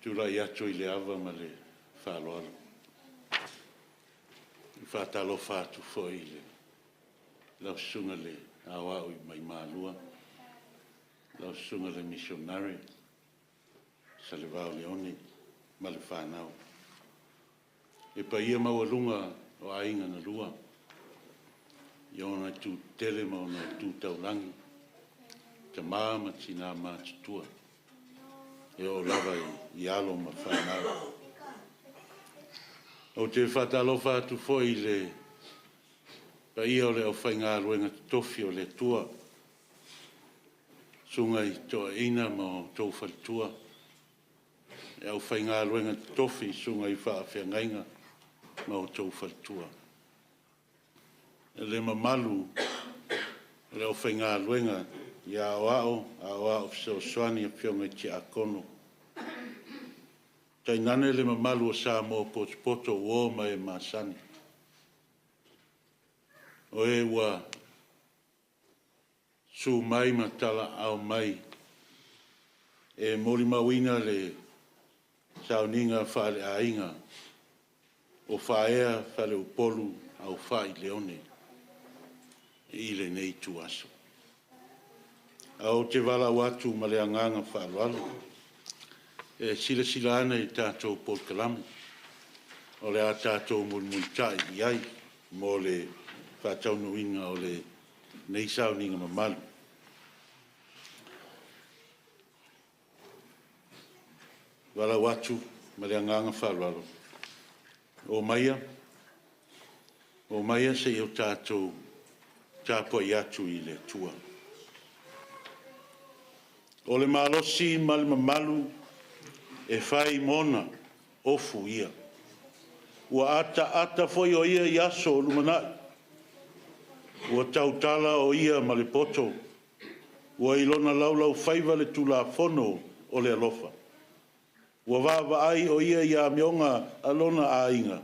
Tulai atu i le ava ma le faaaloalo. E faatalofa atu foi i lau Susuga i le Aoao i Malua, lau Susuga i le Misionare Salevao Leone ma le fanau. Le paia maualuga o Aiga na Lua, i ona itu tetele ma ona itu taulagi, tama ma tina matutua, e oo lava i alo ma fanau. Ou te faatalofa atu foi i le paia o le aufaigaluega totofi a le Atua, susuga i toeaiina ma outou faletua, le aufaigaluega totofi i susuga i faafeagaiga ma outou faletua. Le mamalu o le aufaigaluega i aoao, aoao fesoasoani, afioga i tiakono, tainane le mamalu o Samoa potopoto ua ma e masani, o e ua susu mai ma talaaao mai e molimauina le sauniga faale-aiga o Faaea Faleupolu Aufai Leone i lenei ituaso. Ae ou te valaau atu ma le agaga faaaloalo e silasila ane i tatou polokalame o le a tatou mulimulitai i ai mo le faataunuuina o lenei sauniga mamalu. E valaau atu ma le agaga faaaloalo, omaia se i o tatou tapuai atu i le Atua. O le malosi ma le mamalu e fai mona ofu ia, ua ataata foi o ia i aso o lumanai. Ua tautala o ia ma le poto, ua i lona laulaufaiva le tulafono o le alofa. Ua vaavaai o ia i amioga a lona aiga,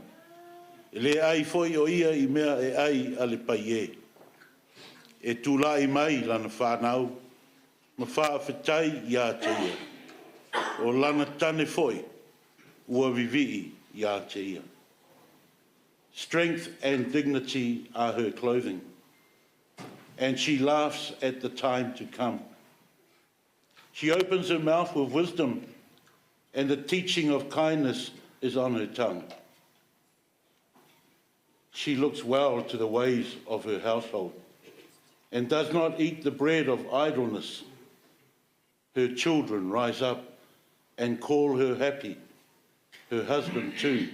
e le ai foi o ia i mea e ai a le paiē. E tulai mai lana fanau ma faafetai ia te ia, o lana tane foi ua vivii ia te ia. Strength and dignity are her clothing, and she laughs at the time to come. She opens her mouth with wisdom, and the teaching of kindness is on her tongue. She looks well to the ways of her household and does not eat the bread of idleness. Her children rise up and call her happy, her husband too,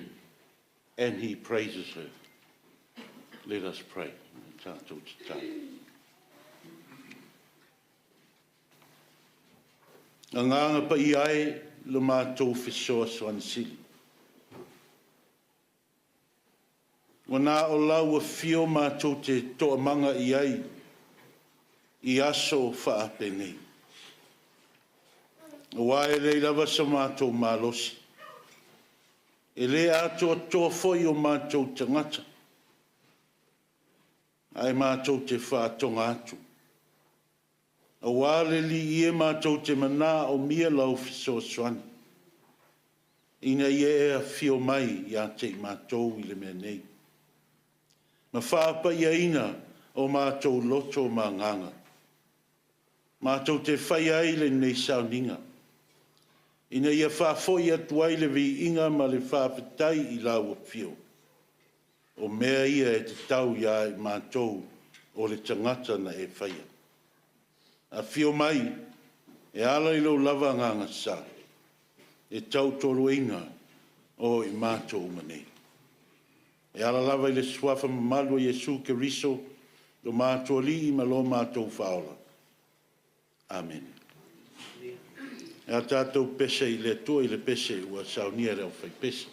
and he praises her. Let us pray. Tatou tatalo. Agaga Paia e, lo matou fesoasoani sili, ua na o lau afio matou te toamaga i ai i aso faapenei, aua e leai lava so matou malosi, e le atoatoa foi o matou tagata, ae matou te faatoga atu, aua le Alii e, matou te manaomia lau fesoasoani, ina ia e afio mai ia te i matou i le mea nei, ma faapaiaina o matou loto ma agaga, matou te faia ai lenei sauniga, ina ia faafoi atu ai le viiga ma le faafetai i lau afio. O mea ia e tatau ia i matou o le tagata na e faia. Afio mai e ala i lou lava Agaga Sa e tautoaluaina o i matou uma nei. E ala lava i le suafa mamalu o Iesu Keriso lo matou Alii ma lo matou Faaola. Amene. E a tatou pese i le Atua i le pese ua saunia e le aufaipese.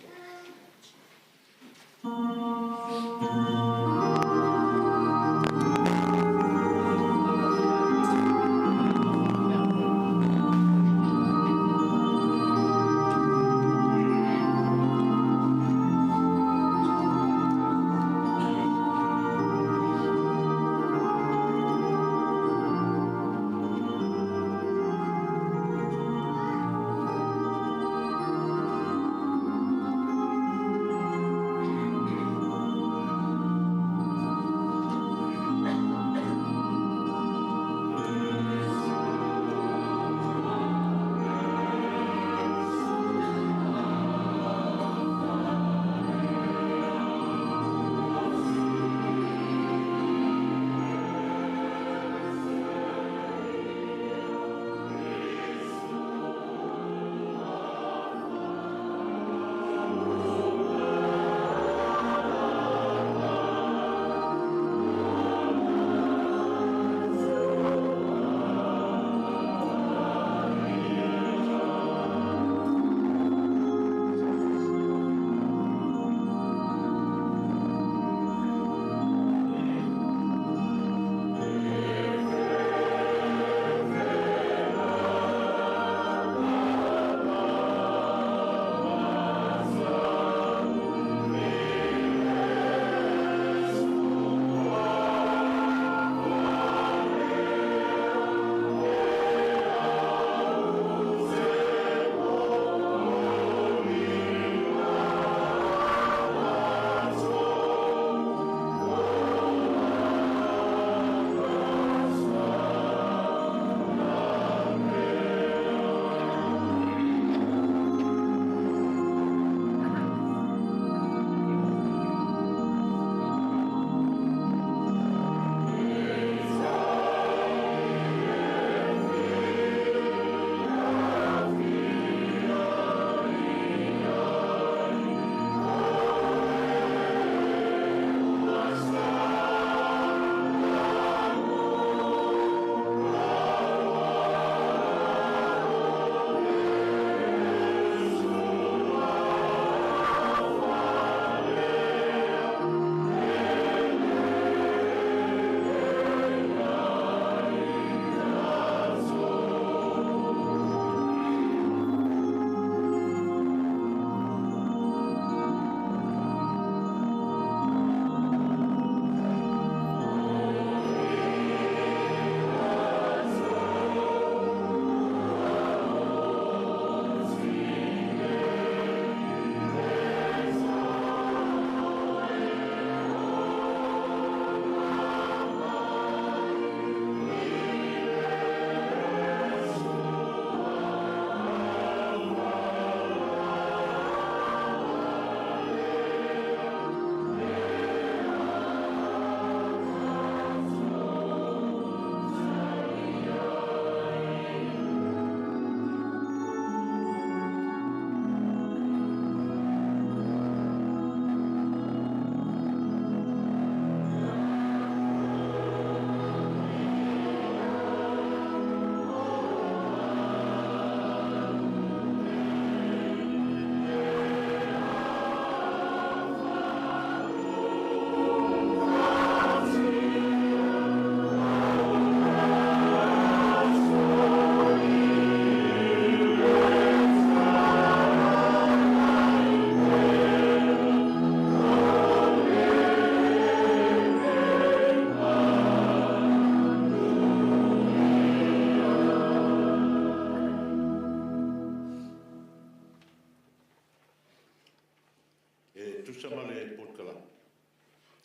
E tusa ma le polokalame,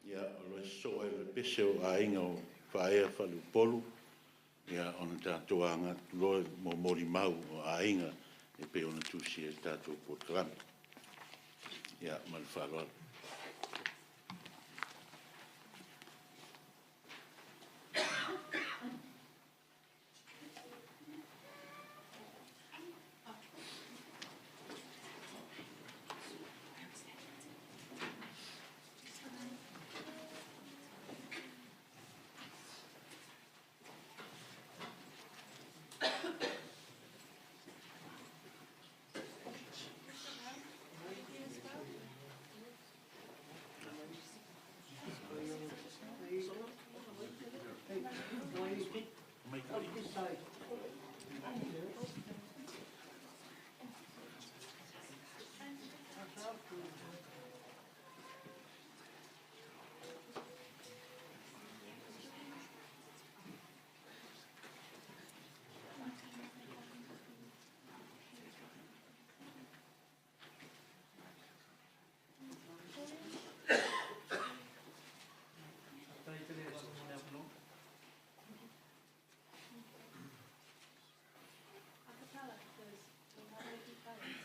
ia, o lo o sosoo ai ma le pese o aiga o Faaea Faleupolu, ia ona tatou aga atu loa mo molimau o aiga e pei ona tusia i le tatou polokalame. Ia, ma le faaaloalo.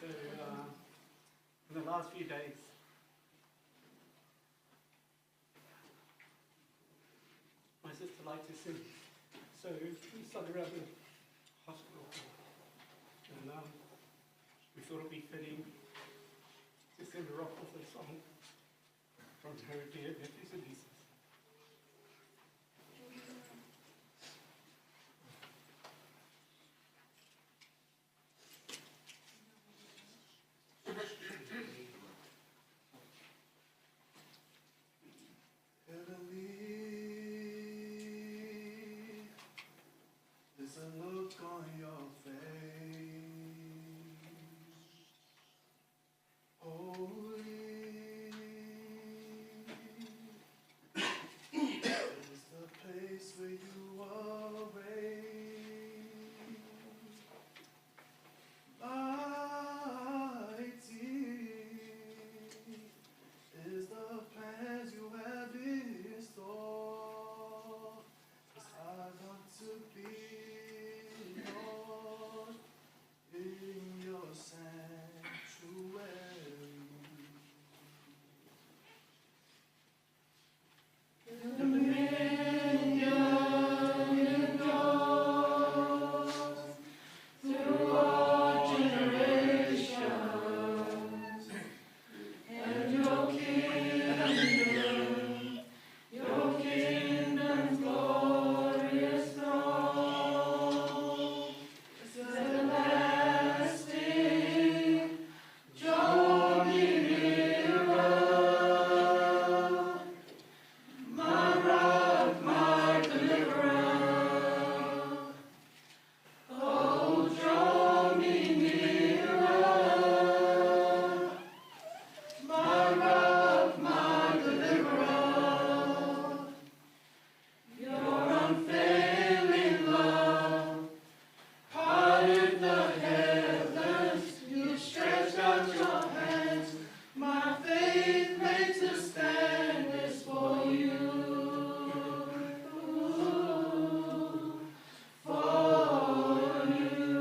So, in the last few days, my sister liked to sing, so we started around the hospital, and we thought it'd be fitting to send her off with a song from her dear nephews and nieces. Heavenly is the look on your face. Holy is the place where you are raised. Mighty is the plans you have in store. 'Cause I want to be, Lord, in your sanctuary. My faith made to stand is for you. For you.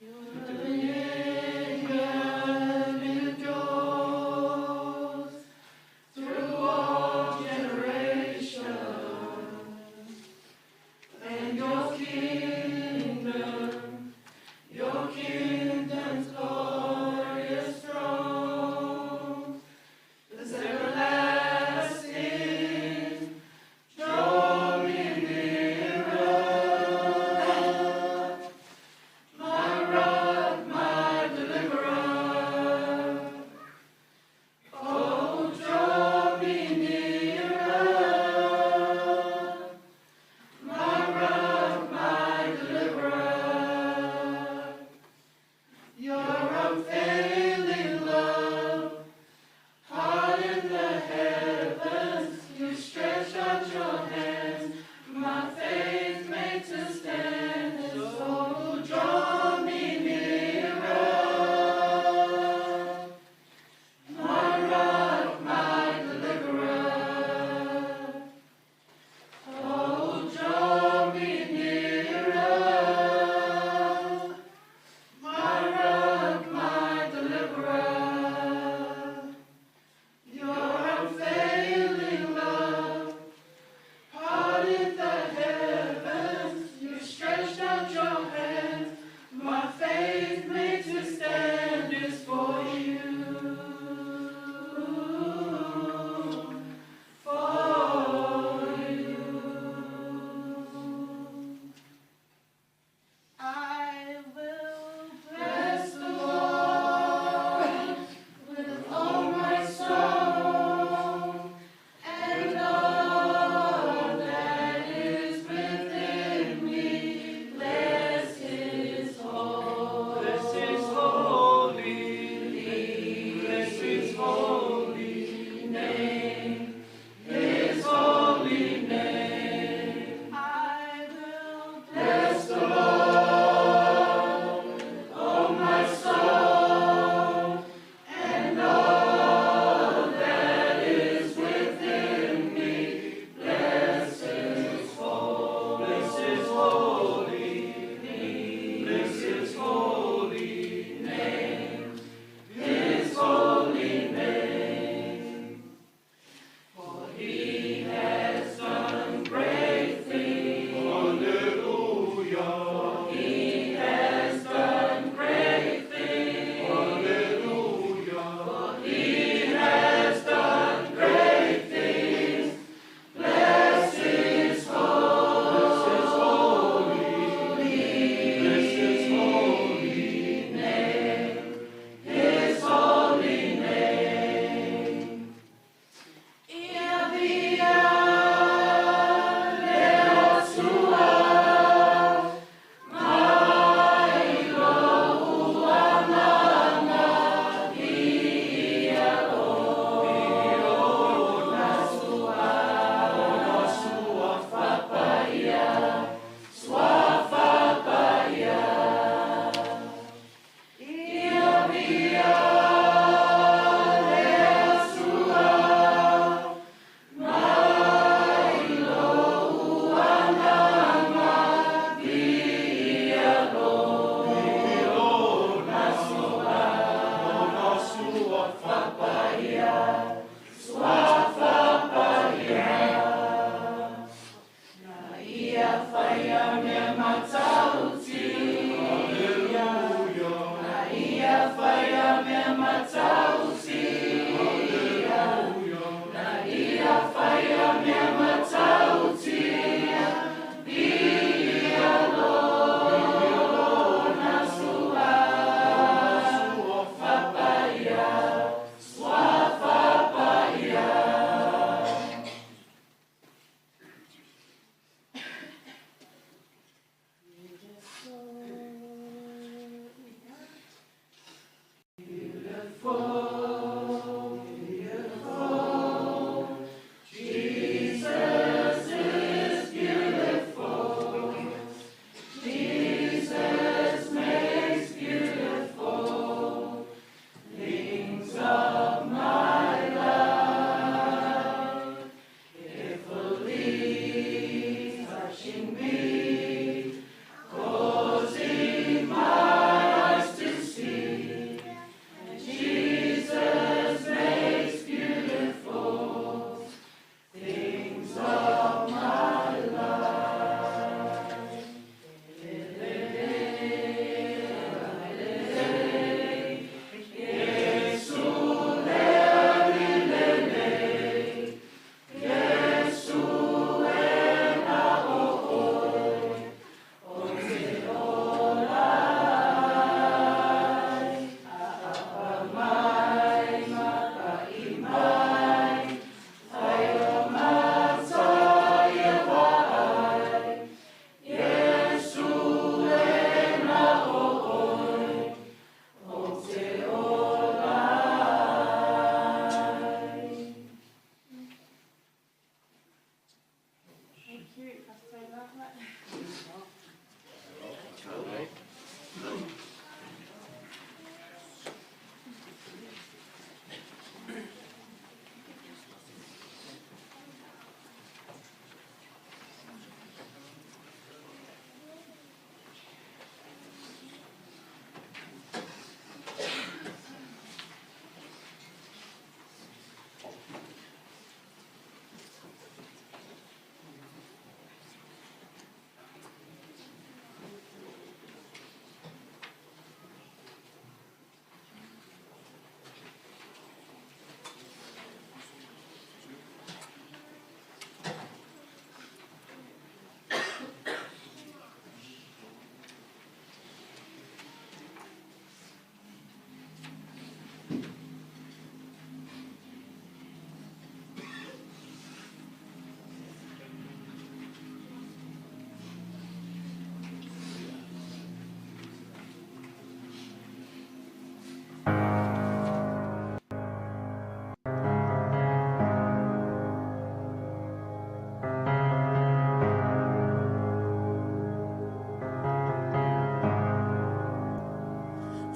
Your dominion endures through all generations, and your kingdom, your kingdom's glorious throne is everlasting. Draw me nearer, my rock, my deliverer. Oh, draw me nearer, my rock, my deliverer. Your unfailing love, hard in the heavens, you stretch out your hands, my faith made to stand. So draw me nearer.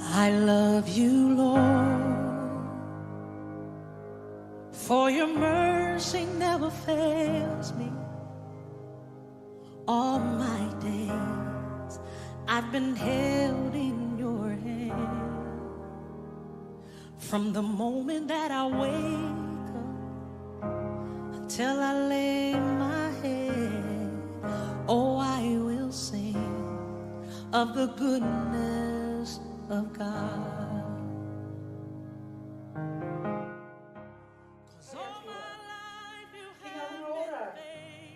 I love you, Lord, for your mercy never fails me. All my days I've been held in your hand. From the moment that I wake up until I lay my head, oh, I will sing of the goodness of God. 'Cause all my life you Ki ngā have hunga been ora,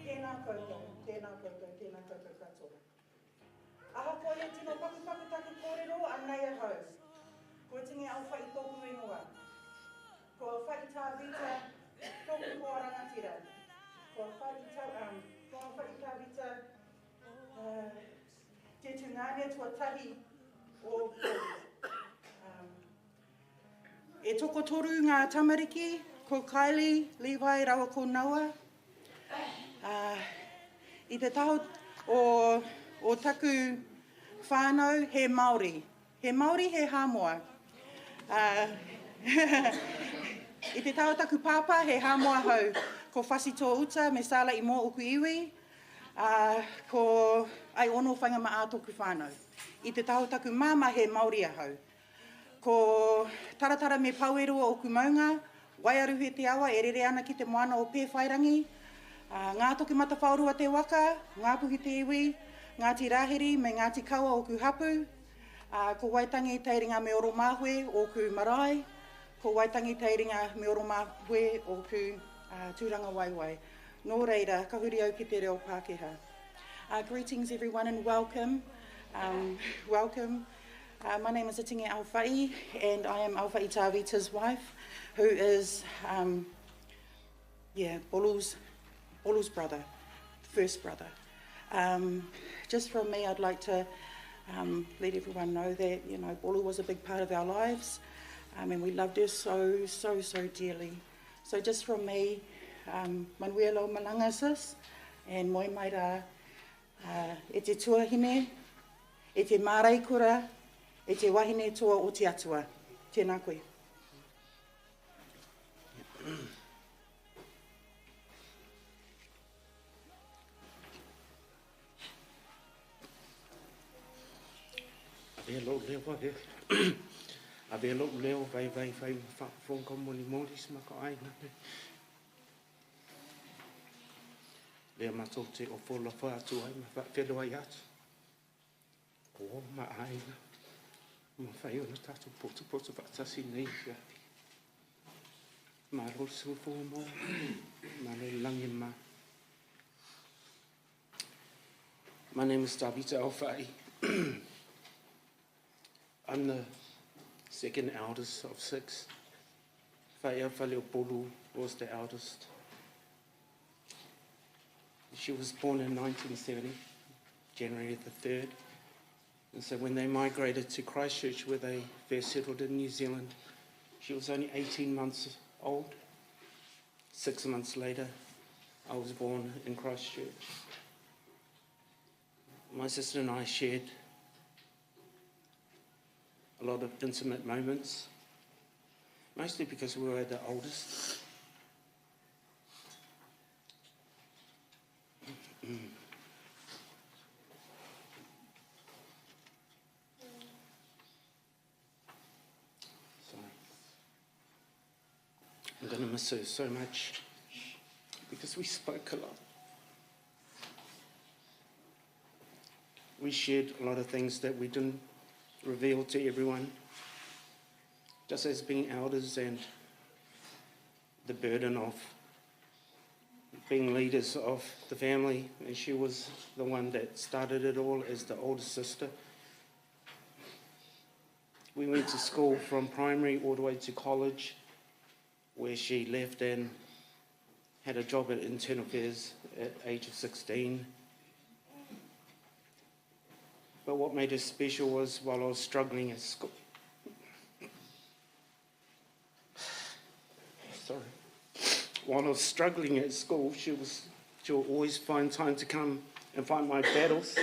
tēnā koutou, faithful. tēnā koutou, tēnā koutou katoa. Ahakoa he tino pakupaku taku kōrero, anei ahau. Ko Tingi Alwha i tōku ingoa. Ko Alwha i tā Vita tōku hoa rangatira. Ko Alwha i tau, um, ko Alwha i tā Vita uh, te tungāne tuatahi o Bill. Um, e tokotoru ngā tamariki, ko Kylie, Levi rawa ko Noah. Uh, i te taha o, o taku whānau, he Māori. He Māori, he Hāmoa. Uh, i te taha o taku pāpā, he Hāmoa hau. Ko Whasito Uta me Sala i mō oku iwi. Uh, ko Ai Ono Whaingama'a tōku whānau. I te taha o taku māmā, he Māori ahau. Ko Taratara me Paueroa oku maunga, Waiaruhe te awa e rere ana ki te moana o Pēwhairangi, Ngātokimatawhaorua te waka, Ngāpuhi te iwi, Ngāti Rahiri me Ngāti Kawa oku hapu, ko Waitangi, Teiringa me Oromāhue oku marae. Ko Waitangi Teiringa me Oromahue ōku tūrangawaewae. Nō reira, ka huri au ki te reo Pākehā. Greetings everyone and welcome. Welcome. My name is Atingi Aufai and I am Aufai Tavita's wife, who is yeah, Bolu's, Bolu's brother, first brother. Just from me, I'd like to let everyone know that, you know, Bolu was a big part of our lives and we loved her so, so, so dearly. So just from me, manuia lau malaga sis, and moe mai rā, e te tuahine, e te māreikura, e te wahine toa o te Atua. Tēnā koe. Avea lou leo avea. Avea lou leo vaivai fai ma faafofoga molimoli si ma ka aiga nei. Lea matou te ofo alofa atu ai ma faafeiloai atu. O ma aiga. Mafai ona tatou potopoto faatasi i lenei afiafi. Malo le soifua maua, malo le lagi e mama. My name is Tavita Aufai. I'm the second eldest of six. Faia Faleopolu was the eldest. She was born in 1970, January the 3rd. And so when they migrated to Christchurch, where they first settled in New Zealand, she was only 18 months old. 6 months later, I was born in Christchurch. My sister and I shared a lot of intimate moments, mostly because we were the oldest. Sorry. I'm going to miss her so much because we spoke a lot. We shared a lot of things that we didn't reveal to everyone, just as being elders and the burden of being leaders of the family. And she was the one that started it all as the older sister. We went to school from primary all the way to college, where she left and had a job at Internal Affairs at age of 16. But what made her special was while I was struggling at school. Sorry. While I was struggling at school, she would always find time to come and fight my battles.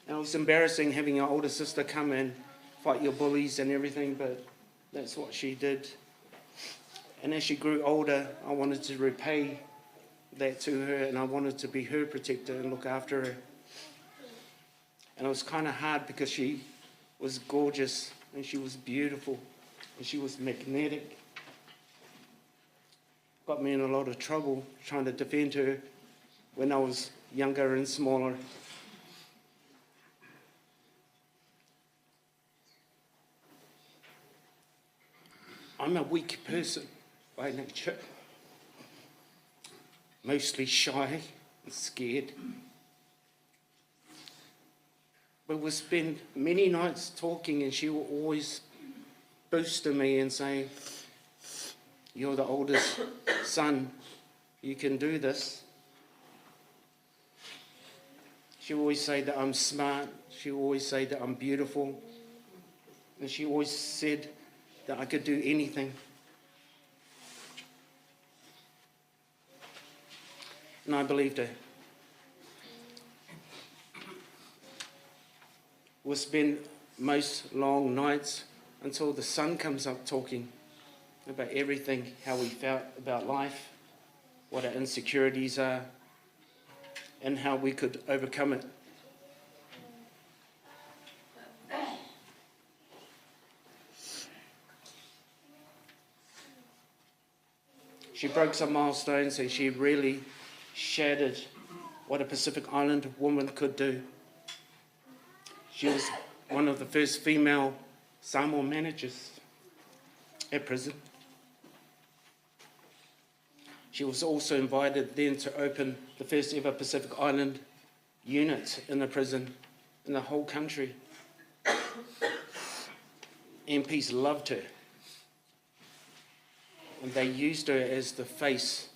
And it was embarrassing having your older sister come and fight your bullies and everything, but that's what she did. And as she grew older, I wanted to repay that to her, and I wanted to be her protector and look after her. And it was kind of hard because she was gorgeous and she was beautiful and she was magnetic. Got me in a lot of trouble trying to defend her when I was younger and smaller. I'm a weak person by nature, mostly shy and scared. But we'll spend many nights talking, and she will always boost me and say, You're the oldest son, you can do this. She always say that I'm smart. She always say that I'm beautiful. And she always said that I could do anything. And I believed her. We'll spend most long nights until the sun comes up talking about everything, how we felt about life, what our insecurities are, and how we could overcome it. She broke some milestones and she really shattered what a Pacific Island woman could do. She was one of the first female Samoa managers. at prison. She was also invited then to open the first ever Pacific Island unit in the prison in the whole country. MPs loved her. And they used her as the face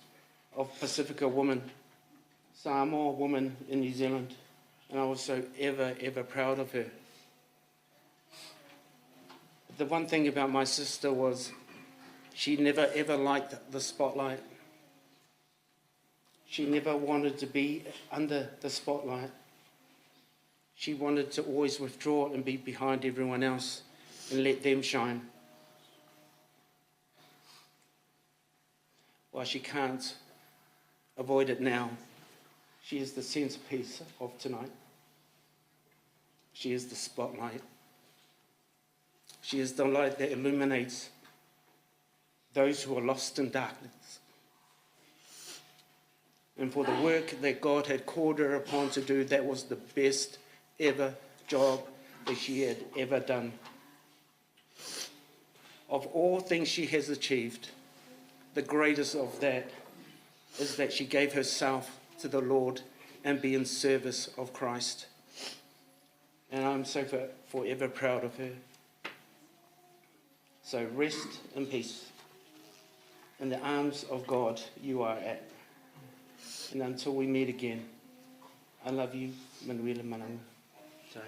of Pacifica women, Samoa women in New Zealand. And I was so ever, ever proud of her. But the one thing about my sister was she never ever liked the spotlight. She never wanted to be under the spotlight. She wanted to always withdraw and be behind everyone else and let them shine. Well, she can't avoid it now. She is the centerpiece of tonight. She is the spotlight. She is the light that illuminates those who are lost in darkness. And for the work that God had called her upon to do, that was the best ever job that she had ever done. Of all things she has achieved, the greatest of that is that she gave herself to the Lord and be in service of Christ. And I'm so forever proud of her. So rest in peace. In the arms of God you are at. And until we meet again, I love you, Manuela Mananga. Sorry.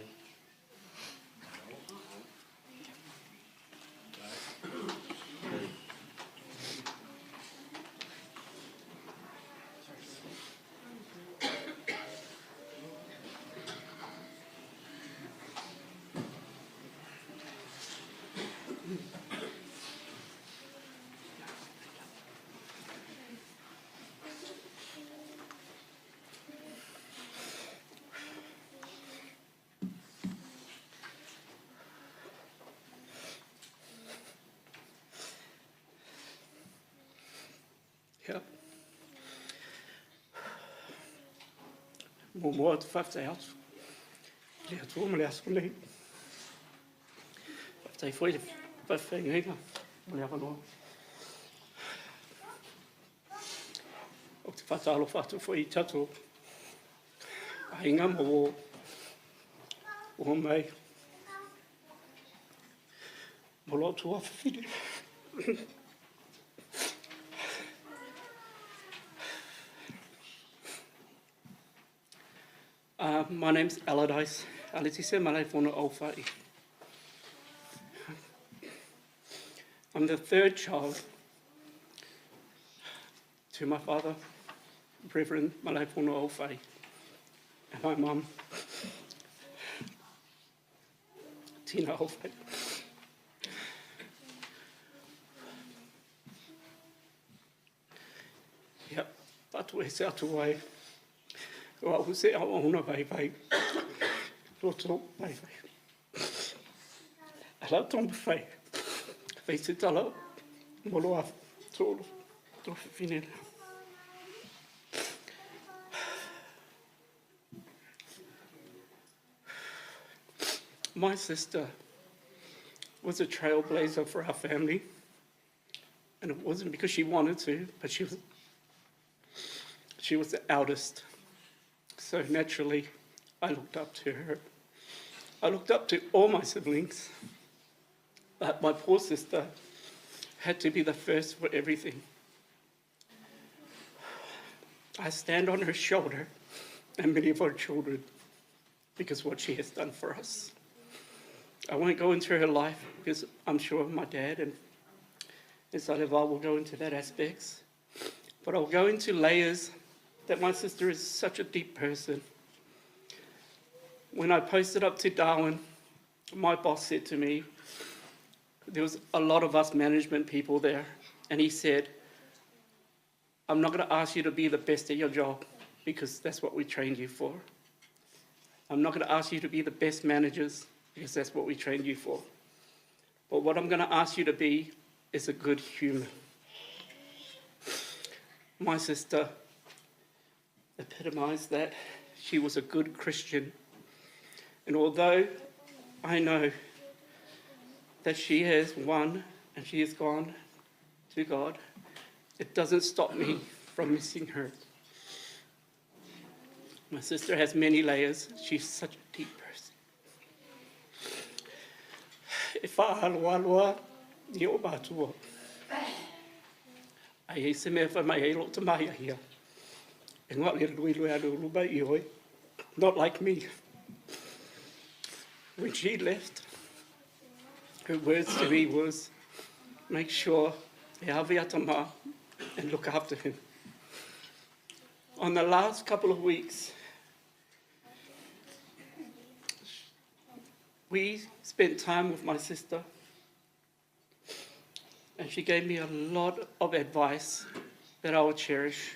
Yep. Muamua ou te faafetai atu i le Atua ma le aso nei. Faafetai foi i le faafeagaiga ma le avanoa. Ou te faatalofa atu foi i tatou aiga ma uo ua mai mo lou tuafafine. My name's Allardyce Aletise Malaefono Aufai. I'm the third child to my father, Reverend Malaefono Aufai, and my mum, Tina Aufai. Ia, fatu e se atu ai, o au se auauna vaivai, loto vaivai. A lau taumafai, fai se tala mo lo tolu, tuafafine lea. My sister was a trailblazer for our family, and it wasn't because she wanted to, but she was the eldest. So naturally, I looked up to her. I looked up to all my siblings, but my poor sister had to be the first for everything. I stand on her shoulder and many of our children because what she has done for us. I won't go into her life because I'm sure my dad and Salevao will go into that aspects, but I'll go into layers that my sister is such a deep person. When I posted up to Darwin, my boss said to me, there was a lot of us management people there, and he said, I'm not going to ask you to be the best at your job because that's what we trained you for. I'm not going to ask you to be the best managers because that's what we trained you for. But what I'm going to ask you to be is a good human. My sister epitomized that. She was a good Christian. And although I know that she has won and she has gone to God, it doesn't stop me from missing her. My sister has many layers. She's such a deep person. E whaaloaloa i o mātua. Ai ei se mea whai mai ei lo te mahi ahia. E ngā le lui lui alu luma i hoi. Not like me. When she left, her words to me was, make sure e ave atama and look after him. On the last couple of weeks, we spent time with my sister, and she gave me a lot of advice that I will cherish.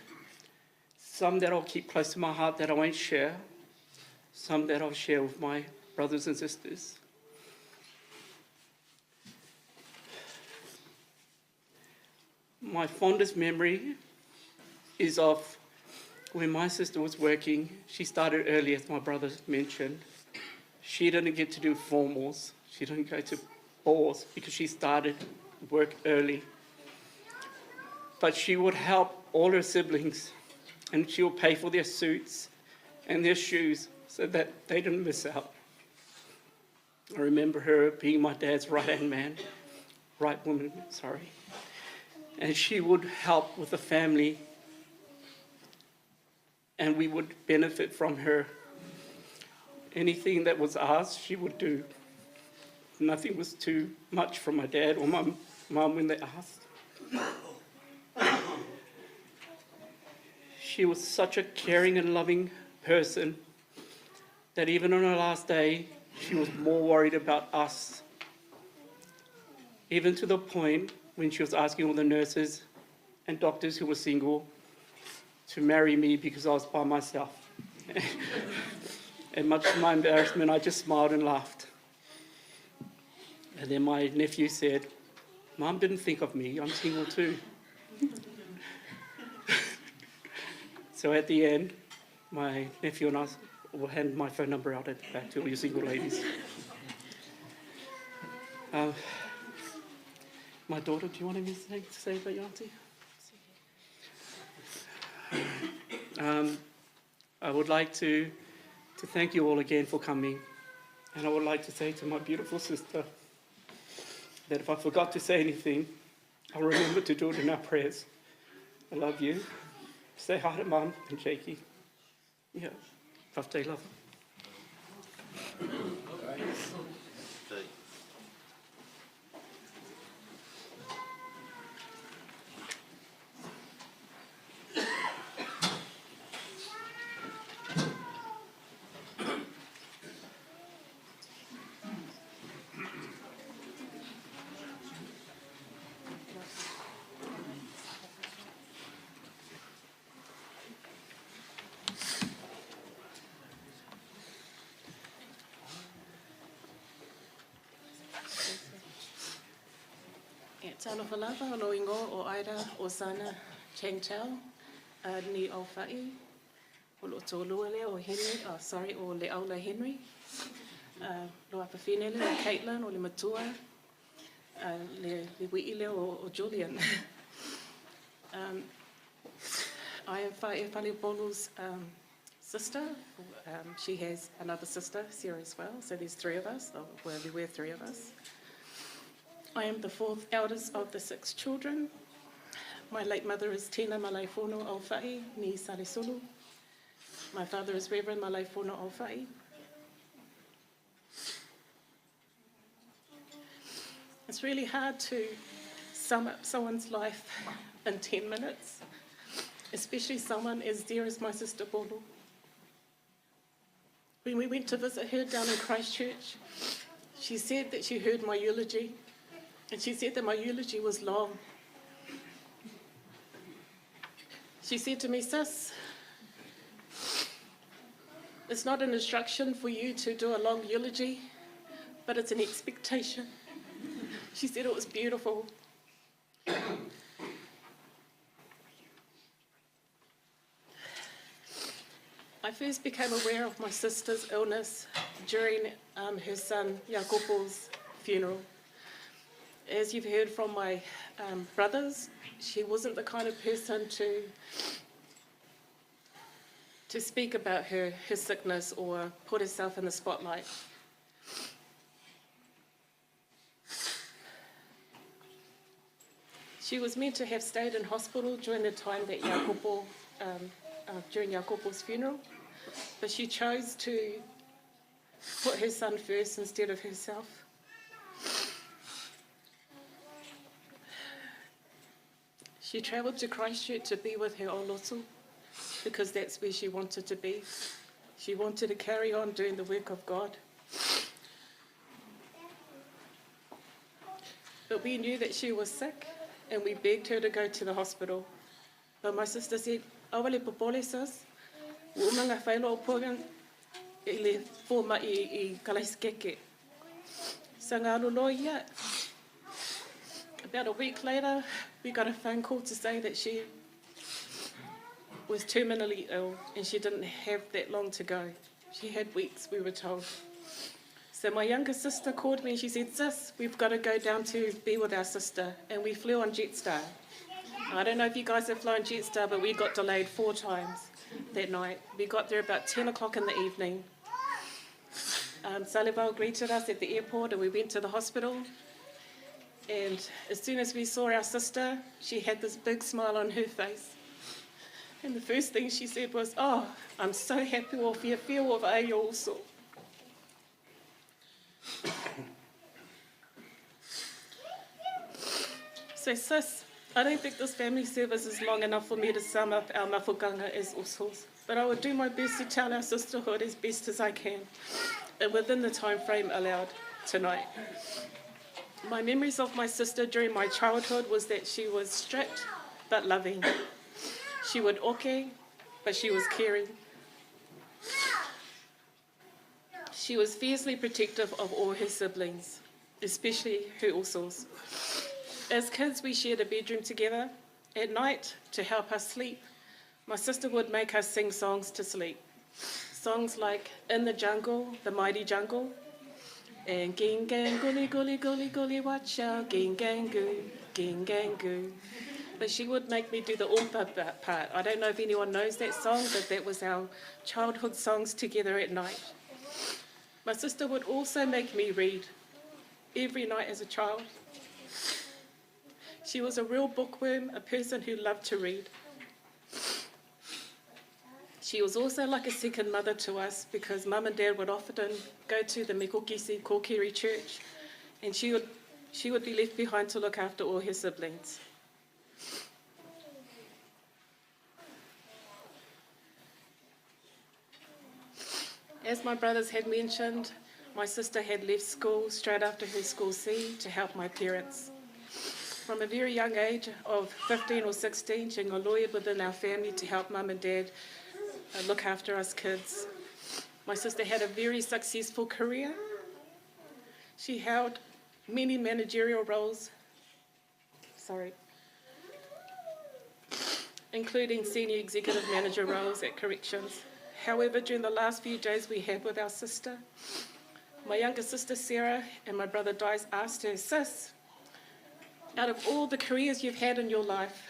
Some that I'll keep close to my heart that I won't share, some that I'll share with my brothers and sisters. My fondest memory is of when my sister was working. She started early, as my brother mentioned. She didn't get to do formals. She didn't go to balls because she started work early. But she would help all her siblings, and she would pay for their suits and their shoes so that they didn't miss out. I remember her being my dad's right-hand man, right woman, sorry. And she would help with the family, and we would benefit from her. Anything that was asked, she would do. Nothing was too much from my dad or my mum when they asked. She was such a caring and loving person that even on her last day, she was more worried about us. Even to the point when she was asking all the nurses and doctors who were single to marry me because I was by myself. And much to my embarrassment, I just smiled and laughed. And then my nephew said, Mom didn't think of me, I'm single too. So at the end, my nephew and I will hand my phone number out at the back to all you single ladies. My daughter, do you want anything to say about your auntie? I would like to thank you all again for coming. And I would like to say to my beautiful sister that if I forgot to say anything, I'll remember to do it in our prayers. I love you. Say hi to Mum and Jakey. Yeah. Fafte love. Talofa lava o lo ingo o Aida Osana Chang Chao, ni o Whai, o lo tōlua lea o Henry, oh, sorry, o Le Aula Henry, lo apawhine lea o Caitlin, o le matua, le wi'i lea o Julian. I am Whae Faleupolu's sister. She has another sister, Sarah, as well, so there's three of us, or well, there were three of us. I am the fourth eldest of the six children. My late mother is Tina Malaifono Aufai, ni Salesulu. My father is Reverend Malaifono Aufai. It's really hard to sum up someone's life in 10 minutes, especially someone as dear as my sister Bolo. When we went to visit her down in Christchurch, she said that she heard my eulogy, and she said that my eulogy was long. She said to me, sis, it's not an instruction for you to do a long eulogy, but it's an expectation. She said it was beautiful. I first became aware of my sister's illness during her son Jacopo's funeral. As you've heard from my brothers, she wasn't the kind of person to to speak about her, her sickness or put herself in the spotlight. She was meant to have stayed in hospital during the time that Jacopo, during Jacopo's funeral, but she chose to put her son first instead of herself. She travelled to Christchurch to be with her olotu because that's where she wanted to be. She wanted to carry on doing the work of God. But we knew that she was sick and we begged her to go to the hospital. But my sister said, Aua le popole sis, ua uma ona fai lou appointment i le fomai i Kalaisikeke. Sa alu loa ia. About a week later, we got a phone call to say that she was terminally ill and she didn't have that long to go. She had weeks, we were told. So my younger sister called me and she said, Sis, we've got to go down to be with our sister. And we flew on Jetstar. I don't know if you guys have flown Jetstar, but we got delayed 4 times that night. We got there about 10 o'clock in the evening. Salevao greeted us at the airport and we went to the hospital. And as soon as we saw our sister, she had this big smile on her face. And the first thing she said was, Oh, I'm so happy ua fiafia ua vaai i ou uso. So sis, I don't think this family service is long enough for me to sum up our mafukanga as usos, but I will do my best to tell our sisterhood as best as I can, and within the time frame allowed tonight. My memories of my sister during my childhood was that she was strict but loving. She would oke, but she was caring. She was fiercely protective of all her siblings, especially her usos. As kids, we shared a bedroom together. At night, to help us sleep, my sister would make us sing songs to sleep. Songs like In the Jungle, The Mighty Jungle, and Ging gang gully gully gully gully watch out, ging gang goo, ging gang goo. But she would make me do the oompa part. I don't know if anyone knows that song, but that was our childhood songs together at night. My sister would also make me read every night as a child. She was a real bookworm, a person who loved to read. She was also like a second mother to us because mum and dad would often go to the Mekokisi Kokiri church and she would, she would be left behind to look after all her siblings. As my brothers had mentioned, my sister had left school straight after her school C to help my parents. From a very young age of 15 or 16, she got lawyered within our family to help mum and dad look after us kids. My sister had a very successful career. She held many managerial roles, sorry, including senior executive manager roles at Corrections. However, during the last few days we had with our sister, my younger sister Sarah and my brother Dice asked her, Sis, out of all the careers you've had in your life,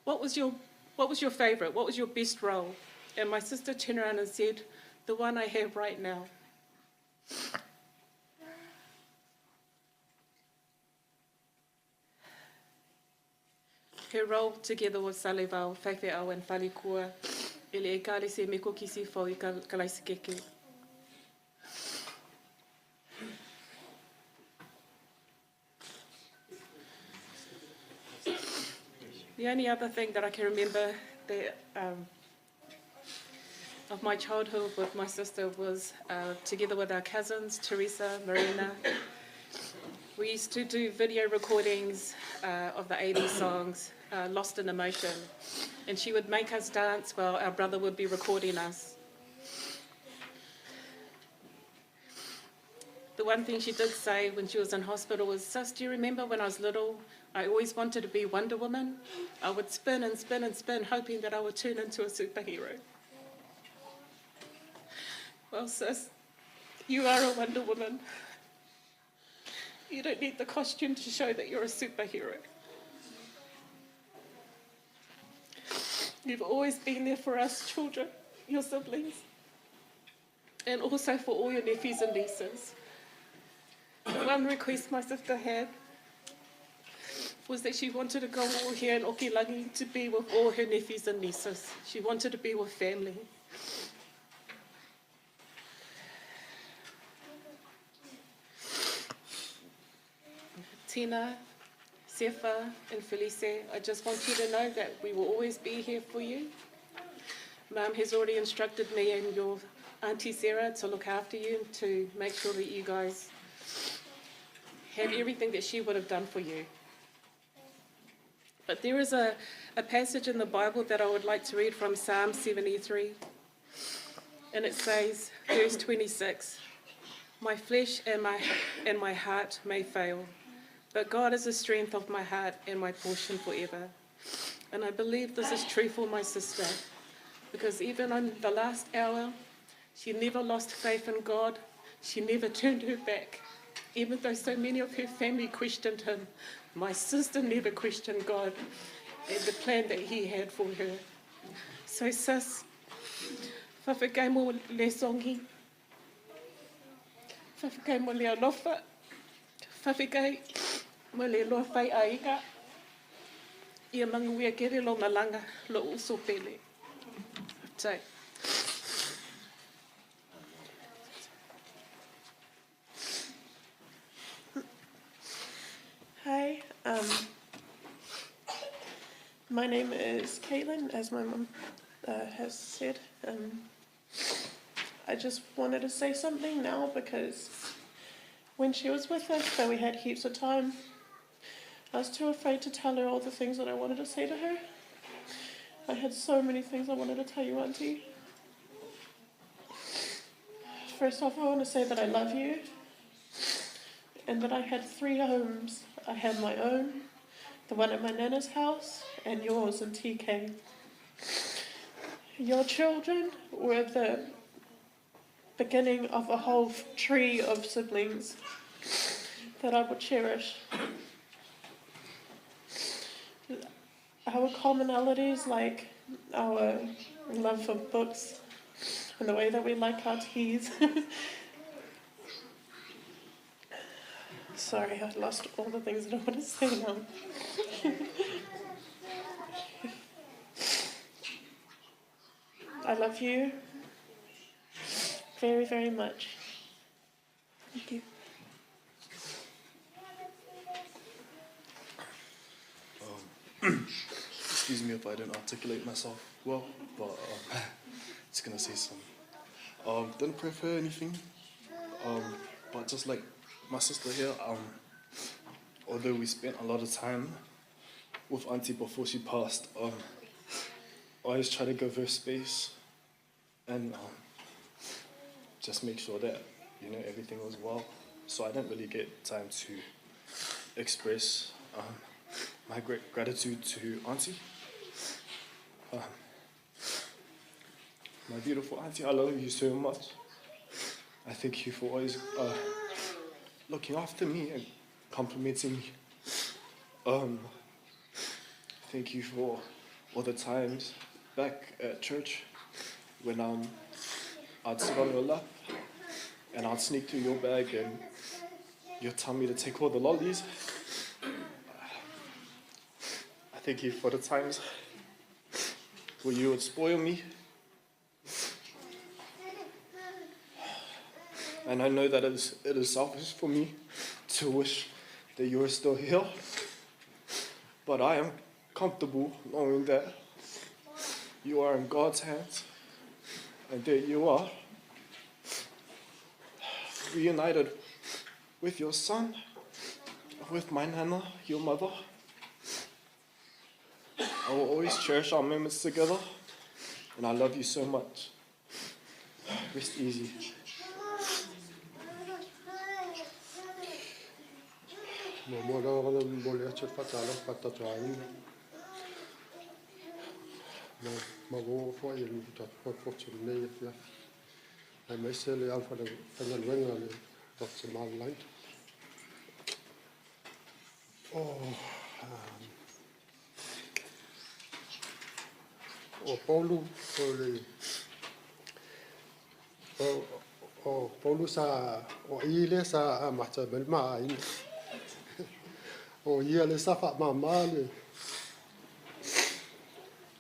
what was your, what was your favourite? What was your best role? And my sister turned around and said, The one I have right now. Her role together with Salevao, Faifeau and Falikua, i le Ekalesia Mekokisi fou i Kalaisikeke. The only other thing that I can remember that, of my childhood with my sister was together with our cousins, Teresa, Marina. We used to do video recordings of the 80s songs, Lost in Emotion. And she would make us dance while our brother would be recording us. The one thing she did say when she was in hospital was, Sis, do you remember when I was little, I always wanted to be Wonder Woman? I would spin and spin and spin, hoping that I would turn into a superhero. Well, sis, you are a Wonder Woman. You don't need the costume to show that you're a superhero. You've always been there for us children, your siblings, and also for all your nephews and nieces. The one request my sister had was that she wanted to go all here in Okilangi to be with all her nephews and nieces. She wanted to be with family. Tina, Sefa, and Felice, I just want you to know that we will always be here for you. Mum has already instructed me and your Auntie Sarah to look after you and to make sure that you guys have everything that she would have done for you. But there is a passage in the Bible that I would like to read from Psalm 73. And it says, verse 26, My flesh and my heart may fail, but God is the strength of my heart and my portion forever. And I believe this is true for my sister, because even on the last hour, she never lost faith in God. She never turned her back. Even though so many of her family questioned him, my sister never questioned God and the plan that he had for her. So sis, fa'afetai mo le songi, fa'afetai mo le alofa, fa'afetai mo le loa fai aiga, ia manuia kere lo malaga lo'u uso pele. Fa'afetai. Hi, my name is Caitlin, as my mum has said. I just wanted to say something now because when she was with us, so we had heaps of time, I was too afraid to tell her all the things that I wanted to say to her. I had so many things I wanted to tell you, Auntie. First off, I want to say that I love you and that I had 3 homes. I had my own, the one at my nana's house, and yours in TK. Your children were the beginning of a whole tree of siblings that I would cherish. Our commonalities, like our love for books and the way that we like our teas. Sorry, I lost all the things that I want to say now. I love you very, very much. Thank you. Excuse me if I don't articulate myself well, but just gonna say something. Didn't prefer anything, but just like my sister here, although we spent a lot of time with Auntie before she passed, I always try to give her space and just make sure that, you know, everything was well. So I didn't really get time to express my great gratitude to Auntie. My beautiful auntie, I love you so much. I thank you for always looking after me and complimenting me. Thank you for all the times back at church when I'd sit on your lap and I'd sneak through your bag and you'd tell me to take all the lollies. I thank you for the times where you would spoil me. And I know that it is selfish for me to wish that you were still here, but I am comfortable knowing that you are in God's hands and that you are reunited with your son, with my nana, your mother. I will always cherish our moments together, and I love you so much. Rest easy. o Paulu o le o, o Paulu sa o i lea sa amata mai le maaiga. O ia le sa faamama le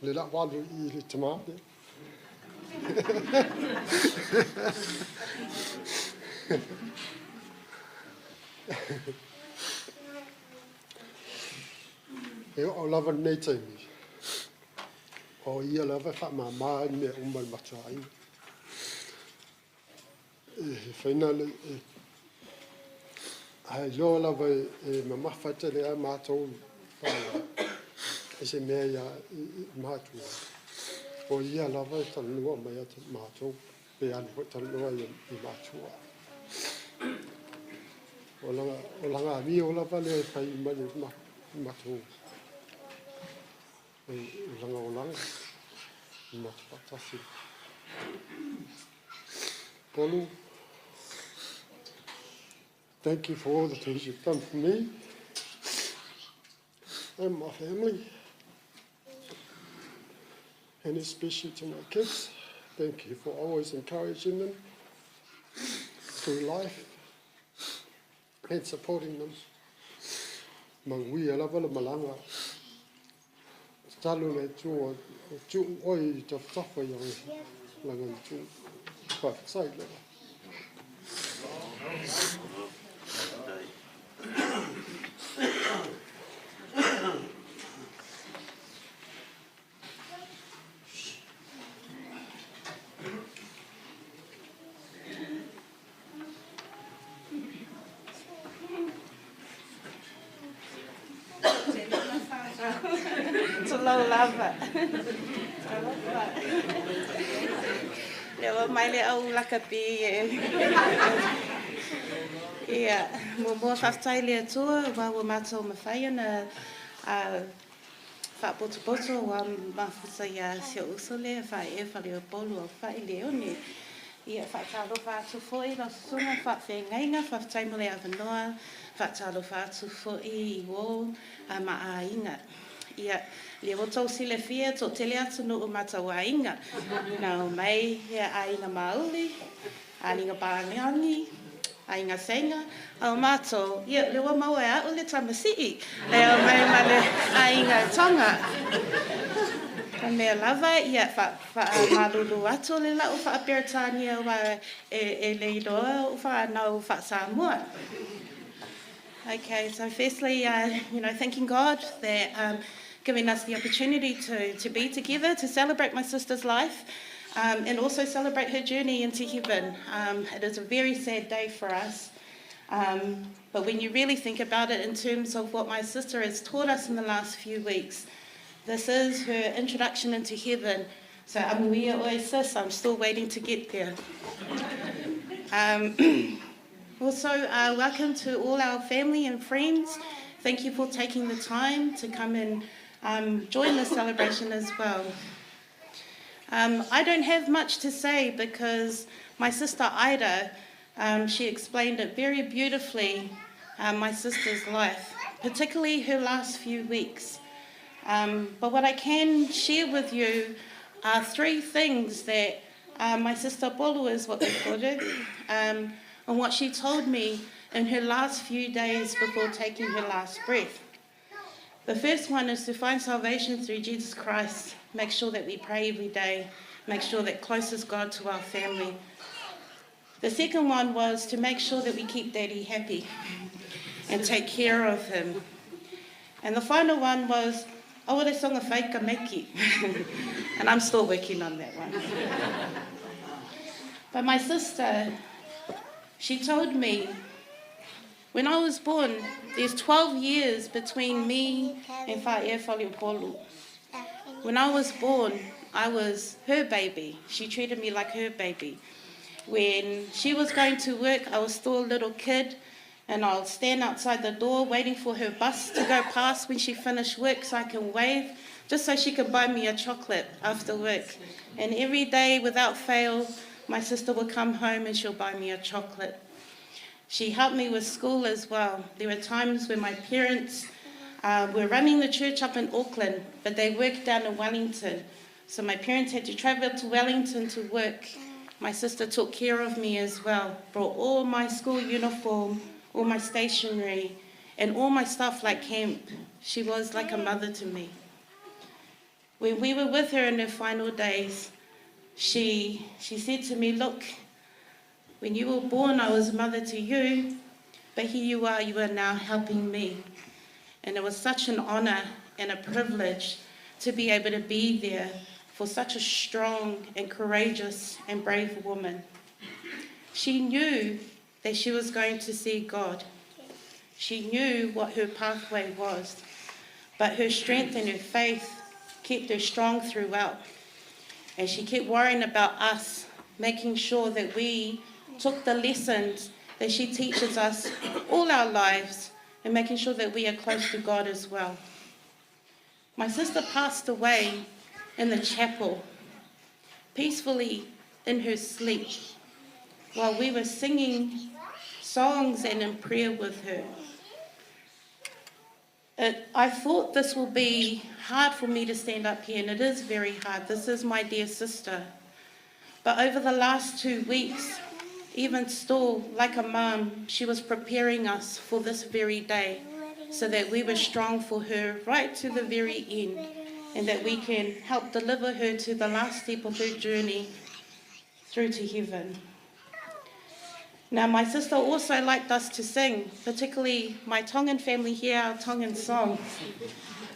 le lau alu i le tamā lea. E oo lava lenei taimi, o ia lava e faamama i mea uma i le matou aiga. E faina le ae iloa lava e mamafa tele a matou fanau i se mea ia i matua. O ia lava e talanoa mai ia matou pe alu foi talanoa i matua. O lana amio lava lea e fai mai le matou e lana olaga i matou faatasi. Polu, thank you for all the things you've done for me and my family, and especially to my kids. Thank you for always encouraging them through life and supporting them. Manuia lava le malaga. Tatalo le Atua o tuu oe i tafatafa i lana itu. Faafetai lava. Tulou lava. Talofa. Lea ua mai le au lakapi e. Ia, muamua faafetai i le Atua aua ua matou mafai ona faapotopoto ua mafuta ia si ou uso lea Faaee Faleupolu Aufai Leone. Ia, faatalofa atu foi lau susuga faafeagaiga, faafetai mo le avanoa, faatalofa atu foi i uo ma aiga. Ia, lea ua tou silafia, toatele atunuu matou aiga. Na omai ia aiga Māuli, aiga Palagi, aiga Saga, a o matou, ia, lea ua maua e au le tamasii, e omai ma le aiga Tonga. O mea lava, ia, faamalulu atu le lau faa-Peretania aua e le iloa ou fanau faa-Samoa. Okay, so firstly, thanking God that giving us the opportunity to be together, to celebrate my sister's life, and also celebrate her journey into heaven. It is a very sad day for us. But when you really think about it in terms of what my sister has taught us in the last few weeks, this is her introduction into heaven. So amuia oe sis, I'm still waiting to get there. Also, welcome to all our family and friends. Thank you for taking the time to come and join the celebration as well. I don't have much to say because my sister Ida, she explained it very beautifully, my sister's life, particularly her last few weeks. But what I can share with you are three things that my sister Polu is what we called her, and what she told me in her last few days before taking her last breath. The first one is to find salvation through Jesus Christ. Make sure that we pray every day. Make sure that closest God to our family. The second one was to make sure that we keep Daddy happy and take care of him. And the final one was, aua le soona fai ka meki. And I'm still working on that one. But my sister, she told me, when I was born, there's 12 years between me and Fa'ea Faleupolu. When I was born, I was her baby. She treated me like her baby. When she was going to work, I was still a little kid, and I'll stand outside the door waiting for her bus to go past when she finished work so I can wave, just so she could buy me a chocolate after work. And every day, without fail, my sister would come home and she'll buy me a chocolate. She helped me with school as well. There were times when my parents were running the church up in Auckland, but they worked down in Wellington. So my parents had to travel to Wellington to work. My sister took care of me as well, brought all my school uniform, all my stationery, and all my stuff like camp. She was like a mother to me. When we were with her in her final days, she, she said to me, Look, when you were born, I was mother to you, but here you are, you are now helping me. And it was such an honor and a privilege to be able to be there for such a strong and courageous and brave woman. She knew that she was going to see God. She knew what her pathway was, but her strength and her faith kept her strong throughout. And she kept worrying about us, making sure that we took the lessons that she teaches us all our lives and making sure that we are close to God as well. My sister passed away in the chapel, peacefully in her sleep, while we were singing songs and in prayer with her. It, I thought this will be hard for me to stand up here, and it is very hard. This is my dear sister. But over the last 2 weeks, even still, like a mum, she was preparing us for this very day so that we were strong for her right to the very end and that we can help deliver her to the last step of her journey through to heaven. Now, my sister also liked us to sing, particularly my Tongan family here, our Tongan song.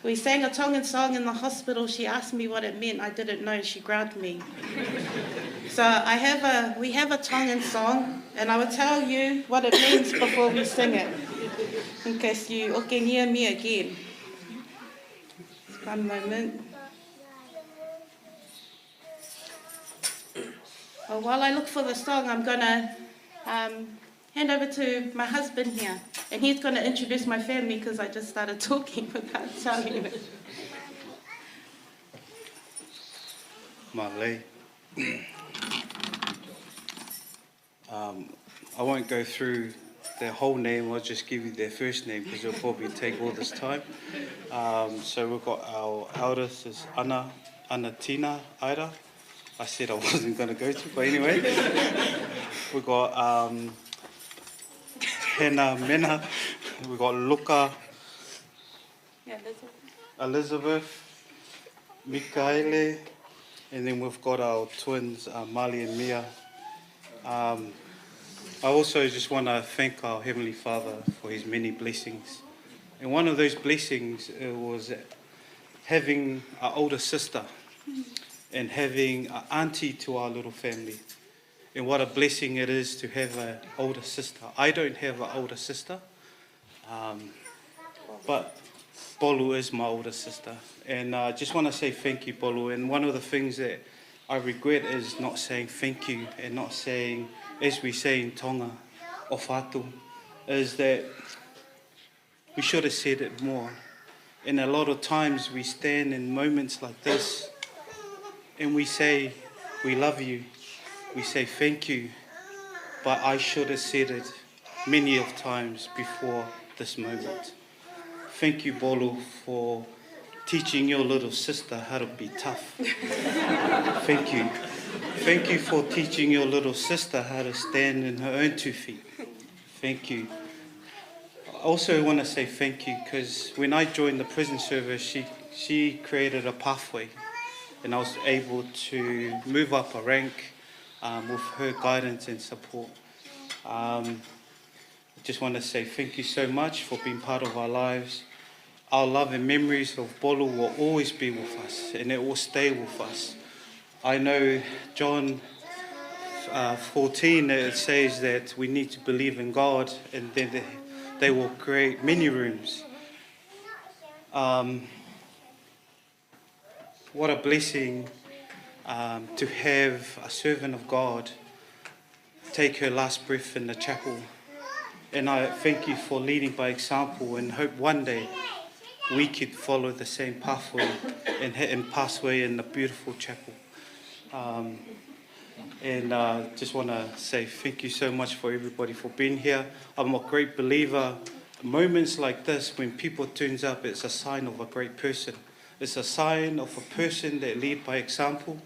We sang a Tongan song in the hospital. She asked me what it meant. I didn't know. She grabbed me. So I have a, we have a Tongan song, and I will tell you what it means before we sing it, in case you can hear me again. Just one moment. Oh, while I look for the song, I'm going to hand over to my husband here. And he's going to introduce my family because I just started talking without telling him. Malay. I won't go through their whole name, I'll just give you their first name because it'll probably take all this time. So we've got our eldest is Anna, Anna Tina Ida. I said I wasn't going to go to, but anyway. We've got Hannah Mena, we've got Luca, Yeah, Elizabeth, Mikaele, and then we've got our twins, Mali and Mia. I also just want to thank our Heavenly Father for his many blessings. And one of those blessings was having an older sister and having an auntie to our little family. And what a blessing it is to have an older sister. I don't have an older sister, but Bolu is my older sister. And I just want to say thank you, Bolu. And one of the things that I regret is not saying thank you and not saying, as we say in Tonga, ofatu, is that we should have said it more. And a lot of times we stand in moments like this and we say, we love you. We say thank you, but I should have said it many of times before this moment. Thank you, Bolu, for teaching your little sister how to be tough. Thank you. Thank you for teaching your little sister how to stand in her own 2 feet. Thank you. I also want to say thank you because when I joined the prison service, she created a pathway and I was able to move up a rank with her guidance and support. I just want to say thank you so much for being part of our lives. Our love and memories of Bolu will always be with us and it will stay with us. I know John 14, it says that we need to believe in God and then they will create many rooms. What a blessing to have a servant of God take her last breath in the chapel. And I thank you for leading by example and hope one day we could follow the same pathway and pathway in the beautiful chapel. And just want to say thank you so much for everybody for being here. I'm a great believer. Moments like this, when people turns up, it's a sign of a great person. It's a sign of a person that lead by example,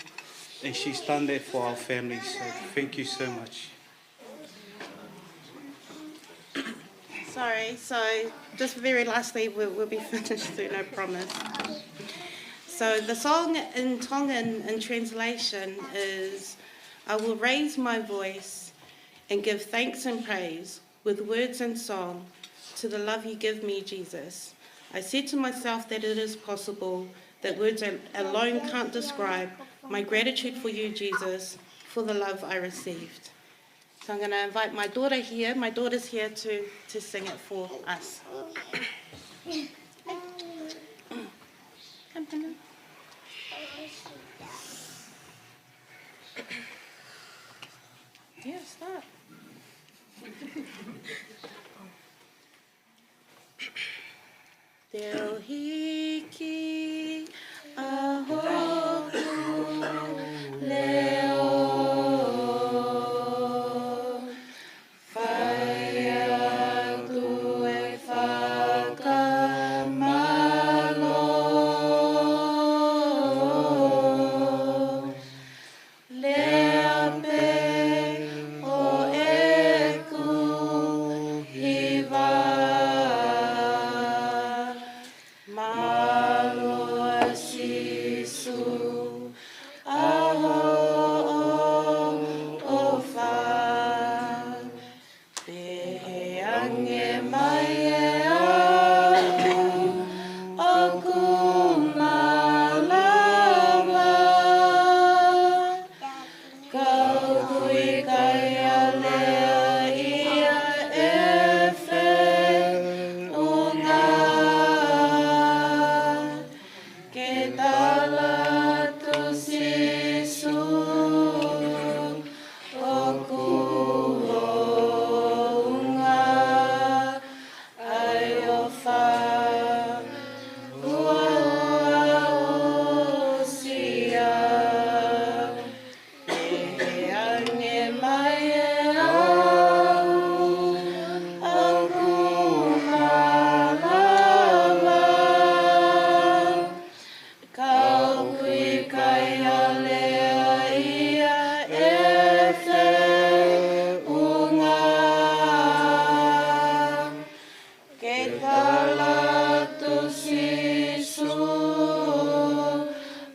and she's done that for our family. So thank you so much. Sorry, so just very lastly, we'll, we'll be finished soon, I promise. So the song in Tongan in translation is I will raise my voice and give thanks and praise with words and song to the love you give me, Jesus. I said to myself that it is possible that words alone can't describe my gratitude for you, Jesus, for the love I received. So I'm going to invite my daughter here. My daughter's here to, to sing it for us. Come, Hannah. Yeah, start. Te hiki a hoku leo Whai atu e whakamalo Lea pe o e ku hiva Maloa sisu a ho o fa Te he ange mai e au o ku malama Kau kui kai a lea ia e whenunga Ke tala tu sisu o ku hounga ai o wha ua ua usia E ange mai e au o ku malama Kau kui kai a lea ia e whenunga Ke tala tu sisu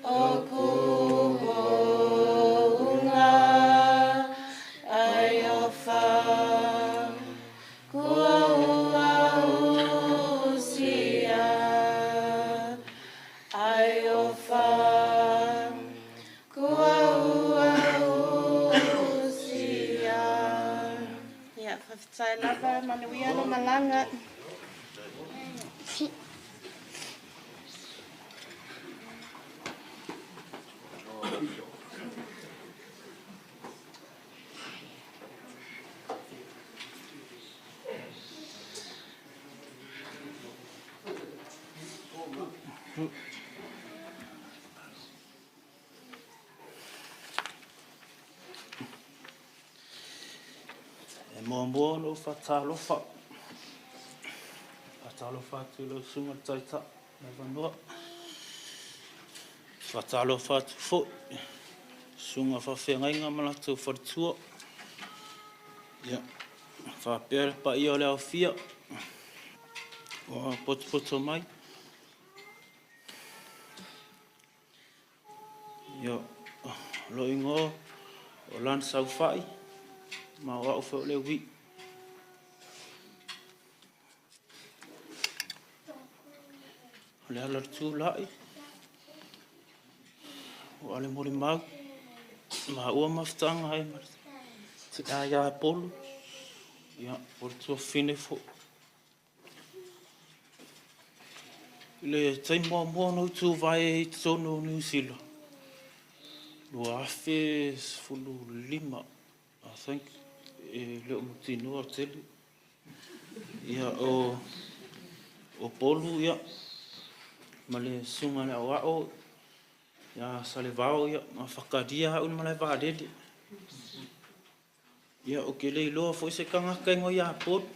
o ku hounga Ai o wha kua ua usia Ai o wha, kua ua usia. Ia, whawhitai lava, manuia no malanga. E muamua ona ou faatalofa. Faatalofa atu i lau susuga i le Taitai o le avanoa. Faatalofa atu foi i susuga faafeagaiga ma latou faletua. Ia, faapea le paia o le aofia ua potopoto mai. Ia, lou igoa o Lance Saufai, ma o au foi o le ui'i. O le ala o le tulai, ua ale molimau, maua mafutaga ai ma le tina ia Polu, ia, o le tuafafine foi. I le taimi muamua na ou tuvae ai i totonu o Niu Sila, 2015, I think, e le o mautinoa tele. Ia, o, o Polu, ia, ma le susuga i le aoao, ia Salevao, ia, na whakaria au i le malae vaalele. Ia, ou te le iloa foi se tagata e igoa ia Polu.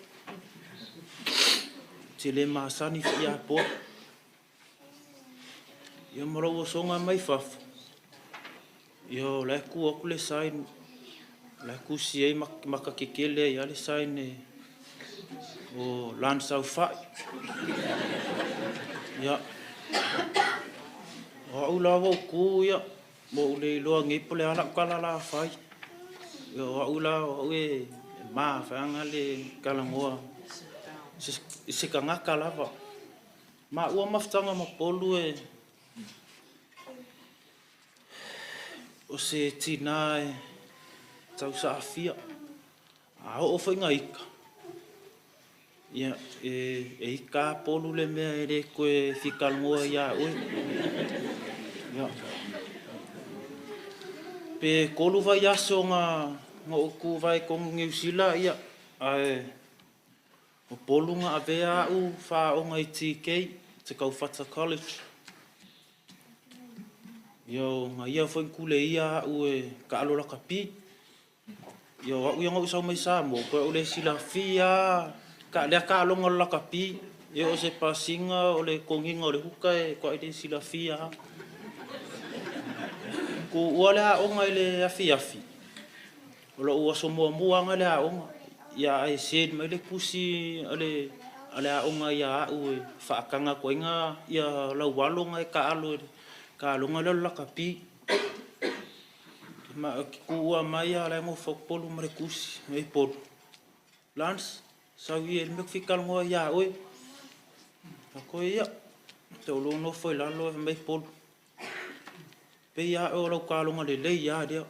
Ou te le masani foi ia Polu. Ia ma lou osoga mai fafo, ia o la e tu atu le sign, o la e tusi ai maka kekele ai lava le sign e o Lance Saufai. Ia, o au la ua ou tu ia, ua ou le iloa nei po o le a lau tala o le a fai. Ia o au la o au e ma vaega le talanoa i se tagata lava. Maua mafutaga ma Polu e o se tinā e tausaafia. A oo foi ina ita, ia, e ita lava Polu le mea e le toe fia talanoa ia oe. Ia. Pe 3 vaiaso na ou tuvae i totonu o Niu Sila, ia, ae o Polu na avea au faaoga i TK, Te Kauwhata College. Ia, o na ia foi na tuleia au e taalo lakapi. Ia, o au ia na ou sau mai Samoa, toe ou le silafia lava lea taaloga o le lakapi. Ia, o se pasiga, o le toniga o le huka e toai le silafia lava. Tuua le aoga i le afiafi, o lou aso muamua lava lena i le aoga. Ia, ae send mai le tusi a le aoga ia au e faataga atu ai ia lau alo na e taalo i le taaloga lea o le lakapi. Ma ou te tuua mai a o la e nofo atu Polu ma le tusi. Ei Polu, Lance, sau i e le mea ou te fia talanoa ai ia oe. Ako ia, te o lo nofo i lalo e mai Polu. Pei a oe o lau taaloga lelei lava lea.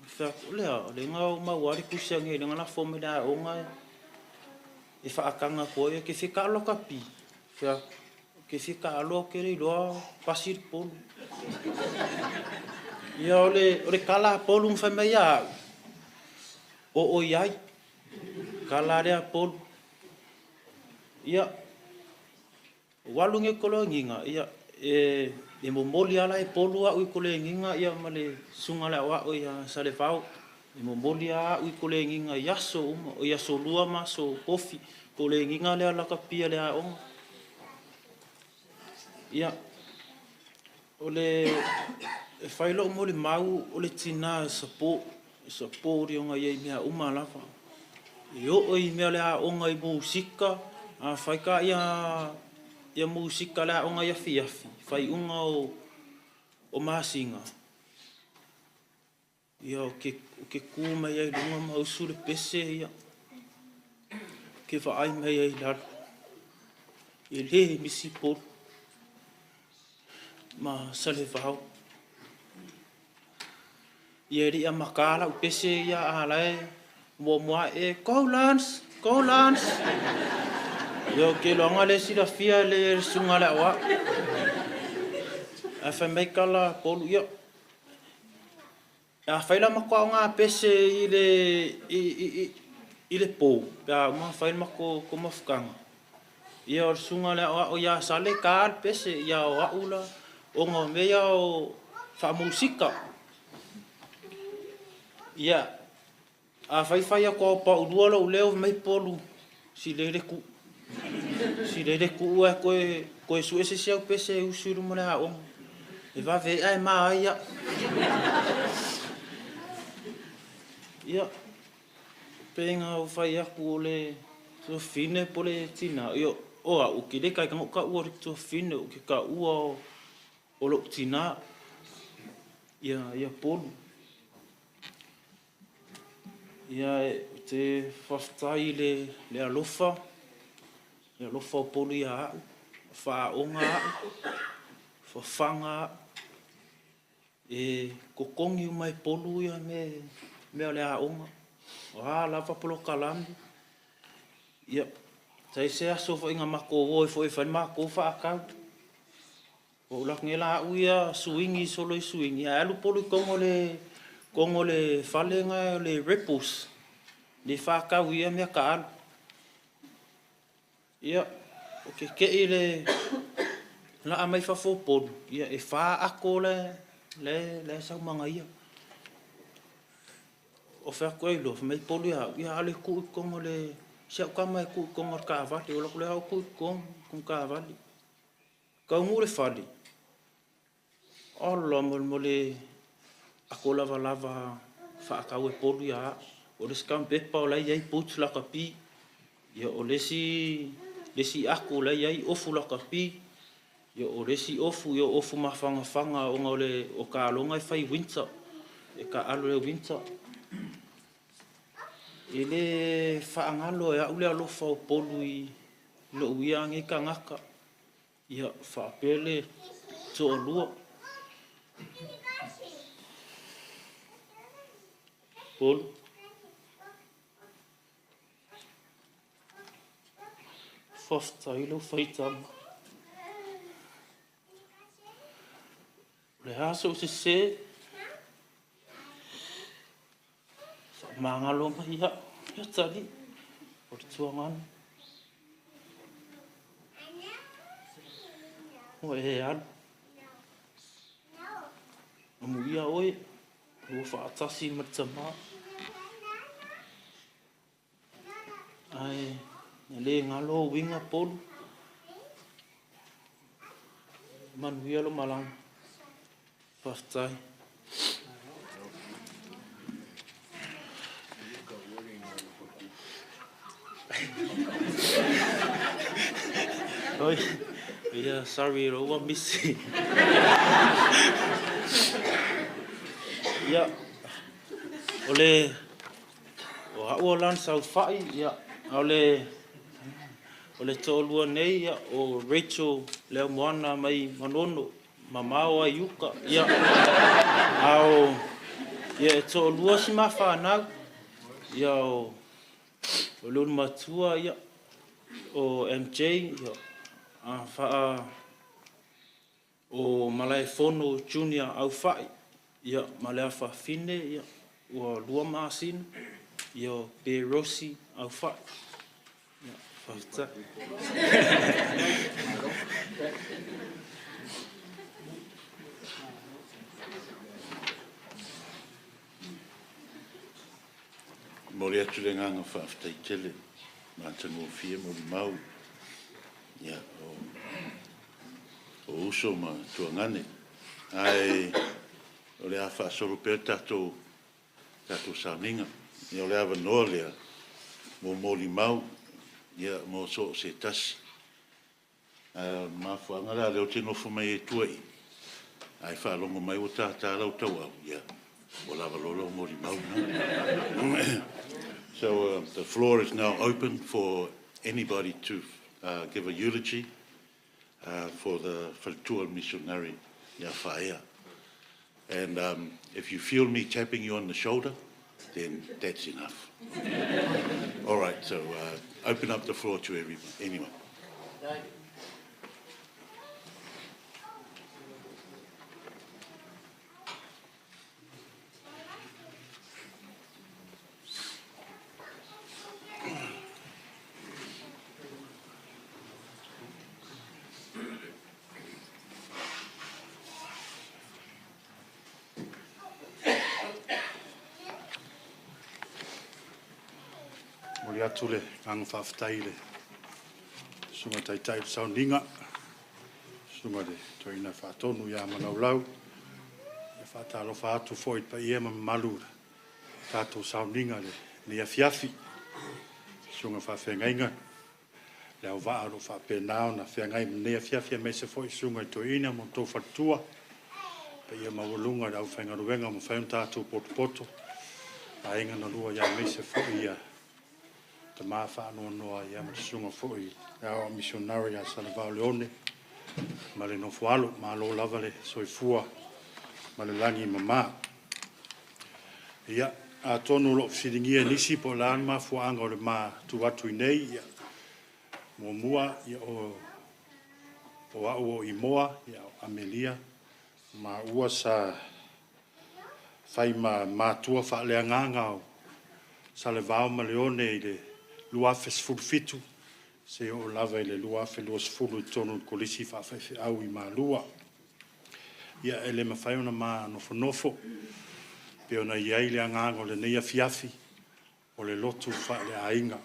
Fai atu, o lea, o lea na ou maua le tusi a nei, lea na lafo mai le aoga e faataga atu ai, e te fia taalo lakapi. Fai atu, ke fia taalo ou te le iloa pasi le Polu. Ia o le tala a Polu na fai mai ia au, o o i ai, tala lea a Polu. Ia, o alu nei koloegiga, ia, e momoli ala e Polu au i koloegiga, ia ma le susuga le aoao ia Salevao. E momoli lava au i koloegiga i aso uma, o i aso lua ma aso tofi, koloegiga lea lakapi a le aoga. Ia, o le e fai lou molimau o le tinā e support, e support ona ia i mea uma lava. E oo i mea o le aoga i musika, a fai ka ia musika le aoga i afiafi, faiuga o masina, ia o ke ku mai ai lunga ma usu le pese ia, ke vaai mai ai lalo. E le misi Polu ma Salevao. Ia ria maka lau pese ia a lae muamua e, go Lance, go Lance. Ia o ke loanga le silafia le susuga le aoao. Ae fai mai tala Polu, ia, a fai la matou aoga pese i le po, pe a uma fai le matou mafutaga. Ia o le susuga le aoao ia Sale ta le pese, ia o au la, ona o mea ia o faamusika. Ia, a fai fai atu ao paulua lou leo mai Polu, si lele ku. Si lele ku e koe sue se si au pese e usu i luma le aoga. E vave e ma ai ia. Ia, peinga o fai aku o le tuafine po le tina. Ia, o au, ke le kai kango ka ua le tuafine, o ke ka ua o lou tina. Ia, ia Polu. Ia, te whawhtai le alofa, le alofa o Polu ia au, whaaonga au, whawhanga au. E kokongi umai Polu ia me mea le aoga. O a lava polokalame. Ia, tai se aso foi ngā mako o e foi whai mako whaakau. O ulak ngela au ia suingi, solo i suingi. A alu Polu i kongo le fale ngā le repos. Le whaakau ia mea ka alu. Ia, o ke kei le la amai fafo Polu. Ia, e whaako le saumanga ia. O whea koe loa, mai Polu ia, ia ale ku i kongo le, si au kama e ku i kongo le kaavale, o lako le au ku i kongo, kongo kaavale. Kaungu le fale, Ola molemole ako lavalava faatau e Polu ia a'u. O le isi tagapepa o la e i ai boots lakapi. Ia o le isi le isi ako o la e i ai ofu lakapi. Ia o le isi ofu, ia o ofu mafanafana ona o le o taaloga e fai i winter, e taaalo i le winter. E le faagalo e a'u le alofa o Polu i lo'u ia nei tagata. Ia faapea le toalua. Polu. Faafetai lau faitama. O le a sou sesē? Faamagalo mai au e Atalii, o le tuagana. Ua e alu. Amuia oe, lua faatasi ma le tama. Ae le galo ou uiga Polu. Manuia lou malaga. Faafetai. Oi, ia, sorry, ua misi. Ia, o le, o a'u o Lance Saufai, ia, a o le, o le toalua nei, ia, o Rachel Leaumoana mai Manono, mamao ai uka, ia, a o, ia, e toalua si ma fanau, ia, o, o le ulumatua, ia, o MJ, ia, a faa, o Malaefono Junior Aufai, ia, ma le afafine, ia, ua 2 masina, ia, o Berosi Aufai. Ia, faafetai. Momoli atu le agaga faafetai tele matagofie molimau ia o uso ma tuagane. Ae o le a faasolo pea le tatou sauniga. Ia o le avanoa lea mo molimau ia mo so o se tasi. Ae o le mafuaaga la lea ou te nofo mai ai tua i i, a e faalogo mai ua tata lau tauau, ia ua lava loa lau molimau lena. So the floor is now open for anybody to give a eulogy for the Faletua o le Missionary ia Faaea. And if you feel me tapping you on the shoulder, then that's enough. All right, so open up the floor to everyone, anyone. Momoli atu le agaga faafetai i le Susuga i le Taitai o le Sauniga, Susuga i le Toeaina Faatonu ia Manaulau. E faatalofa atu foi i le paia ma mamalu o le tatou sauniga i lenei afiafi. Susuga i faafeagaiga, le auvaa o lo o faapena ona feagai ma lenei afiafi, aemaise foi susuga i toeaina ma outou faletua, paia maualuga i le aufaigaluega ua mafai ona tatou potopoto, aiga na lua, aemaise foi ia tama faanoanoa ma le susuga foi i le Aoao Missionary ia Salevao Leone ma le nofoalo. Malo lava le soifua ma le lagi e mama. Ia, atonu o lo o fesiligia e nisi po o le a le mafuaaga o le ma tu atu i inei. Ia, muamua, ia, o au o Imoa, ia, o Amelia, maua sa fai ma matua faaleagaga o Salevao ma Leone i le 2017, seia oo lava i le 2020 i totonu o le Kolisi Faafaifeau i Malua. Ia, e le mafai ona ma nofonofo, pei ona i ai le agaga o lenei afiafi, o le lotu faaleaiga,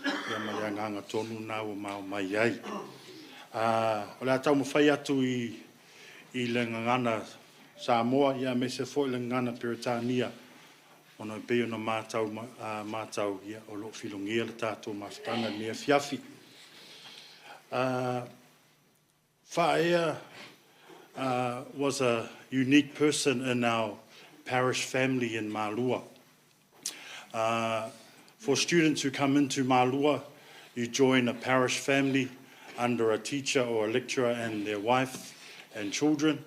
ia ma le agaga tonu lena ua ma omai ai. O le a taumafai atu i le gagana Samoa, ia aemaise foi le gagana Peretania, ona e pei ona matau, matau ia, o lo o filogia le tatou mafutaga i lenei afiafi. Faaea was a unique person in our parish family in Malua. For students who come into Malua, you join a parish family under a teacher or a lecturer and their wife and children.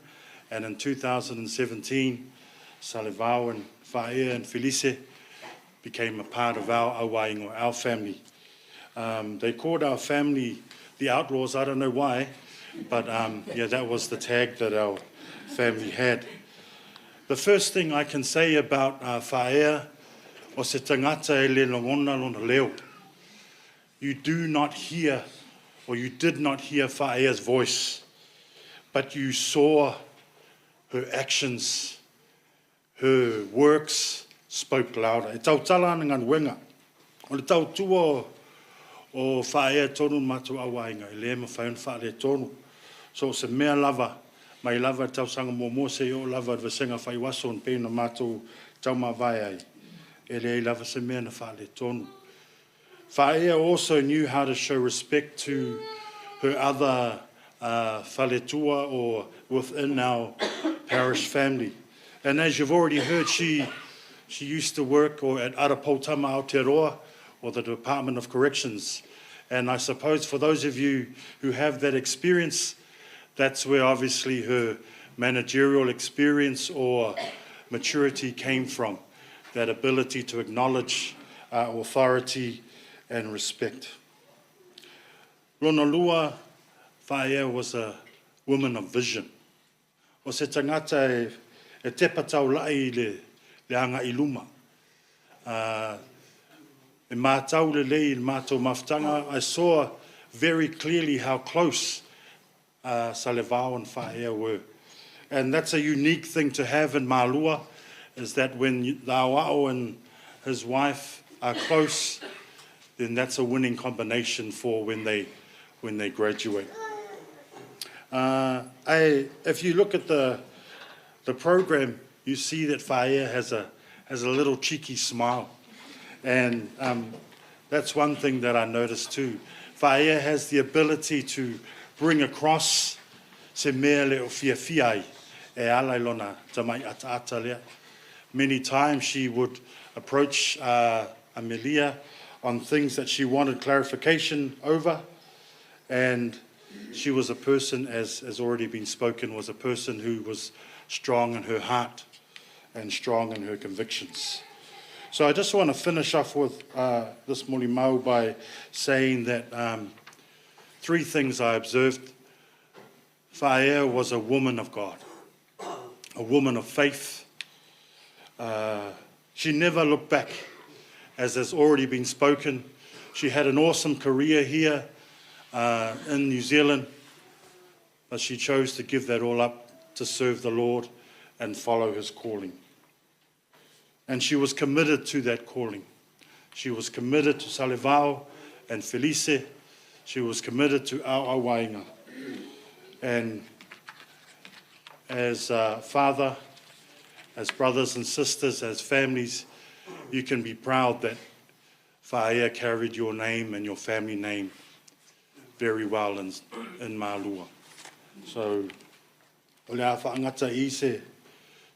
And in 2017, Salevao and Faaea and Felice became a part of our auaiga, our family. They called our family the Outlaws, I don't know why, but yeah, that was the tag that our family had. The first thing I can say about Faaea, o se tagata e le lagona lona leo. You do not hear, or you did not hear Faaea's voice, but you saw her actions, her works spoke louder. E tautala ana galuega. O le tautua o Faaea tonu matou auaiga, e le mafai ona faaletonu. So o se mea lava, mai lava i le tausaga muamua seia oo lava i le vasega faaiuaso e pei ona matou taumavae ai, e leai lava se mea na faaletonu. Faaea also knew how to show respect to her other faletua or within our parish family. And as you've already heard, she used to work or at Ara Poutama Aotearoa or the Department of Corrections. And I suppose for those of you who have that experience, that's where obviously her managerial experience or maturity came from, that ability to acknowledge authority and respect. Lona lua, Faaea was a woman of vision. O se tagata e tepa taulai i le agai i luma. E matau lelei i le matou mafutaga, I saw very clearly how close Salevao and Faaea were. And that's a unique thing to have in Malua, is that when the Aoao and his wife are close, then that's a winning combination for when they graduate. If you look at the program, you see that Faaea has a little cheeky smile. And that's one thing that I noticed too. Faaea has the ability to bring across se mea le o fiafia ai e ala i lona tamai ataata lea. Many times she would approach Amelia on things that she wanted clarification over, and she was a person, as has already been spoken, was a person who was strong in her heart and strong in her convictions. So I just want to finish off with this molimau by saying that three things I observed. Faaea was a woman of God, a woman of faith. She never looked back, as has already been spoken. She had an awesome career here in New Zealand, but she chose to give that all up to serve the Lord and follow his calling. And she was committed to that calling. She was committed to Salevao and Felice. She was committed to our auaiga. And as a father, as brothers and sisters, as families, you can be proud that Faaea carried your name and your family name very well in Malua. So, o le a faagata i se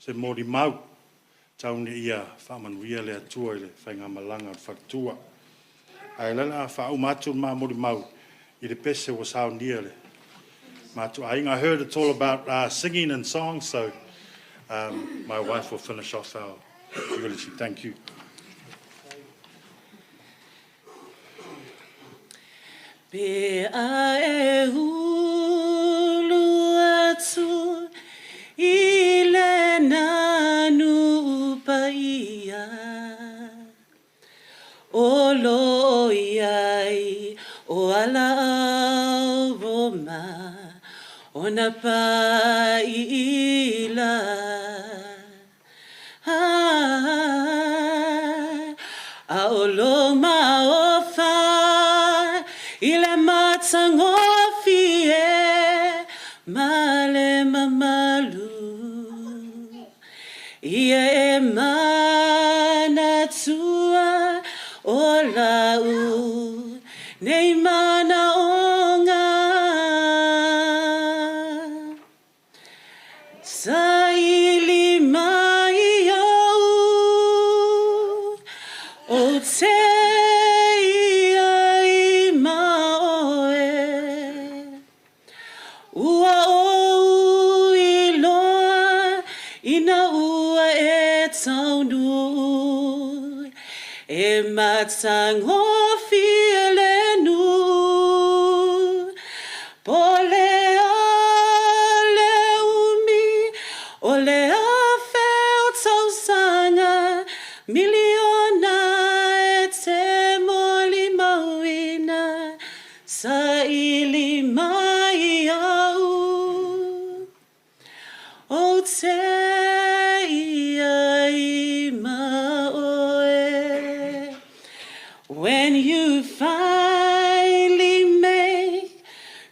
molimau, tau ina ia faamanuia le Atua i le faigamalaga o le faletua. Ae lala a faauma atu le ma molimau i le pese ua saunia le matou aiga. I heard it's all about singing and songs, so my wife will finish off our eulogy. Thank you. Pe a e ulu atu i lena nu'u paia o lo iai o ala Roma o na pa i la ah, a o lo maofa i le matagofie ma le mamalu. Ia e manatua o lau nei manaoga. Saili mai iaʻu, ou te i ai ma ʻoe. Ua ou iloa ina ua e taunuu, e matagofie le nuu. Po o le a le umi o le afe o tausaga, miliona e te molimauina, saili mai iaʻu, ou te i ai ma ʻoe. When you finally make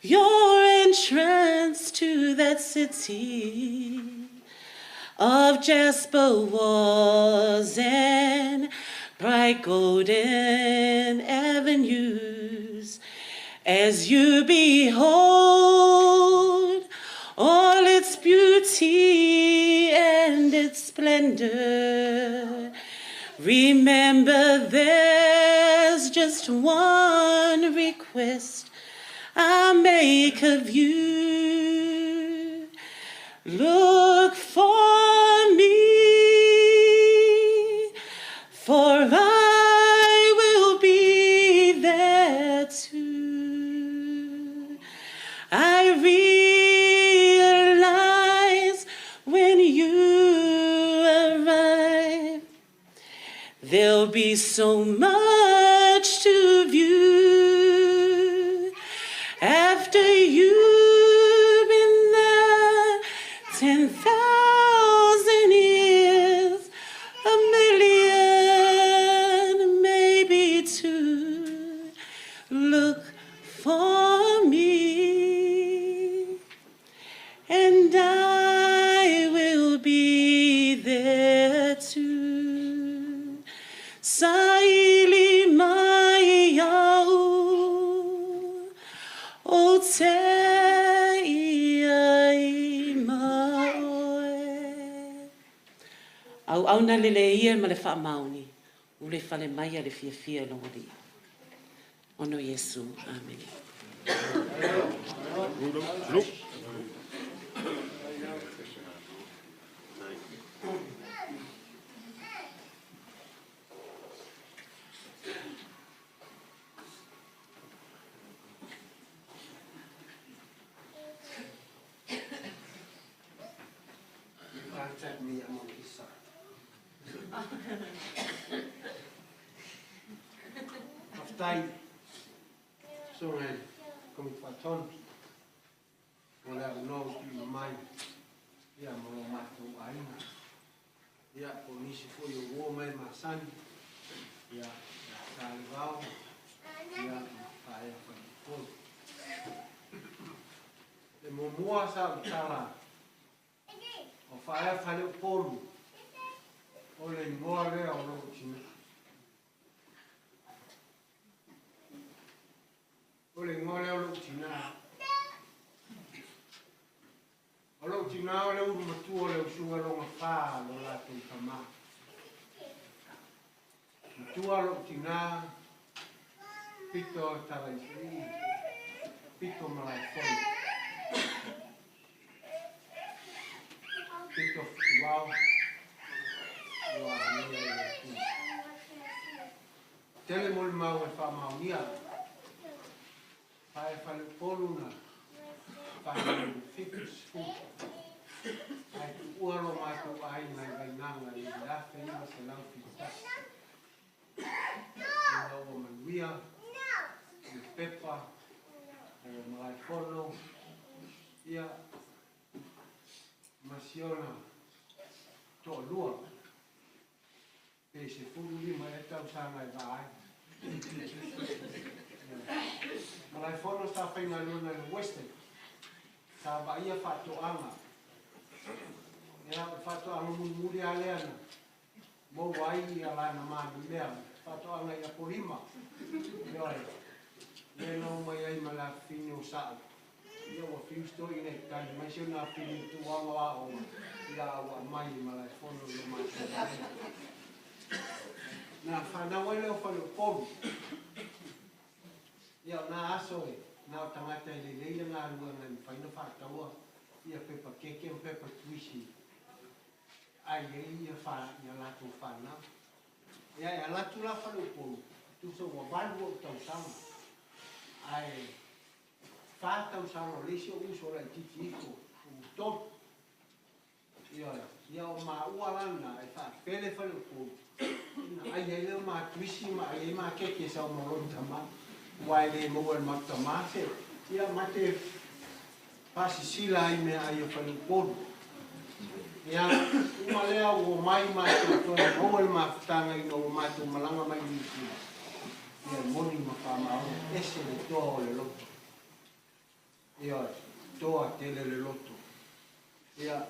your entrance to that city of jasper walls and bright golden avenues, as you behold all its beauty and its splendor, remember there's just one request I make of you. Look for me, for I will be there too. I realize when you arrive, there'll be so much to view. After you've been there 10,000 years, a million, maybe two, look for me, and I will be there too. Saili mai iaʻu, ou te i ai ma ʻoe. Auauna lelei ia ma le faamaoni, ulefale mai a le fiafia i lou Alii. Ono Iesu. Amene. Contact me, I'm on his side. Faafetai susuga i le Komiti Faatonu mo le avanoa ua tuuina mai ia mo lo matou aiga. Ia po o nisi foi o uo ma e masani ia ia Salevao ia ma Faea Faleupolu. E muamua sa ou tala o Faea Faleupolu o le igoa lea o lou tina. O le igoa lea o lou tina. O lou tina o le ulu matua o le usuga lona fa a lo latou tama. Matua lou tina pito tala i se pito Malaefono. Pito Fetuao ua alia i le Atua. Tele molimau e faamaonia. Pae faleupolu na fanau i le 70, ae tuua lo matou aiga i Vainanga i le 1971. Ina ua manuia le pepa o Malaefono, ia, ma si ona toalua. Pe 15 ea tausaga e va ai. Malaefono sa faigaluega i le Western, sa vaaia faatoaga. Ia, o le faatoaga mulimuli lava lea na maua ai ia lana manumea, faatoaga i Apolima. Ioe, lea na omai ai ma le afafine o Sa'o. Ia ua fiu si toeaina e tali mai si ona afafine i le tauaga o aoga, ia a ua aumai i Malaefono i lo matou vaega. Na fanau ai lea o Faleupolu. Ia o na aso e na o tagata e lelei le galuega e mafai ona faataua ia pepa keke ma pepa tuisi ai ai ia fa ia latou fanau. Ia e alu atu la Faleupolu, tusa ua 8 ou tausaga, ae 4 tausaga o le isi ou uso laitiiti ifo ua 3. Ioe, ia o maua la na e faapele Faleupolu, na ai ai lea o ma tuisi ma ai ai ma keke sau ma lona tama, aua e le maua e le matou tama se, ia ma te faasisila ai i meaai a Faleupolu. Ia, uma lea ua omai matou toe maua le mafutaga ina ua matou malaga mai Niu Sila, ia e moni ma faamaoni, ese le toa o le loto. Ioe, toa tele le loto. Ia,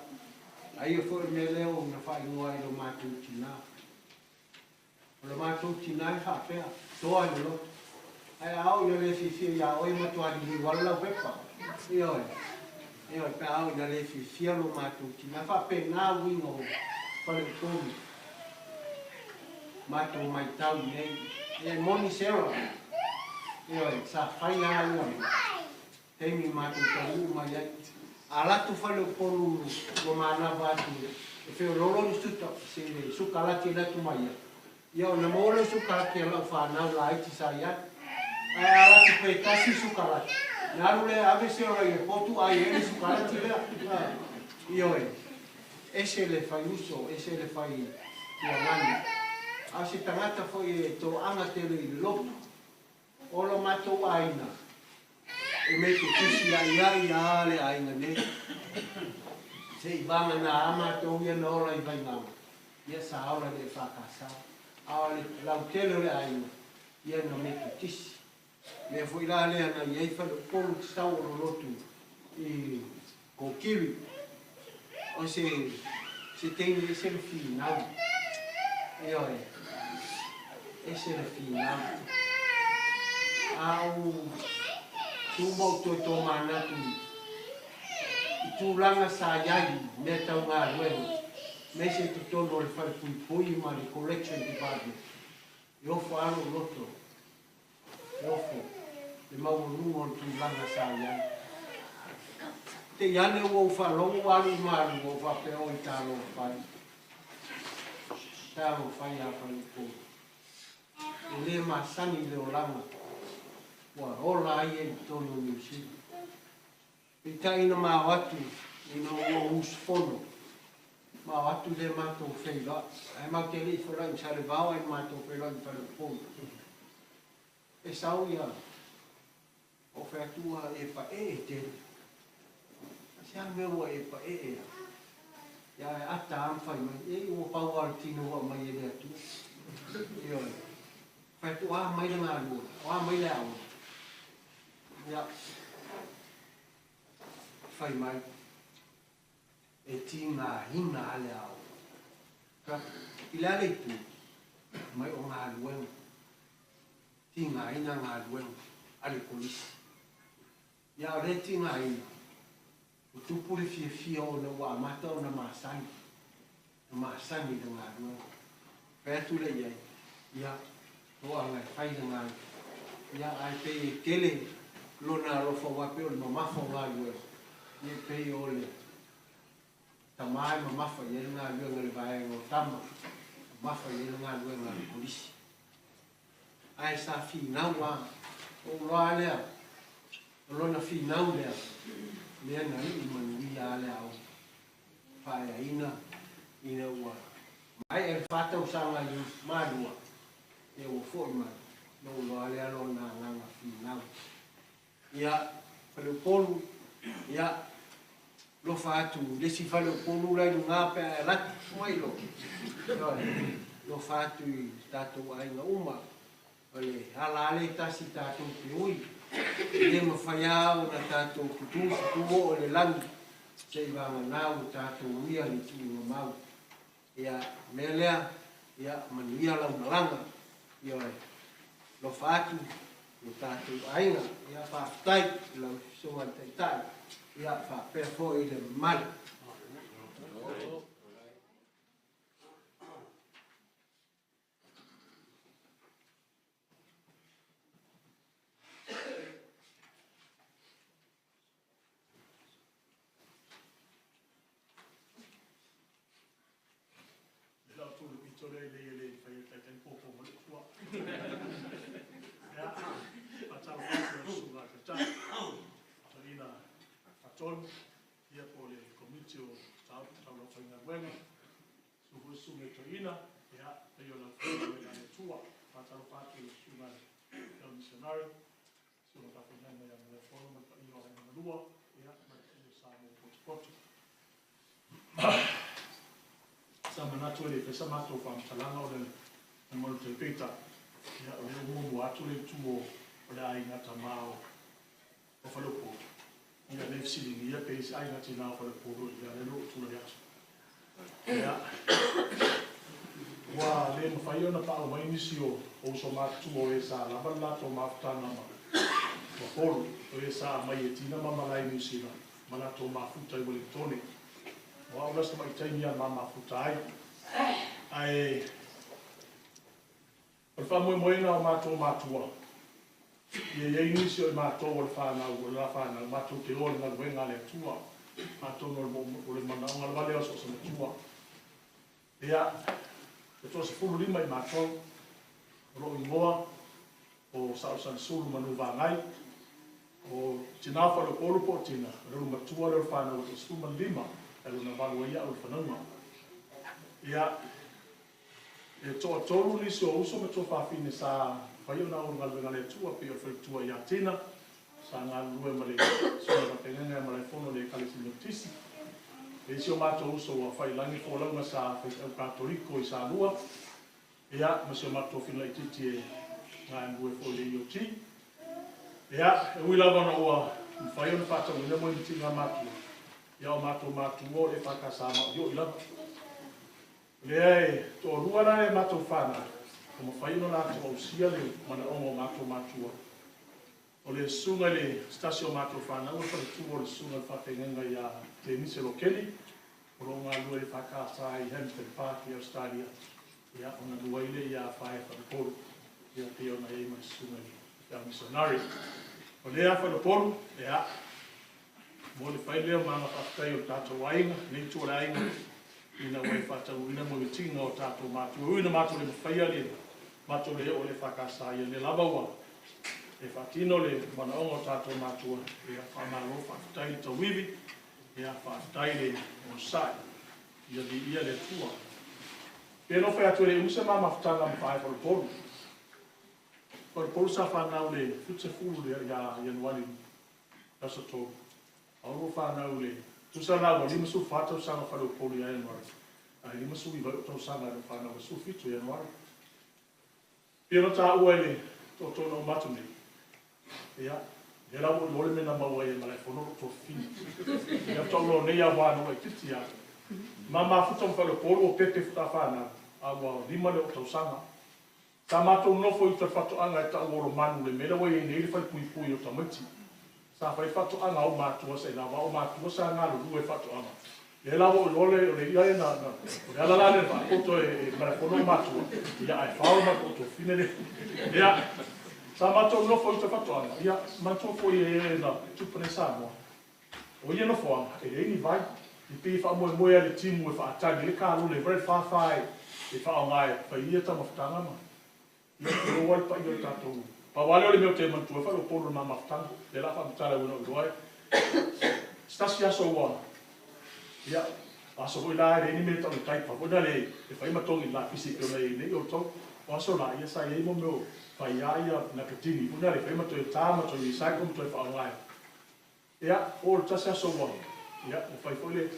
aia foi le mea lea na faaigoa ai i lo matou tinā. O le matou tinā e faapea, toa le loto. Ae a oo ina le fiafia ia oe, e matua liliu lava lau pepa. Ioe, ioe, pe a oo ina le fiafia lo matou tinā. Faapena uiga o Faleupolu. Matou maitau nei. Ia e moni Sarah. Ioe, sa fai lava ia taimi matou taunuu mai ai. A alu atu Faleupolu ua manava atu e feoloolo ni suta, se sukalati e alu atu mai ai. Ia ona maua lea o sukalati a lau fanau laiti sa i ai. Ae a alu atu pe tasi sukalati, ona alu lea e ave Sarah i le potu ai ai le sukalati lea. Ioe, ese le fai uso, ese le fai tualani. A o se tagata foi e toaga tele i le lotu. O lo matou aiga, e metotisi aiai a le aiga nei. Se i vagana a matou ia na ola i Vaigaga, ia sa ola i le EFKS. A o le lautele o le aiga, ia na metotisi. Lea foi la lea na i ai Faleupolu te sau o lo lotu i Kokiri. O se se teine ese le finau. Ioe, ese le finau. A ou tu ma ou toe tomanatu i tulaga sa i ai i mea tau galuega, aemaise i totonu o le falepuipui ma le Correction Department, e ofo lava lou loto. Ofo, le maualuga o le tulaga sa i ai. Te i ane ua ou faalogo ua alu i malu ua ou faapea, Oi, talofa e. Talofa ia Faleupolu. E le masani le olaga ua ola ai e i totonu o Niu Sila. Peitai na ma o atu ina ua ou usufono, ma o atu lea matou feiloai. Ae matou te le i feiloai ma Salevao ae na matou feiloai ma Faleupolu. E sau ia, ou fai atu ua e paee tele. A se a mea ua e paee ai? Ia ae ata lava ma fai mai, ei ua pau lava o le tino ua aumai e le Atua. Ioe. Fai atu, o a mai le galuega, o a mai le aoga. Ia, fai mai, e tigaina lava le aoga. Ka, i le a le itu? Mai o galuega. Tigaina galuega a le kolisi. Ia, a o lea e tigaina, ua tupu le fiafia ona ua amata ona masani, na masani i le galuega. Fai atu lea i ai, ia, toaga e fai le galuega. Ia, ae pei e tele lona alofa aua e pei o le mamafa o galuega, ia e pei o le tama e mamafa i ai le galuega i le vaega o tama, mamafa i ai le galuega a le kolisi. Ae sa finau lava, ou iloa lea, o lona finau lea, lea na iu manuia lava le aoga. Faaeaina ina ua maea le 4 tausaga i Malua, ia ua foi mai, na ou iloa lea lona agaga finau. Ia, Faleupolu, ia, lofa atu i le isi Faleupolu la i luga pe a e alu atu mai lo. Ioe, lofa atu i tatou aiga uma, o le ala lava lea e tasi tatou te ui. E le mafai lava ona tatou tutu se tu oo i le lagi. Sei'avagana ua tatou uia le tuuga mau. Ia, o le mea lea, ia manuia lau malaga. Ioe. Alofa atu i o tatou aiga. Ia, faafetai i lau Susuga i le Taitai, ia faapea foi le mamalu. Le la outou le pito lea i e le fai e taitai popo ma le tua. Ia, faatalofa atu i lau susuga i le Taitai, toeaina faatonu, ia po o le Komiti o Mataupu Tau le Aufaigaluega, susu foi susuga i toeaina, ia, paia o le aufaigaluega a le Atua. Faatalofa atu i lau susuga i le Misionari, susuga i le faafeagaiga ia Malaefono ma le paia o Aiga na Lua, ia ma le paia o Samoa ua potopoto. Sa manatu e le i faia sa matou faamatalaga o le lagona tai peitai, ia o lea ua muamua atu le itu o le aiga tama o Faleupolu, ia lea e fesiligia pe i ai se aiga tina o Faleupolu, ia lea ua ou tulai atu. Ia, ua le mafai ona paau mai nisi o uso matutua o e sa lava le latou mafutaga ma Polu, o e sa aumai e Tina ma malae i Niu Sila ma latou mafuta i Ueligitone. O au la si tamai taimi lava na ma mafuta ai. Ae o le faamoemoega o matou matua, ia i ai nisi o i matou o le fanau, o le la fanau, matou te o i le galuega a le Atua. Atonu o le manaoga lava lea o so o se matua. Ia, e toa-15 i matou, o lou igoa o Saolesolesulu Manuvagai, o tina o Faleupolu po o Tina, o le ulumatua lea o le fanau e toa-15, ae lona valu ai au i le fanauga. Ia, e toatolu nisi o uso ma tuafafine sa mafai ona o i le galuega a le Atua, pei o le faletua ia Tina, sa galulue ma le susuga i le faafeagaiga ia Malaefono i le Ekalesia Metotisi. E i ai si o matou uso ua fai i lagi le folauga sa faifeau Katoliko i Salua, ia, ma si o matou tofi laitiiti e galulue foi i le EOG. Ia, e ui lava ina ua mafai ona faataunuuina moemitiga a matua, ia o matou matua o le EFKS maoioi lava. O lea e toalua la e matou fanau ua mafai ona latou ausia le manaoga o matou matua. O le susuga i le se tasi o matou fanau o le faletua o le susuga i le faafeagaiga ia Tenise Lokeli, o lo o galulue i le EFKS i Hampton Park i Ausetalia, ia, ona lua ai lea ia Faea Faleupolu, ia pei ona i ai ma le susuga i le feau misionari. O lea Faleupolu, ia, mo le fai lea o maga faafetai o le tatou aiga, lenei itu o le aiga, ina ua e faataunuuina moemitiga o tatou matua. E ui ina matou le mafaia le matou le oo i le EFKS, ia lea lava ua e faatino le manaoga o tatou matua, ia faamalo faafetai le tauivi, ia faafetai le onosai. Ia viia le Atua. E pei ona ou fai atu e le i umi se ma mafutaga ma Faea Faleupolu. Faleupolu sa fanau i le 70 ia Ianuari le aso 3, a o lua fanau i le, tusa la ua 54 tausaga Faleupolu ia Ianuari, ae 59 ai ou tausaga na ou fanau ai i le 17 o Ianuari. E pei ona taua e le tootoo na uma atu nei, ia, lea la ua ou iloa le mea na maua ai e Malaefono lou tuafafine. Ia faatoa ou iloa nei lava aua na ou laitiiti lava. Ma mafuta ma Faleupolu o Pepe faatoa fanau, a ua 5 lea o ou tausaga. Sa matou nonofo i uta i le faatoaga e tau o Olomalu, le mea lea ua i ai nei le falepuipui o tamaiti. Sa fai faatoaga a ou matua sa i ina, aua o matua sa galulue i faatoaga. Lea la ua ou iloa o le i'a lea na, o le ala la lea na faapoto e Malaefono ou matua, ia ae fao le matou tuafafine lea. Ia, sa matou nonofo i uta i faatoaga, ia manatua foi e e na tupu nei Samoa, o ia nofoaga e leai ni vai. E pei e faamoemoe lava i le timu e faatali ai le kalole foi lea le fa fa e faaaoga e fai ai ia taumafataga ma ia tulou lava le paia o le tatou. Pau lava lea o le mea ou te manatua ai faleupolu o le ma mafutaga, lea o le a faamatala e uiga o iloa e se tasi aso ua, ia, o aso foi la e leai ni mea e tau o le diaper foi lea e fai ma togi i le lapisi pei ona i ai nei outou. O aso la, ia sa i ai mo mea o fai lava napekini foi lea e fai ma toe ta ma toe recycle ma toe faaaoga. Ia, oo i le tasi aso ua, ia, ua fai foi le,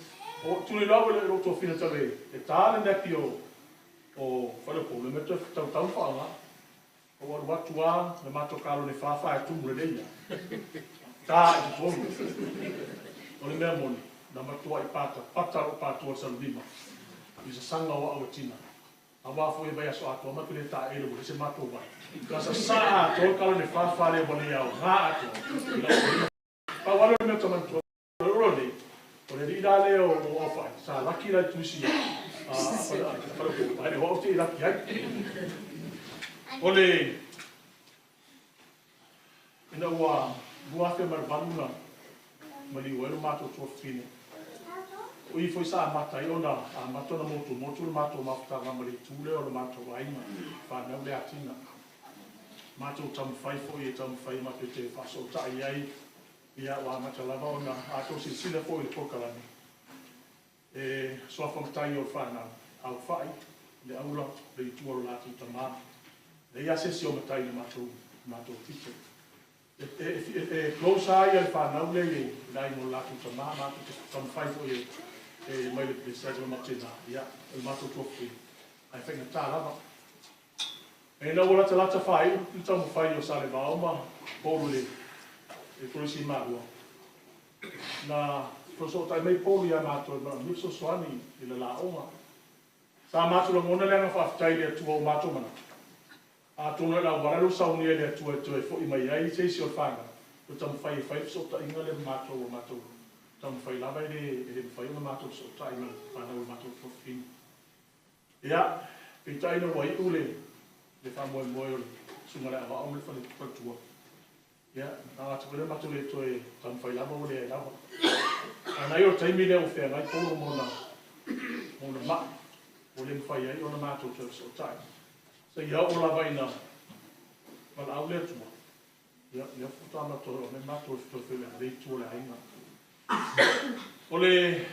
o, tuliloa ua lou tofina talu e ta le nappy o Faleupolu, e toe tautau ma faaaoga. Ou alu atu lava, le matou kalone fa fa e tumu lelei lava, ta i totonu. O le mea moni, Na matuai patapata lou patua i le salelima i le sasaga o au e tina. Aua foi e vaiaso atoa matou te le taele ua leai se matou vai. Na sasaa atoa le kalone fafa lea ua le aoga atoa i lau salelima. Pau lava lea o le mea ou te manatua o nei, o le alii la lea o Aufai, sa laki la i Tuisi a Faleupolu, ae le o au te i laki ai. O le ina ua 2008 na maliu ai lo matou tuafafine, o i foi sa amata ai ona amata ona motumotu le matou mafutaga ma le itu lea o le matou aiga, fanau lea a Tina. Matou taumafai foi e taumafai matou te faasootai ai. Ia, ua amata lava ona a outou silasila foi i le polokalame, e suafa matai o le fanau, Aufai, le Aula, le Itu o le latou tama. E leai lava se isi o matai i le matou, matou pito. E, e, e, e close lava ia le fanau lea i le aiga o le latou tama, matou te taumafai foi e, e mai le, le size o le matou tina, ia, o le matou tuafafine, ae faigata lava. Ina ua latalata faaiu le taumafai o Salevao ma Paulu i le Kolisi Malua, na feosootai mai Paulu ia matou e manaomia fesoasoani i le laoga. Sa matou lagona le agaga faafetai i le Atua ua matou manatu, atonu o le auala lea ua saunia e le Atua e toe foi mai ai se isi o le fanau, toe taumafai e fai le fesootaiga lea ma matou, ua matou taumafai lava e le mafai ona matou fesootai ma le fanau o le matou tuafafine. Ia, peitai ina ua iu le le faamoemoe o le Susuga i le Aoao ma le Faletua, ia, na manatu foi lea matou le toe taumafai lava ua leai lava. Ae na i o le taimi lea ua feagai Paulo ma ona ma ona mai, ua le mafai ai ona matou toe fesootai. Seia oo lava ina valaau le Atua, ia, lea faatoa matou oo mai matou toe feiloai ma lea itu o le aiga. O le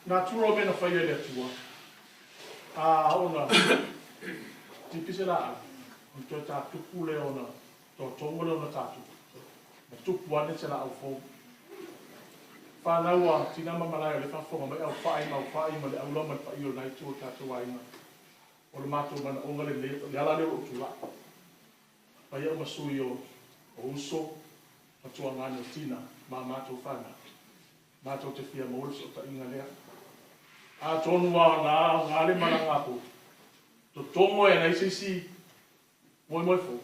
natura o mea na faia e le Atua, a oo ina tipi se laau, ona toe tatupu lea ona totogo lea ona tatupu, ma tupu ane se laau fou. Fanau a tina ma malae o lea e faafofoga mai Aufai ma Aufai ma le Aula ma le paia o lena itu o le tatou aiga. O le matou manaoga lenei, o le ala lea o lou tulai. Fai au ma sui o uso ma tuagane o tina ma a matou fanau. Matou te fia maua le fesootaiga lea. Atonu ua na aoga le malaga a Pulu, totogo e leai se isi moemoe fou,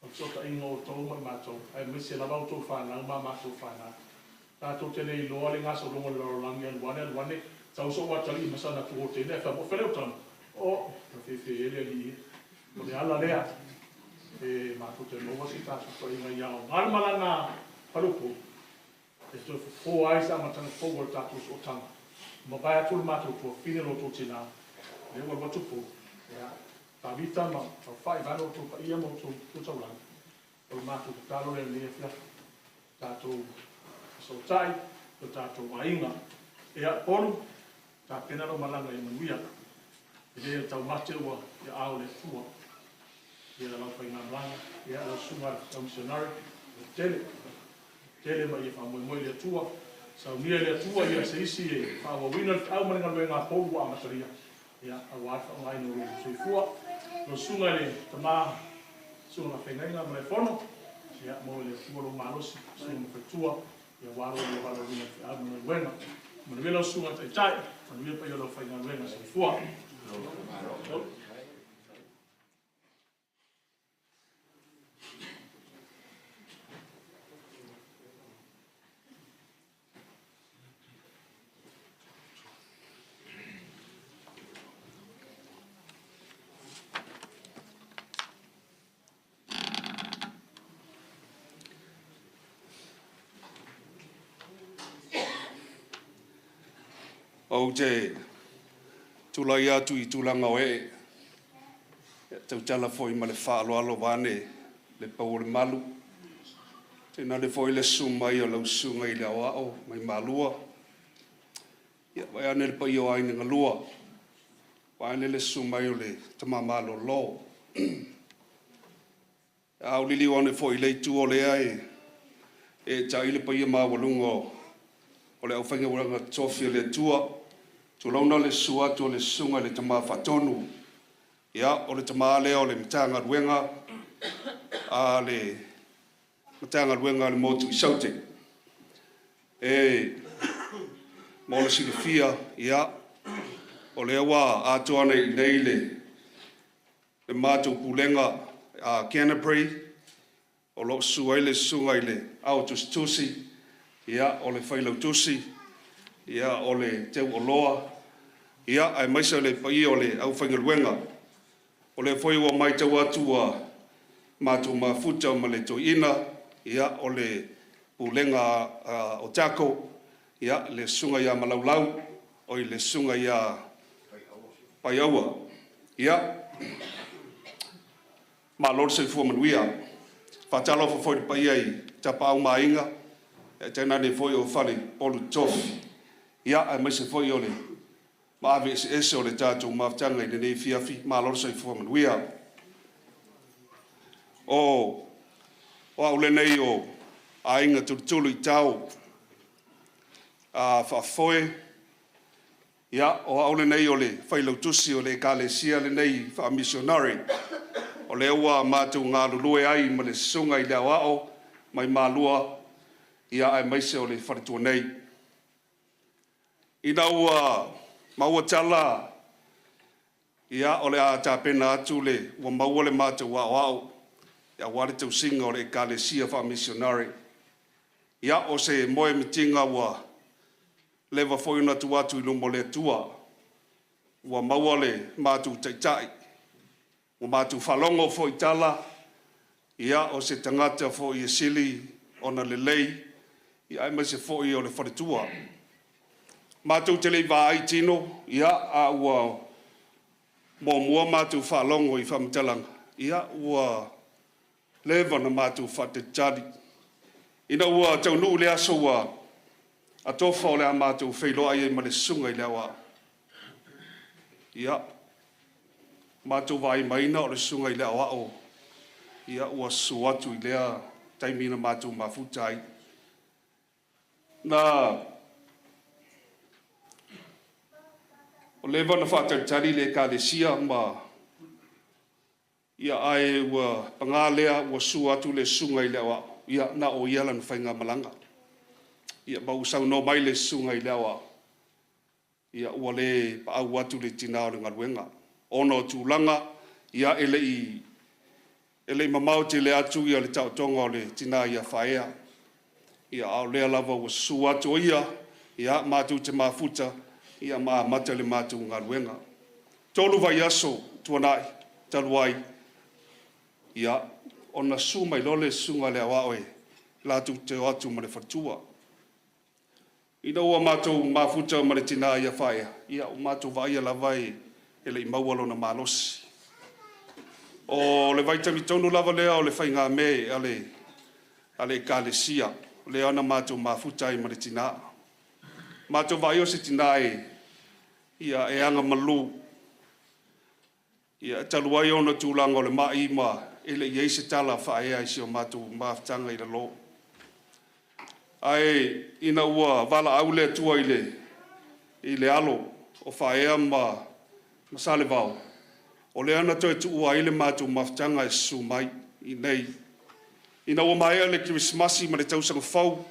o le fesootaiga o outou ma i matou, aemaise lava a outou fanau ma a matou fanau. Tatou te le iloa le gasologa o le lalolagi, alu ane alu ane, sau sou atalii ma sana tuoteine ae fai atu, O fea le tama? O, tafefe e le alii e. O le ala lea e matou te maua se tatou fesootaiga ia aoga le malaga a Faleupolu e toe fofoa ai se amataga fou o le tatou sootaga. Mavae atu le matou tuafafine lo outou tina, lea ua alu atu Pulu, ia, Tavita ma Taufai vaeane outou paia ma outou tu taulagi, o le matou tatalo lea i lenei afiafi, tatou fesootai i o tatou aiga. Ia, Polu, tapena lau malaga ia manuia. E le taumate ua i aao o le Atua. Ia lau faigamalaga, ia lau susuga i le tau misionare, ia tele, tele ma ia faamoemoe i le Atua, saunia e le Atua ia se isi e faaauauina le feau ma le galuega a Paulu ua amatalia, ia aua le faaaogaina o lou soifua. Lau susuga i le tama, susuga faafeagaiga ma Malaefono, ia maua e le Atua lou malosi, susuga ma faletua, ia aua lo oulua valaauina i le feau ma le galuega. Manuia lau susuga i le Taitai, manuia le paia o le aufaigaluega. Soifua. Ou te tulai atu i tulaga o ee, e tautala foi ma le faaaloalo vaeane le pau o le malu. Tainane foi le susu mai o lau susuga i le Aoao mai Malua, ia vaeane le paia o Aiga na lua, vaeane le susu mai o le Tama Malolo. A ou liliu ane foi i le itu o lea e eetai le paia maualuga o le aufaigaluega totofi a le Atua, tulouna le susu atu o le Susuga i le Tama Faatonu, ia, o le tama lea o le Matagaluega a le Matagaluega a le Motu i Saute. E mo le silafia, ia, o lea ua atoa nei i inei le matou pulega a Canterbury, o lo o susu ai le susuga i le Ao Tusitusi, ia, o le Failautusi, ia, o le Teuoloa, ia, aemaise o le paia o le aufaigaluega. O lea foi ua matau atu ua matou mafuta ma le toeaina, ia, o le pulega a Otago, ia, le susuga ia Malaulau, oi le susuga ia Paiaua. Ia, malo le soifua manuia. Faatalofa foi i le paia i Tapaau ma Aiga, ae tainane foi o faleupolu tofi, ia, aemaise foi o le maave eseese o le tatou mafutaga i lenei afiafi. Malo le soifua manuia. O au lenei o Aiga Tulutuluitao Faafoe, ia, o au lenei o le failautusi o le ekalesia lenei faamisionare, o lea ua matou galulue ai ma le susuga i le Aoao mai Malua, ia aemaise o le faletua nei. Ina ua maua tala, ia, o le a tapena atu le, ua maua le matou aoao aua le tausiga o le ekalesia faamisionare. Ia, o se moemitiga ua leva foi ona tuu atu i luma o le Atua, ua maua le matou taitai, ua matou faalogo foi i tala, ia, o se tagata foi e sili ona lelei, aemaise foi o le faletua. Matou te le i vaai tino, ia, a ua muamua matou faalogo i faamatalaga, ia, ua leva ona matou faatalitali. Ina ua taunuu le aso ua atofa o le a matou feiloai ai ma le susuga i le Aoao, ia, matou vaai mai o le susuga i le Aoao, ia, ua susu atu i lea taimi na matou mafuta ai. Na ua leva ona faatalitali le ekalesia ma ia ae ua paga lea ua susu atu le susuga i le Aoao, ia na o ia lana faigamalaga. Ia ma ua saunoa mai le susuga i le Aoao, ia ua le paau atu le tina o le galuega ona o tulaga ia e le i mamao tele atu le taotoga o le tina ia Faaea. Ia a o lea lava ua susu atu o ia, ia matou te mafuta ia ma amata le matou galuega. 3 vaiaso tuanai talu ai, ia, ona susu mai loa le susuga i le Aoao e latou te o atu ma le faletua. Ina ua matou mafuta ma le tina ia Faaea, ia ua matou vaaia lava e le i maua lona malosi. O le vaitaimi tonu lava lea o le faigamea a le ekalesia, lea na matou mafuta ai ma le tina. Matou vaai o se tina e, ia, e agamalu, ia, talu ai ona tulaga o le mai ma e le i i ai se tala a Faaea i si o matou mafutaga i lalo. Ae ina ua valaau le Atua i le alo o Faaea ma Salevao, o lea na toe tuua ai le matou mafutaga e susu mai i inei. Ina ua maea le Kerisimasi ma le tausaga fou,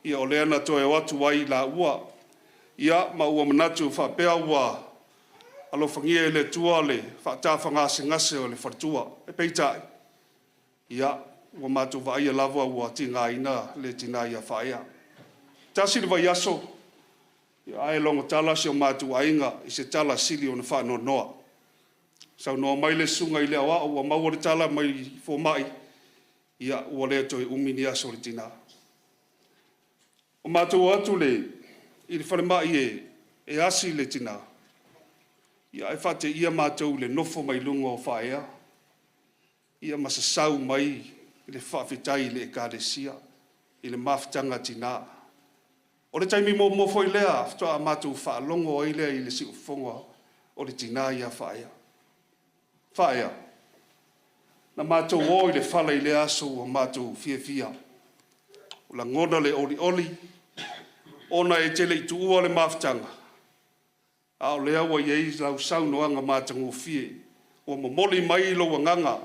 ia o lea na toe o atu ai laua. Ia ma ua manatu faapea ua alofagia e le Atua le faatafagasegase o le faletua. Peitai, ia, ua matou vaaia lava ua tigaina le tina ia Faaea. Tasi le vaiaso, ae logo tala si o matou aiga i se tala sili ona faanoanoa. Saunoa mai le susuga i le Aoao ua maua le tala mai fomai, ia, ua le toe umi ni aso o le tina. O matou o atu i le falemai e asi le tina, ia ae faateia matou i le nofo mai luga o Faaea, ia ma sasau mai le faafetai i le ekalesia i le mafutaga a tina. O le taimi muamua foi lea faatoa matou faalogo ai lea i le siufofoga o le tina ia Faaea. Faaea, na matou o i le fala i lea aso ua matou fiafia. Ua lagona le olioli ona e te le i tuua le mafutaga, a o lea ua i ai lau saunoaga matagofie, ua momoli mai lou agaga,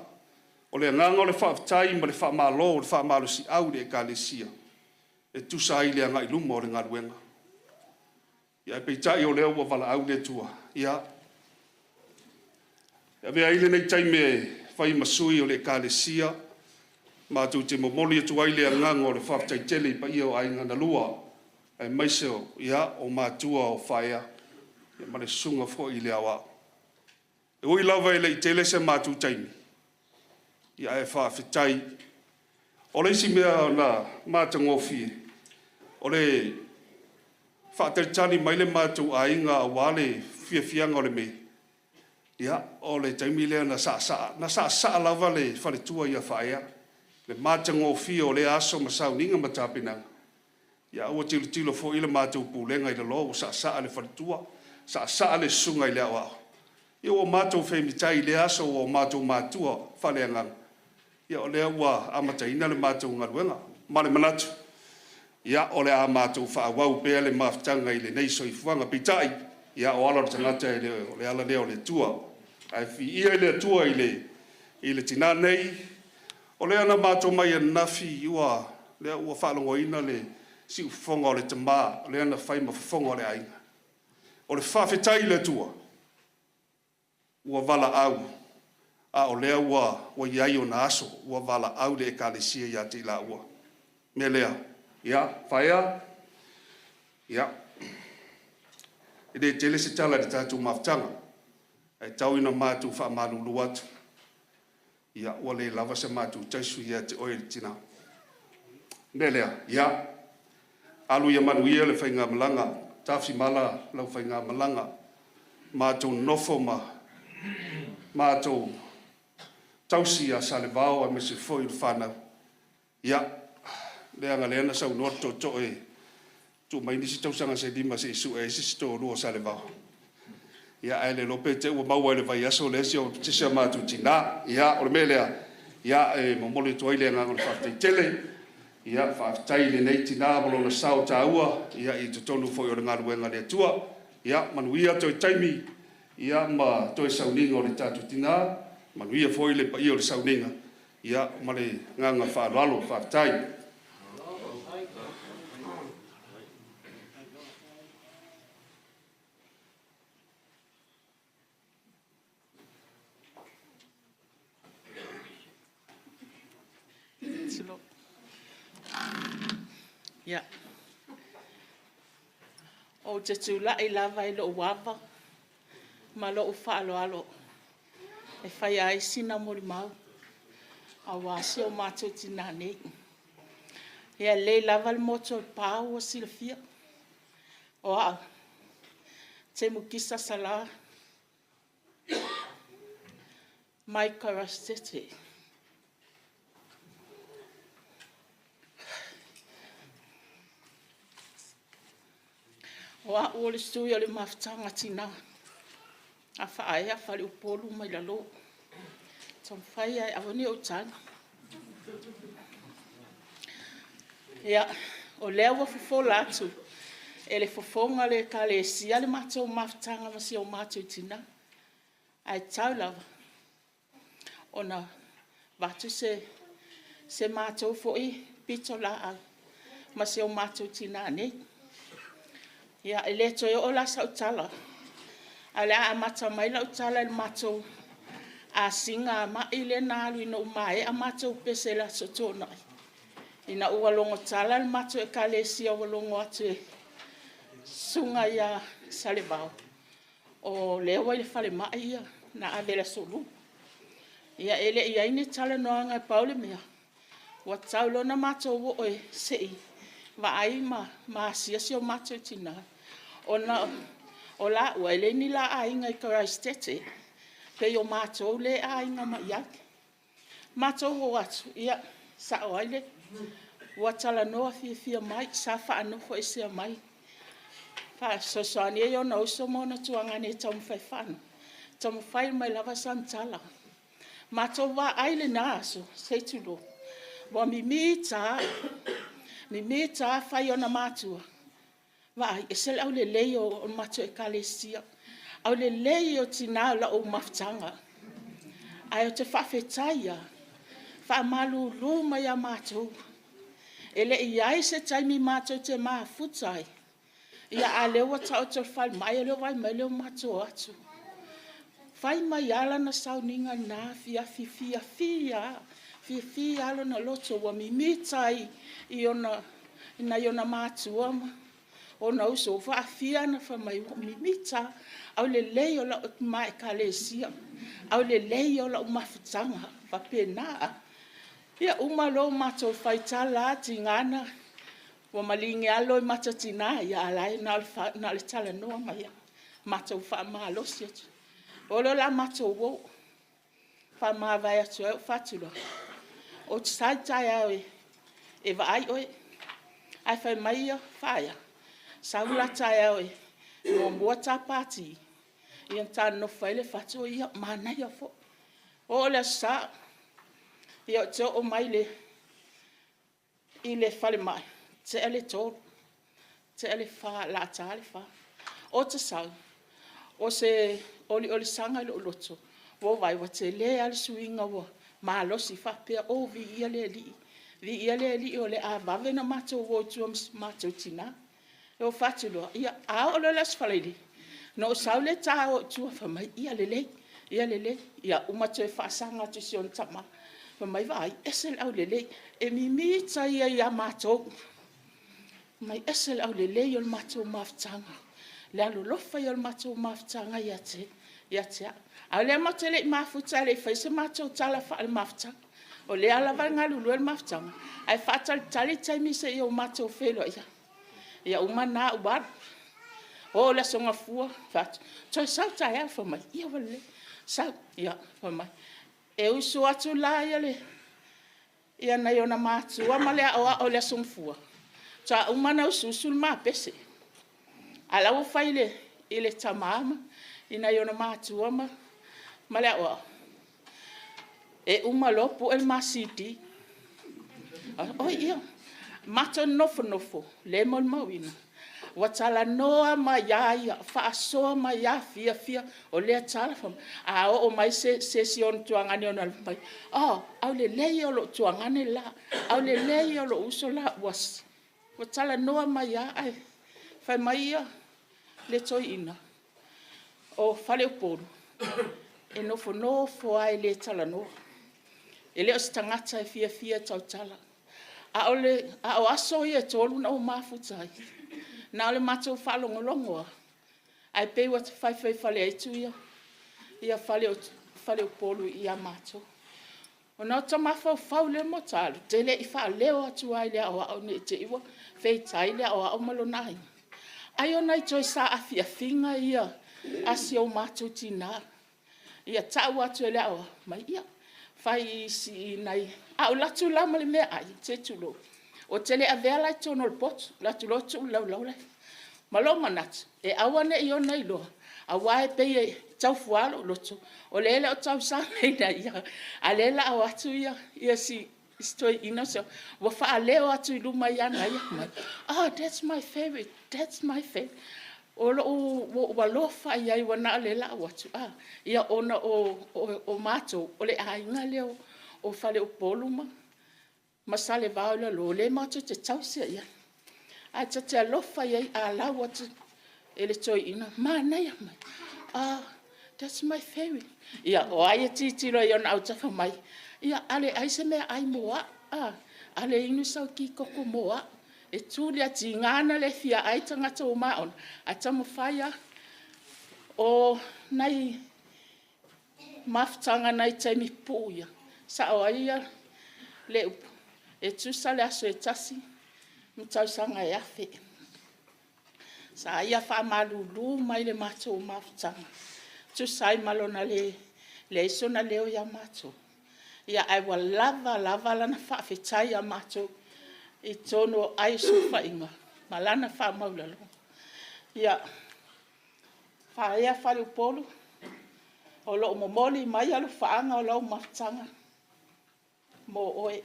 o le agaga o le faafetai ma le faamalo, o le faamalosiau i le ekalesia. e tusa ai le agai i luma o le galuega. Ia ae peitai o lea ua valaau le Atua, ia, e avea ai lenei taimi e fai ma sui o le Ekalesia, matou te momoli atu ai le agaga o le faafetai tele i paia o aiga na lua, aemaise o, ia, o matua o Faaea ma le Susuga foi i le Aoao. E ui lava e le i tele se matou taimi, ia ae faafetai. O le isi mea na matagofie, o le faatalitali mai le matou aiga aua le fiafiaga o le mei, ia, o le taimi lea na saasaa, na saasaa lava le faletua ia Faaea, le matagofie o lea aso ma sauniga ma tapenaga, a ua tilotilo foi le matou pulega i lalo ua saasaa le faletua, saasaa le susuga i le aoao. Ia ua matou femitai i lea aso ua o matou matua faaleagaga, ia o lea ua amataina le matou galuega. Ma le manatu, ia, o le a matou faaauau pea le mafutaga i lenei soifuaga. Peitai, ia o ala o le tagata e le o le ala lea o le Atua. Ae viia le Atua i le tina nei, o lea na matou omai ananafi, o lea ua faalogoina le siufofoga o le tama lea na fai ma fofoga o le aiga. O le faafetai i le Atua ua valaau, a o lea ua i ai ona aso, ua valaau le Ekalesia ia te i laua. O le mea lea, ia Faaea, ia, e le tele se tala i le tatou mafutaga, ae tau ina matou faamalulu atu, ia ua le lava sa matou taisu ia te oe le tina. O le mea lea, ia, alu ia manuia le faigamalaga, tafimala lau faigamalaga, matou nonofo ma matou tausi ia Salevao aemaise foi le fanau, ia, leaga o lea na saunoa le tootoo e tuu mai nisi tausaga se lima se i sue ai se isi toalua o Salevao, ae le iloa pe te i ua maua i le vaiaso lea se isi o matou tina. Ia, o le mea lea, e momoli atu ai le agaga o le faafetai tele, faafetai i lenei tina ma lona sao taua i totonu foi o le galuega a le Atua. Ia manuia toe taimi ma toe sauniga o le tatou tina, manuia foi le paia o le sauniga. Ma le agaga faaaloalo. Faafetai. Ia. Ou te tulai lava i lou ava ma lou faaaloalo e faia ai sina molimau aua si o matou tina nei. Ia e lelei lava le motu o le pa ua silafia. O au, Temukisa Sala mai Karanasese. O au o le sui o le Mafutaga a Tina a Faaea Faleupolu mai lalo. Taumafai lava e aua ne i ou tagi. Ia, o lea ua fofola atu e le fofoga o le Ekalesia le matou mafutaga ma si o matou tina, ae tatau lava ona avatu se matou foi pitolaau ma si o matou tina nei. Ia, e le toe oo la sau tala, ae o le a amata mai lau tala i le matou asiga mai lea na alu ina ua maea matou pese i le Aso Toonai, ina ua logo tala le matou Ekalesia ua logo atu e le Susuga ia Salevao o lea ua i le falemai na ave i le Aso Lulu. Ia, e le i i ai ni talanoaga, na pau le mea, ua tatau loa ona matou oo se i vaai ma asia si o matou tina, ona o laua, e leai ni la aiga i Kerasetete, pei o matou lea e aiga mai i ai. Matou o atu, ia, sao ai le… ua talanoa fiafia mai, sa faanofoesea mai, fesoasoani e i ona uso ma ona tuagane e taumafai e faanofo, taumafai mai lava sana tala. Matou vaai i lena aso, se i tulou, ua mimita, mimita fai e ona matua, vaai, e ese le aulelei o le matou Ekalesia, aulelei ia o tina o lau mafutaga. Ae ou te faafetai lava, e faamalulu mai ia matou. E le i i ai se taimi matou te mafuta ai, ia a o lea ua taoto i le falemai o lea ua vaai mai o lea ua matou o atu. Fai mai lava lana sauniga i lena afiafi, fiafia lava, fiafia lava lona loto ua mimita i nai ona matua ma ona uso, ua faafia ona fai mai, ua ou mimita lava, aulelei o lau ma Ekalesia, aulelei o lau mafutaga. E faapena. Ia uma loa matou faitala lava, tiga na ua maligi lava le loimata tina, a o la e na o le talanoa mai lava, matou faamalosi atu. O lea o le a matou o. Faamavae atu ai ou fai atu loa, ou te sau taeao e vaai oe. Ae fai mai Faea, sau la taeao e muamua ta pati ona ta nonofo ai lea i le fatu. Ia, manaia foi. Oo i le Aso Sa, ia ou te oo mai i le falemai, tea le 3, tea le 4, o le a ta le 4. Ou te sau, o se oliolisaga i lou loto, ua ou vaai ua tele lava le suiga ua malosi faapea, o viia le Alii, viia le Alii o le a vave ona matou o i tua ma si o matou tina. Ou fai atu loa, ia, a oo loa i le Aso Faraile, ona ou sau lea ta o i tua. Fai mai, ia lelei, ia lelei. Ia uma toe faasaga atu i si ona tama, fai mai, vaai, e ese le aulelei. E mimita ia ia matou, fai mai e ese le aulelei o le matou mafutaga, le alolofa ia o le matou mafutaga ia te au. A o lea matou te le i mafuta e le i faia se matou tala faalemafutaga. O lea lava e galulue le mafutaga, ae faatalitali le taimi seia o matou feiloai ai. Ia uma lena ou alu. Oo i le Aso Gafua, fai atu, toe sau taeao. Fai mai, ia ua lelei. Sau, ia, fai mai. E usu atu la nai ona matua ma le aoao i le Aso Gafua, faatoa uma ona usuusu le ma pese, a o la e ua fai i le tama i nai ona matua ma le aoao, e uma loa pue le ma CD. Oi ia, matou nofonofo lea e molimauina, ua talanoa mai lava ia, faasoa mai lava, fiafia. O lea tala, fai mai, a oo mai se isi o ona tuagane e alu mai, oh, aulelei ia o lou tuagane le la, aulelei ia o lou uso le la. Ua talanoa mai lava ae fai mai le toeaina o faleupolu, e nofonofo lava e le talanoa, e le o se tagata e fiafia e tautala. A o aso ia e 3 na ou mafuta ai, na o le matou faalogologo lava, ae pei ua faifaifaleitu faleupolu ia matou. Ona ota mafaufau lea ma ota alu, ou te le i faaleo atu lava i le aoao ne i te i ua feitai le aoao ma lona aiga. Ai o nai toe saafiafiga ia a si o matou tina, ia tau atu e le aoao, fai mai, ia, fai i nai… A ou alu atu la ma le meaai, se i tulou, ou te le avea la i totonu o le potu, ou alu atu loa tuu i le laulau la e i fafo. Ma lou manatu, e aua ne i ona iloa, aua e pei e tau fua lou loto, o lea e le o tausagaina ia, a o lea o le a o atu si toeaina ua faaleo atu i luma i ana ia, fai mai, oh that's my favourite, that's my favourite. Ua ou alofa i ai ua na o le lau atu, ia ona o matou, o le aiga lea o faleupolu ma Salevao i lalo, o lea matou te tausi lava i ai. Ae ta te alofa i ai a lau atu e le toeaina, manaia, oh that's my favourite. Ia, o ai e tilotilo i ona autafa mai, ia ale ai se meaai mo au, a? Ale inu sau ti koko mo au. E tuli lava, tiga ona le fia ai tagata ua maona, ae taumafai lava. O nai mafutaga nai taimi pupuu ia, e sao ai le upu, e tusa le aso e tasi ma tausaga e 1,000. Sa ia faamalulu mai i le matou mafutaga e tusa ai ma lona leai sona leo ia matou, ae ua lava lava lana faafetai ia matou i totonu o aai o sulufaiga ma lana faamaualaloga. Ia, Faaea faleupolu, o lo o momoli mai alofaaga o lau mafutaga mo oe.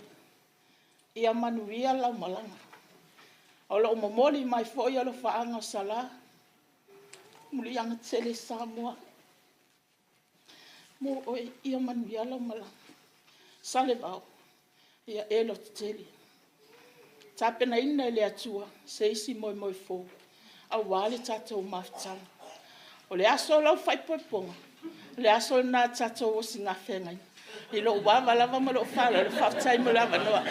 Ia manuia lau malaga. O lo o momoli mai foi alofaaga o Sala, muliaga tele Samoa mo oe, ia manuia lau malaga. Salevao, ia e lototele. tapenaina e le Atua se isi moemoe fou aua le tatou mafutaga. O le aso o lau faaipoipoga, o le aso lena tatou osi gafeagaiga. I lou ava lava ma lou faaaloalo, faafetai mo le avanoa.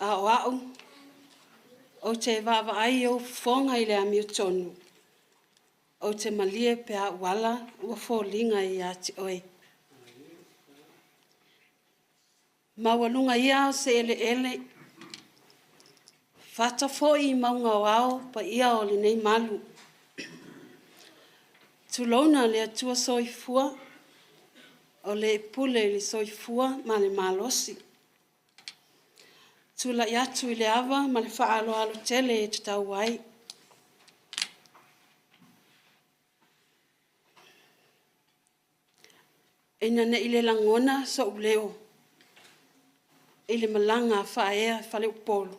A o au, ou te vaavaai i ou fofoga i le amiotonu, ou te malie pe a ou ala ua foliga ia te oe. Maualuga ia o se eleele, fata foi i mauga o ao paia o lenei malu. Tulouna le Atua Soifua, o le pule i le soifua ma le malosi. Tulai atu i le ava ma le faaaloalo tele e tatau ai. Ina ne i le lagona sou leo i le malaga a faaea faleupolu,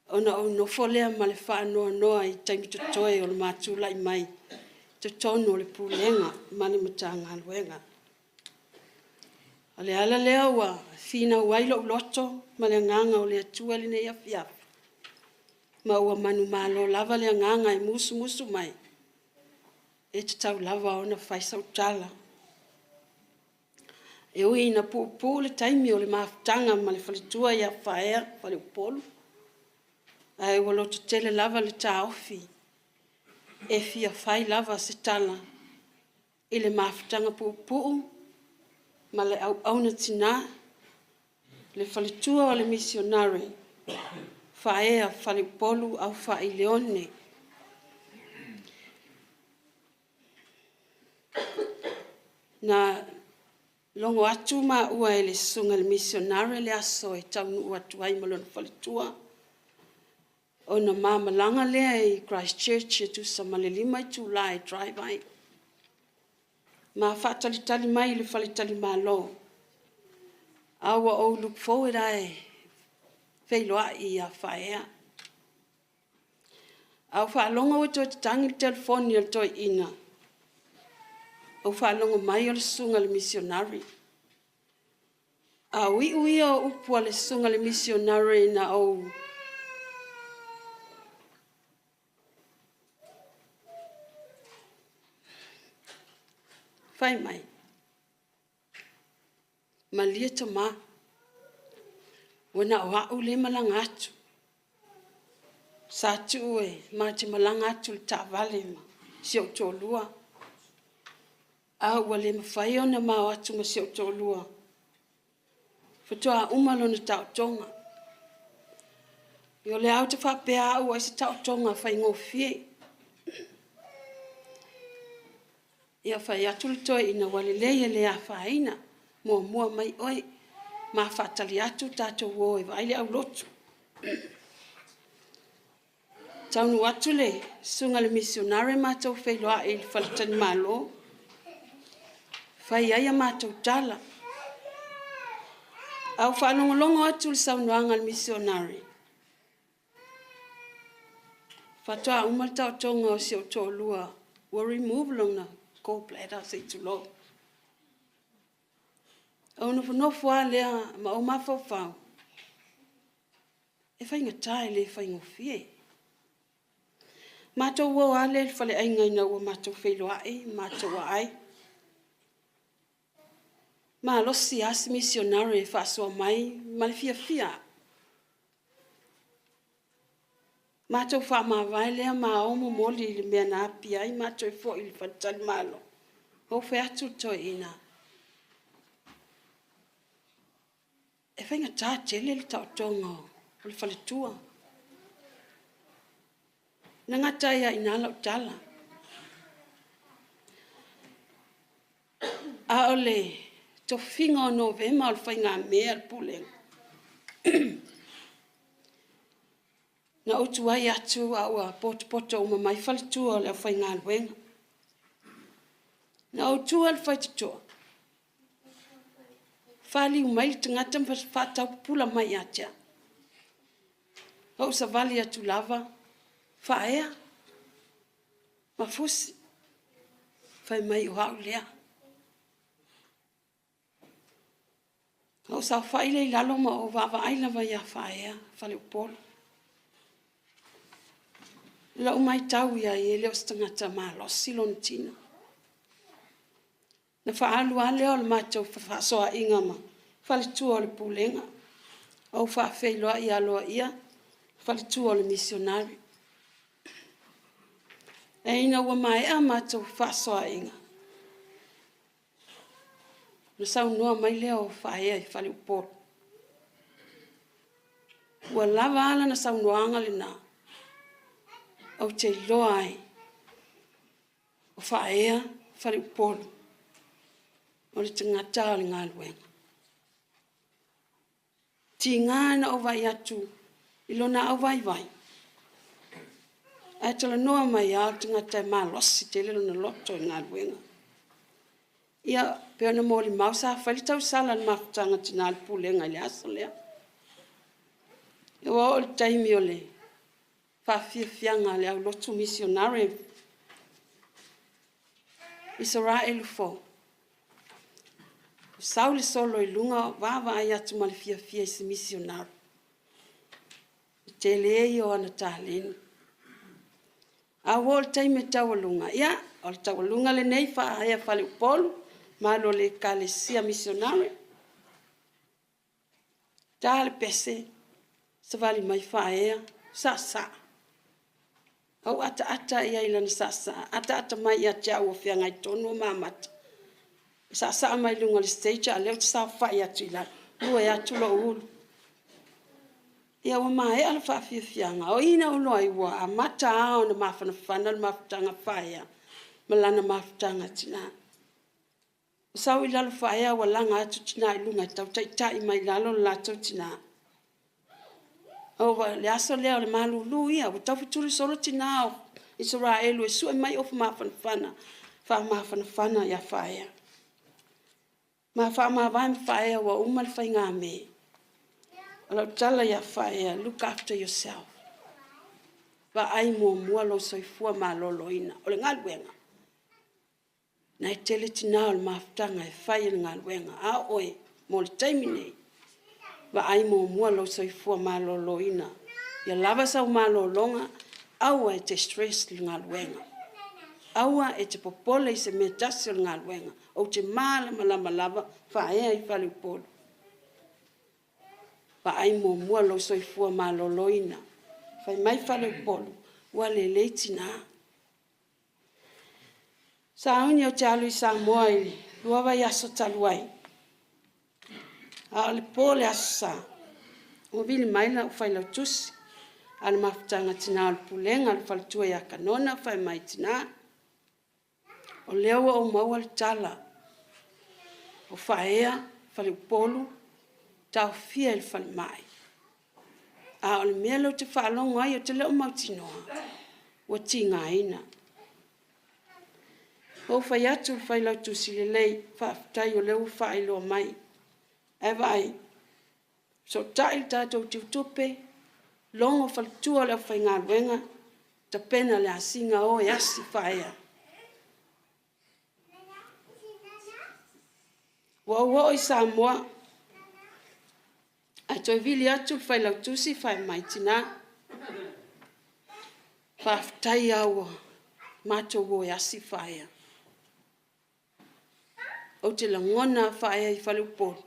ona ou nofo lea ma le faanoanoa i taimi totoe o le ma tulai mai i totonu o le Pulega ma le Matagaluega. O le ala lea ua finau ai lou loto ma le Agaga o le Atua i lenei afiafi, ma ua manumalo lava le agaga e musumusu mai, e tatau lava ona fai sau tala. E ui ina puupuu le taimi o le mafutaga ma le faletua ia Faaea Faleupolu, ae ua lototele lava le taofi e fia fai lava se tala i le mafutaga puupuu ma le auauna tina, le faletua o le misionare Faaea Faleupolu Aufai Leone. Na logo atu maua e le susuga i le misionare le aso e taunuu atu ai ma lona faletua, ona ma malaga lea i Christchurch e tusa ma le 5 itula e drive ai. Ma faatalitali mai i le faletalimalo, a ua ou look forward lava e feiloai ia Faaea. Ae ou faalogo ua toe tatagi le telefoni a le toeaina, ou faalogo mai o le susuga i le misionare. A o iu ia o upu a le susuga i le misionare na ou fai mai, malie tama, ua na o au lea e malaga atu. Sa tuu ma te malaga atu i le taavale ma si ou toalua, ae ua le mafai ona ma o atu ma si ou toalua, faatoa uma lona taotoga. O lea lava ou te faapea au ai se taotoga faigofie. Ia, fai atu le toeaina, ua lelei e le afaina, muamua mai oe, ma faatali atu tatou o e vaai le aulotu. Taunuu atu le susuga i le misionare matou feiloai i le faletalimalo, fai ai a matou tala. Ae ou faalogologo atu i le saunoaga a le misionare, faatoa uma le taotoga o si ou toalua ua remove lona gall bladder se i tulou. Ona ou nofonofo lava lea ma ou mafaufau, e faigata e le faigofie. Matou o lava lea i le faleaiga ina ua matou feiloai ma matou aai. E malosi lava si misionare e faasoa mai ma le fiafia lava. Matou faamavae lea ma ao momoli i le mea na api ai ma toe foi i le faletalimalo. Ou fai atu i le toeaina, e faigata tele le taotoga o le faletua. Na gata ai lava i ina lau tala. A o le tofiga o Novema o le faigamea a le Pulega, na ou tuai atu ae ua potopoto uma mai faletua o le aufaigaluega. Na ou tua i le faitotoa, faliu mai le tagata ma faataupupula mai ia te au. Ou savali atu lava, Faaea, ma Fusi, fai mai o au lea. Na ou saofai lea i lalo ma ou vaavaai lava ia Faaea Faleupolu. I lau matau i ai, e le o se tagata malosi lona tino. Na faaalu lava lea o le matou fefaasoaaiga ma faletua o le Pulega, ou faafeiloai aloaia faletua o le misionare. Ae ina ua maea a matou fefaasoaaiga, ona saunoa mai lea o Faaea i faleupolu. Ua lava a lana saunoaga lena ou te iloa ai o Faaea Faleupolu o le tagata o le galuega. E tiga na ou vaai atu i lona auvaivai, ae talanoa mai lava o le tagata e malosi tele lona loto i le galuega. Ia, pei ona molimau sa fai le tausala a le mafutaga a tina a le Pulega i le aso lea. Ua oo i le taimi o le faafiafiaga a le aulotu misionare Isaraelu foi, sau le solo i luga o vaavaai atu ma le fiafia i se misionare. O le tele ia o ana taleni. Ae ua oo i le taimi o le taualuga, ia, o le taualuga lenei Faaea Faleupolu, le mamalu o le Ekalesia Misionare. Ta le pese, savali mai Faaea, saasaa. Ou ataata i ai i lana saasaa, ataata mai ia te au ua feagai tonu o ma mata, saasaa mai luga o le stage a o lea ou te saofai atu i lalo, ua atu lou ulu. Ia ua maea le faafiafiaga, o i na ou iloa ai ua amata lava ona mafanafana le mafutaga a Faaea ma lana mafutaga a tina. Sau i lalo Faaea ua laga atu tina i luga e tau taitai mai i lalo le latou tina. O le aso lea o le malulu ia, ua taufetuli solo tina o Isaraelu e sue mai ofu mafanafana e faamafanafana ia Faaea. Ma faamavae ma Faaea ua uma le faigamea. O lau tala ia Faaea, look after yourself. Vaai muamua lou soifua maloloina. O le galuega, o lena e tele tina o le mafutaga e fai le galuega, a o oe mo le taimi nei, vaai muamua lou soifua maloloina. Ia lava sau malologa, aua e te stress i le galuega. Aua e te popole i se mea e tasi o le galuega. Ou te malamalama lava Faaea i faleupolu. Vaai muamua lou soifua maloloina. Fai mai faleupolu, ua lelei tina. Sauni ou te alu i Samoa i le 2 vaiaso talu ai, a o le po o le Aso Sa, ua vili mai lau failautusi a le Mafutaga a Tina o le Pulega, le faletua ia Kanona fai mai, “Tina, o lea ua ou maua le tala, o Faaea Faleupolu ua taofia i le falemai. A o le mea lea ou te faalogo ai ou te le o mautinoa, ua tigaina.” Na ou fai atu i le Failautusi, “Lelei, faafetai o lea ua faailoa mai. Ae vaai, fesootai le tatou tiutupe, logo faletua o le aufaigaluega, tapena le asiga o e asi Faaea.” Ua ou oo i Samoa ae toe vili atu le Failautusi fai mai, “Tina, faafetai lava ua matou o e asi Faaea. Ou te lagona lava Faaea i faleupolu,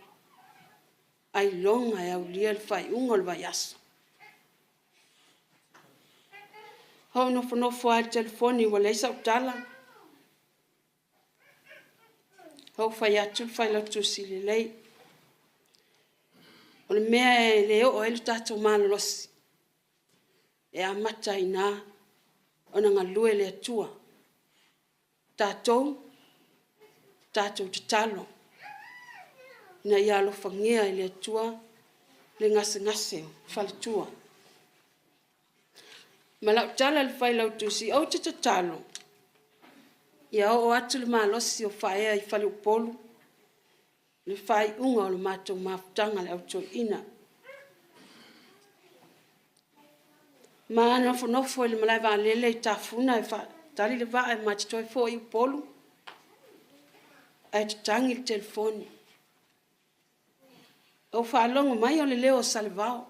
ailoga e aulia le faaiuga o le vaiaso.” Na ou nofonofo lava i le telefoni ua leai sau tala. Ou fai atu le Failautusi, “Lelei, o le mea e le oo ai lo tatou malolosi, e amata ai i ina ona galue le Atua. O tatou, tatou tatalo ina ia alofagia e le Atua le gasegase o faletua.” Ma lau tala i le Failautusi, ou te tatalo ia oo atu le malosi o Faaea i faleupolu i le faaiuga o le matou mafutaga a le Au Toeaina. Ma nofonofo i le malae vaalele i Tafuna e faatali le vaa e ma te toe foi i Upolu, ae tatagi le telefoni. Ou faalogo mai o le leo o Salevao.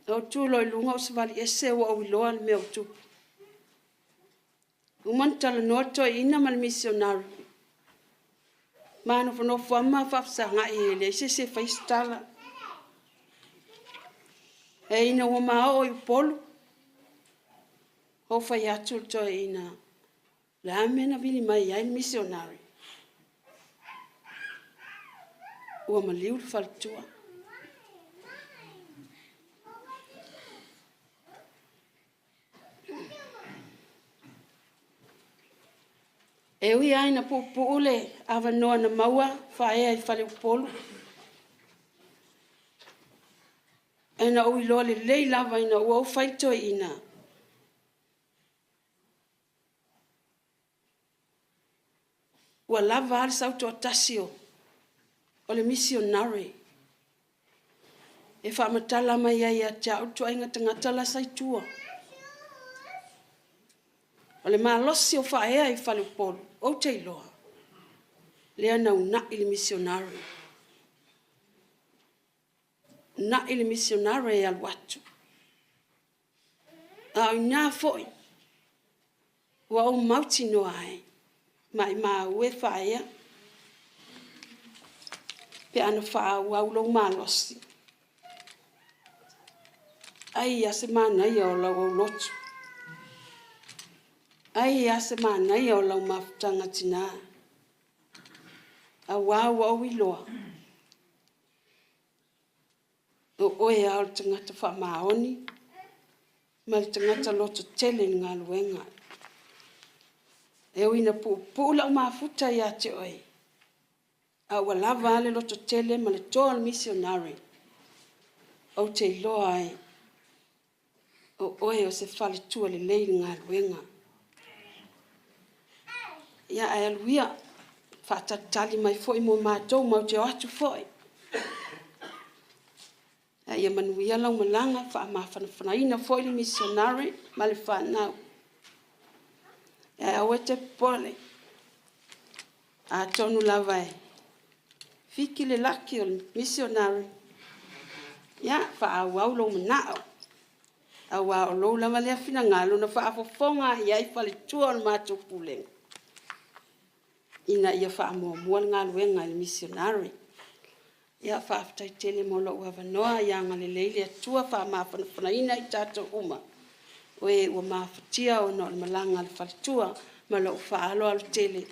Ou tu loa i luga ou savali ese ua ou iloa le mea ua tupu. Uma ona talanoa le toeaina ma le misionari. Ma nofonofo lava ma faafesagai e leai se isi e faia se tala. E ina ua ma oo i Upolu, ou fai atu i le toeaina, o le a le mea na vili mai ai le misionari? Ua maliu le faletua. E ui lava ina puupuu le avanoa na maua faaea i faleupolu, ae na ou iloa lelei lava ina ua ou fai i le toeaina, ua lava a le sautoatasi o le misionare e faamatala mai ai ia te au le ituaiga tagata la sa i tua. O le malosi o faaea i faleupolu, ou te iloa, lea na uunai le misionare, uunai le misionare e alu atu. A o i ina foi ua ou mautinoa ai, maumau e faaea pe ana faaauau lou malosi. Ai lava se manaia o lau aulotu, ai lava se manaia o lau mafutaga tina, aua ua ou iloa, o oe lava o le tagata faamaoni ma le tagata lototele i le galuega. E ui ina puupuu lau mafuta ia te oe, a ua lava a le lototele ma le toa o le misionare, ou te iloa ai o oe o se faletua lelei i le galuega. Ia, ae alu ia, faatalitali mai foi mo matou matou te o atu foi. Ae ia manuia lau malaga, faamafanafanaina foi le misionare ma le fanau. Ae aua e te popole, atonu lava e fiki le laki o le misionare, ia faaauau lou manao, aua o lou lava lea finagalo na faafofoga lava i ai faletua o le matou pulega, ina ia faamuamua le galuega i le misionare. Ia faafetai tele mo lou avanoa, ia agalelei le Atua, faamafanafanaina i tatou uma o e ua mafatia ona o le malaga a le faletua. Ma lou faaaloalo tele.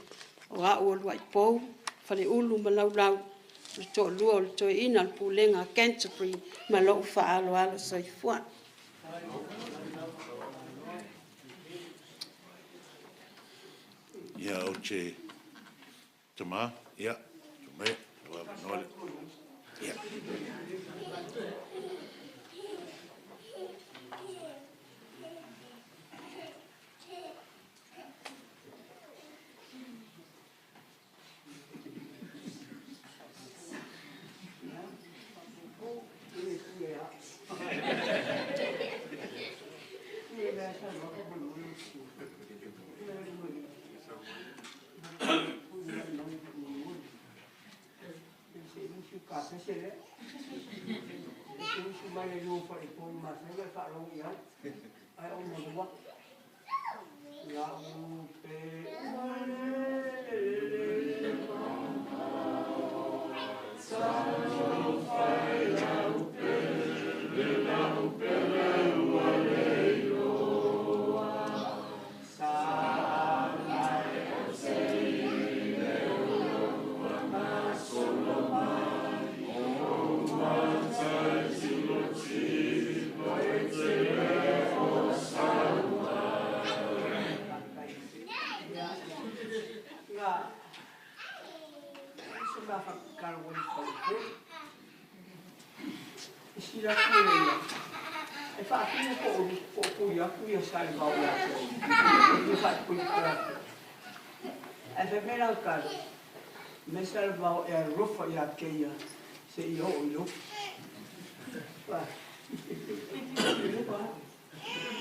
O au o Luai Pou Faleulu Malaulau, o le toalua o le toeaina o le Pulega a Canterbury. Ma lou faaaloalo. Soifua. Ia, ou te tama, ia, tuu maia lou avanoa lea. Ia.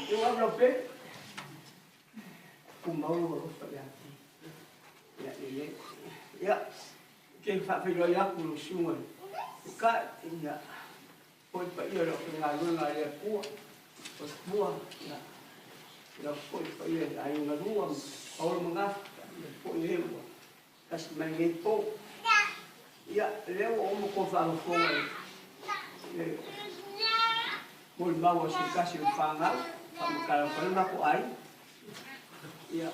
Ia ua lau pe. Kumau lou alofa ia te. Ia lelei. Ia, ke faafeiloai atu lau susuga i kai, ia, foi paia o le aufaigaluega a le Atua, o le Tua, ia, lau foi paia i aiga lua ma Paolo ma Gafa, ia foi e ua tasi mai lenei po. Ia, lea ua uma tou faafofoga i le molimau a se tasi o fanau, faamatala atu ai le matou aiga. Ia,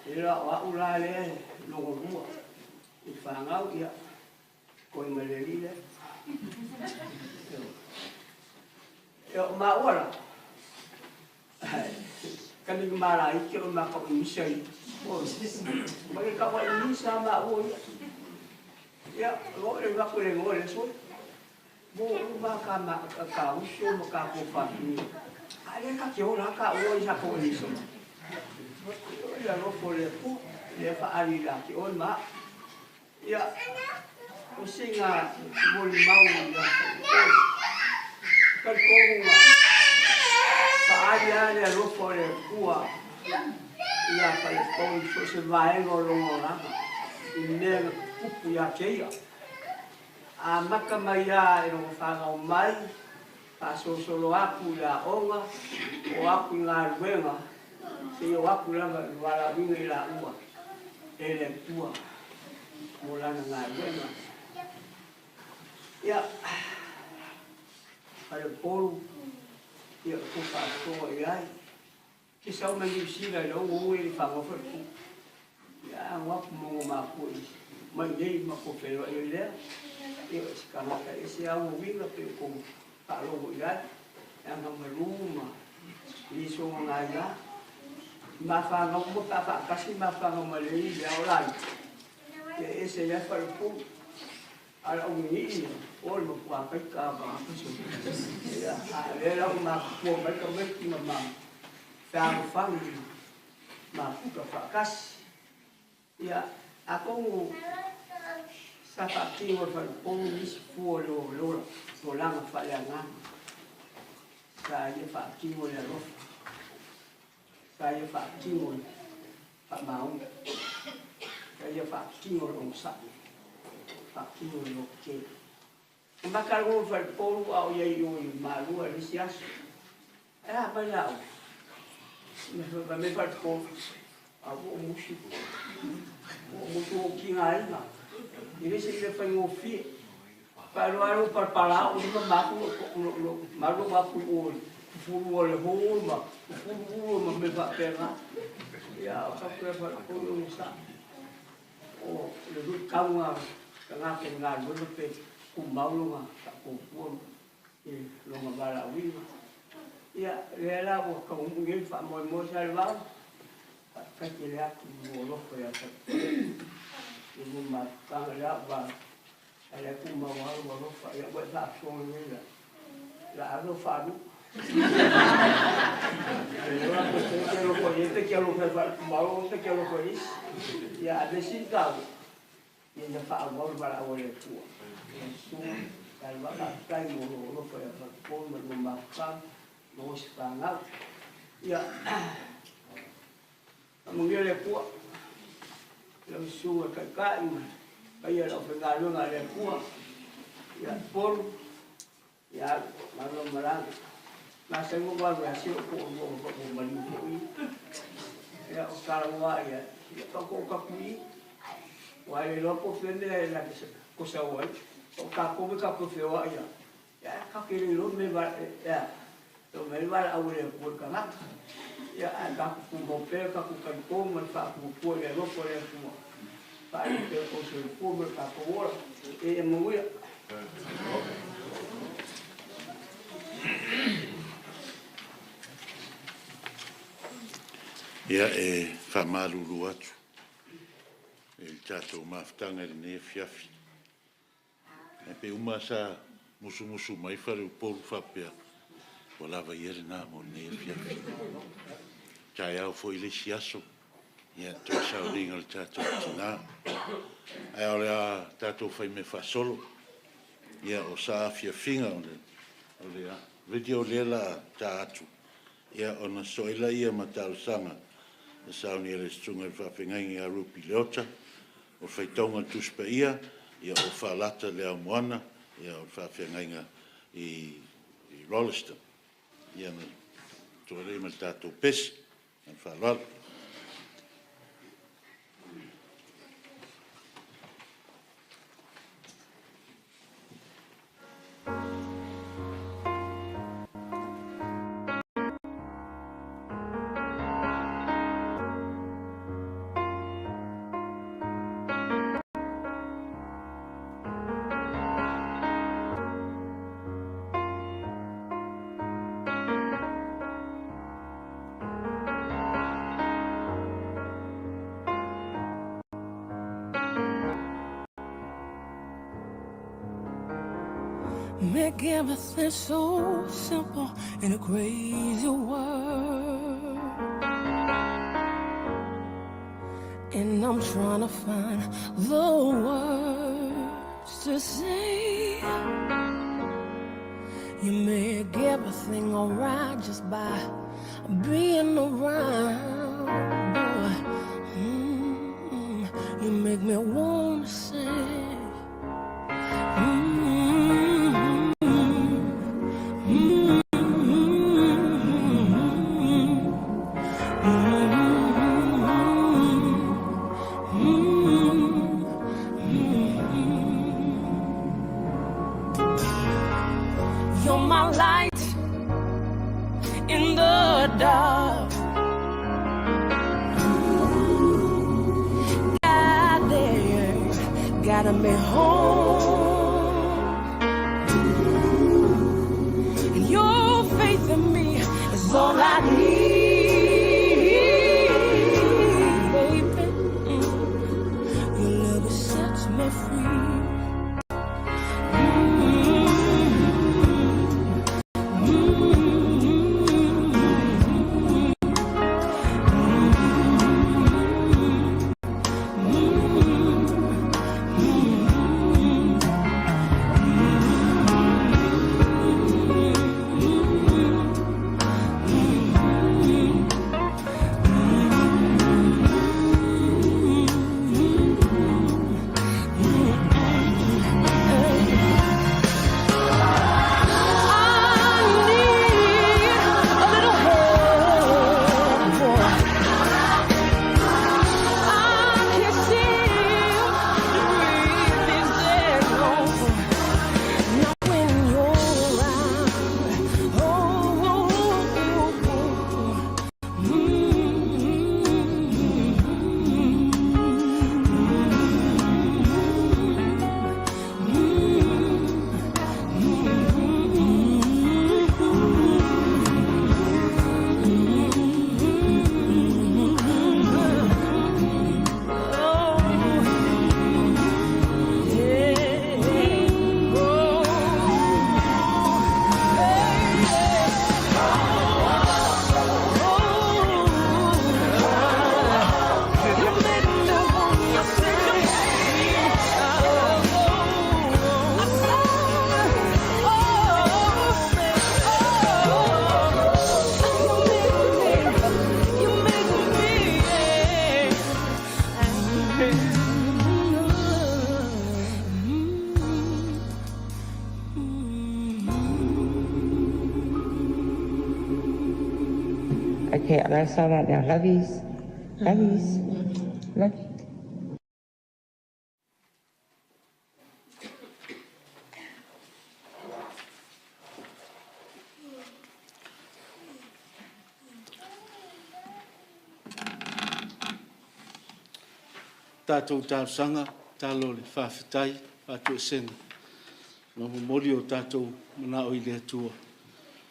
e la o au la lea e lona lua i fanau, ia, koe ma le alii lea. Ia, o maua la, Kani malaiti o ma ka misa i. Ma ke ka wa misa ma o ia. Ia, o le va ko le ngo le so. Mo u ma ka ma ka uso ma ka ko fa ni. A le ka ke o la ka o i sa ko ni so. Ia ro ko le pu le fa ali la ke o ma. Ia, o singa mo le mau ia. Ka ko ma. Fa ali ale ro ko le pua. Ia fa le pou so se vaega o longa olaga i mea na tutupu ia te ia. A maka mai a e logo whangau mai, faasolosolo atu i aoga, o atu i galuega, seia o atu lava i le valaauina i laua e le Atua mo lana galuega. Ia, Falepolu, ia o tou faafofoga i ai. Ke sau mai Niu Sila i lau o e le whanau wharepu. Ia a ngā ku mongo mākua i mai nei ma ko whenua i lea. Ia o se kangata e se au winga pe o kou whaalogo i ai. E anga malu ma liso ngā ia. Ma whanau ma ka whaakasi ma whanau ma le i lea o lai. Ia e se ia wharepu. Ala o ni i o le mapua kai ka ka Ia a le lau ma kua mai ka mai ki ma ma whanau ma puka whaakasi. Ia, a kongu sa whaakino le whalepolu nisi fua le o lola, o langa whaaleagaga. Sa ia whaakino le alofa. Sa ia whaakino le whaamaoni. Sa ia whaakino le onosai. Whaakino le loke. O makalago le whalepolu a o ia i o i malua le isi aso. E a mai au. Me me whalepolu. A o musi. O musi o ki ngā inga. I le se i le whaingofie. Palo alo parpala o ma maku lo malu ma ku o fulu o le ho ma fulu ma me fa pega. Ia o ka pe fa ko o sa. O le lu kaunga ka ngā ke ngā lu pe ku maulo ngā ka ko pu i lo ngā bala wi. Ia le la o ka u ngi fa mo mo sa le va. Ka ke le atu mo lo ko ya ta. I mo ma ka la va ale ku ma wa wa lo fa ya wa sa so ni la. La alo fa lu. Le ora ko te ke lo ko ye te ke lo fa ma lo te ke lo ko is. Ya a si ka. Ia ia fa wa wa la wa le ku. Su ya va ka kai mo lo lo fa ya fa ko ma lo ma fa mo si fa nga. Ya mo ngi le ku. Lo su ka ka ma. Ka ia lo fa nga lo nga le ku. Ya pol ya ma lo ma la. Ma se mo wa ra si ko mo ko mo ma ni ko i. Ya o ka wa ya. Ya ka ko ka ku i. Wa le lo ko fe me la ko sa wa. O ka ko me ka ko fe wa ya. Ya ka ke le lo me va ya. Lo me va a le ko ka na. Ya a ka ku mo pe ka ku ka ko mo fa ku ko le lo ko le ku. Fa le pe ko se ko mo ka ko ora. E mo ya. Ia e whamaruru atu. E le tātou mafutanga i lenei afiafi. E pe uma sa musumusu mai whare o polu whapea. Ua lava ia le nā mo lenei afiafi. Tai au foi le isi aso. Ia toe sauliga o le tātou tinā. Ae o le a tātou whai me whaasolo. Ia o sa afiafiga o le, o le video lea la ta atu, ia ona sosoo ai lea ma talosaga na saunia e le Susuga i le Faafeagaiga ia Rupi Leota, o le faitauga a le Tusi Paia, ia o Faalata le Aomoana, o le faafeagaiga i Rolleston. Ia ona totoe ai lea ma le tatou pese. Ma le faaaloalo. Make everything so simple in a crazy world. And I'm trying to find the words to say. You make everything alright just by being around, boy. You make me wanna say. You're my light in the dark. Got there, got me home. And your faith in me is all I need, baby. Your love sets me free. I need a little help, boy. I can't seem to breathe these days no more. Not when you're around. Oh, oh, oh, oh. Okay, I'm gonna sign out now. Lovies. Lovies. Love you. Tatou talosaga, talo le faafetai, faatoesega, ma momoli o tatou manao i le Atua.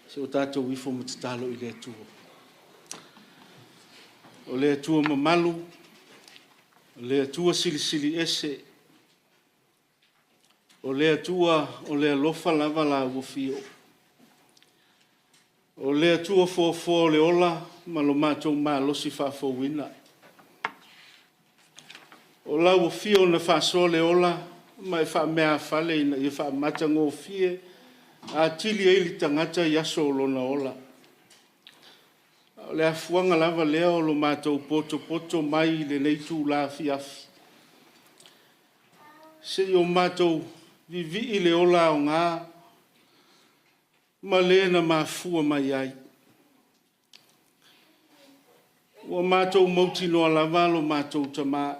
Se o tatou ifo ma tatalo i le Atua. O le Atua mamalu, o le Atua silisili ese, o le Atua o le alofa lava la ua fio. O le Atua foafoa o le ola ma lo matou malosi faafouina. O lau afio na faasoa le ola ma e faameafale ina ia faamatagofie atili ai le tagata i aso o lona ola. A o le afuaga lava lea o lo matou potopoto mai i lenei itula afiafi, se i o matou vivii i le ola aoga ma le na mafua mai ai. Ua matou mautinoa lava lo matou tama.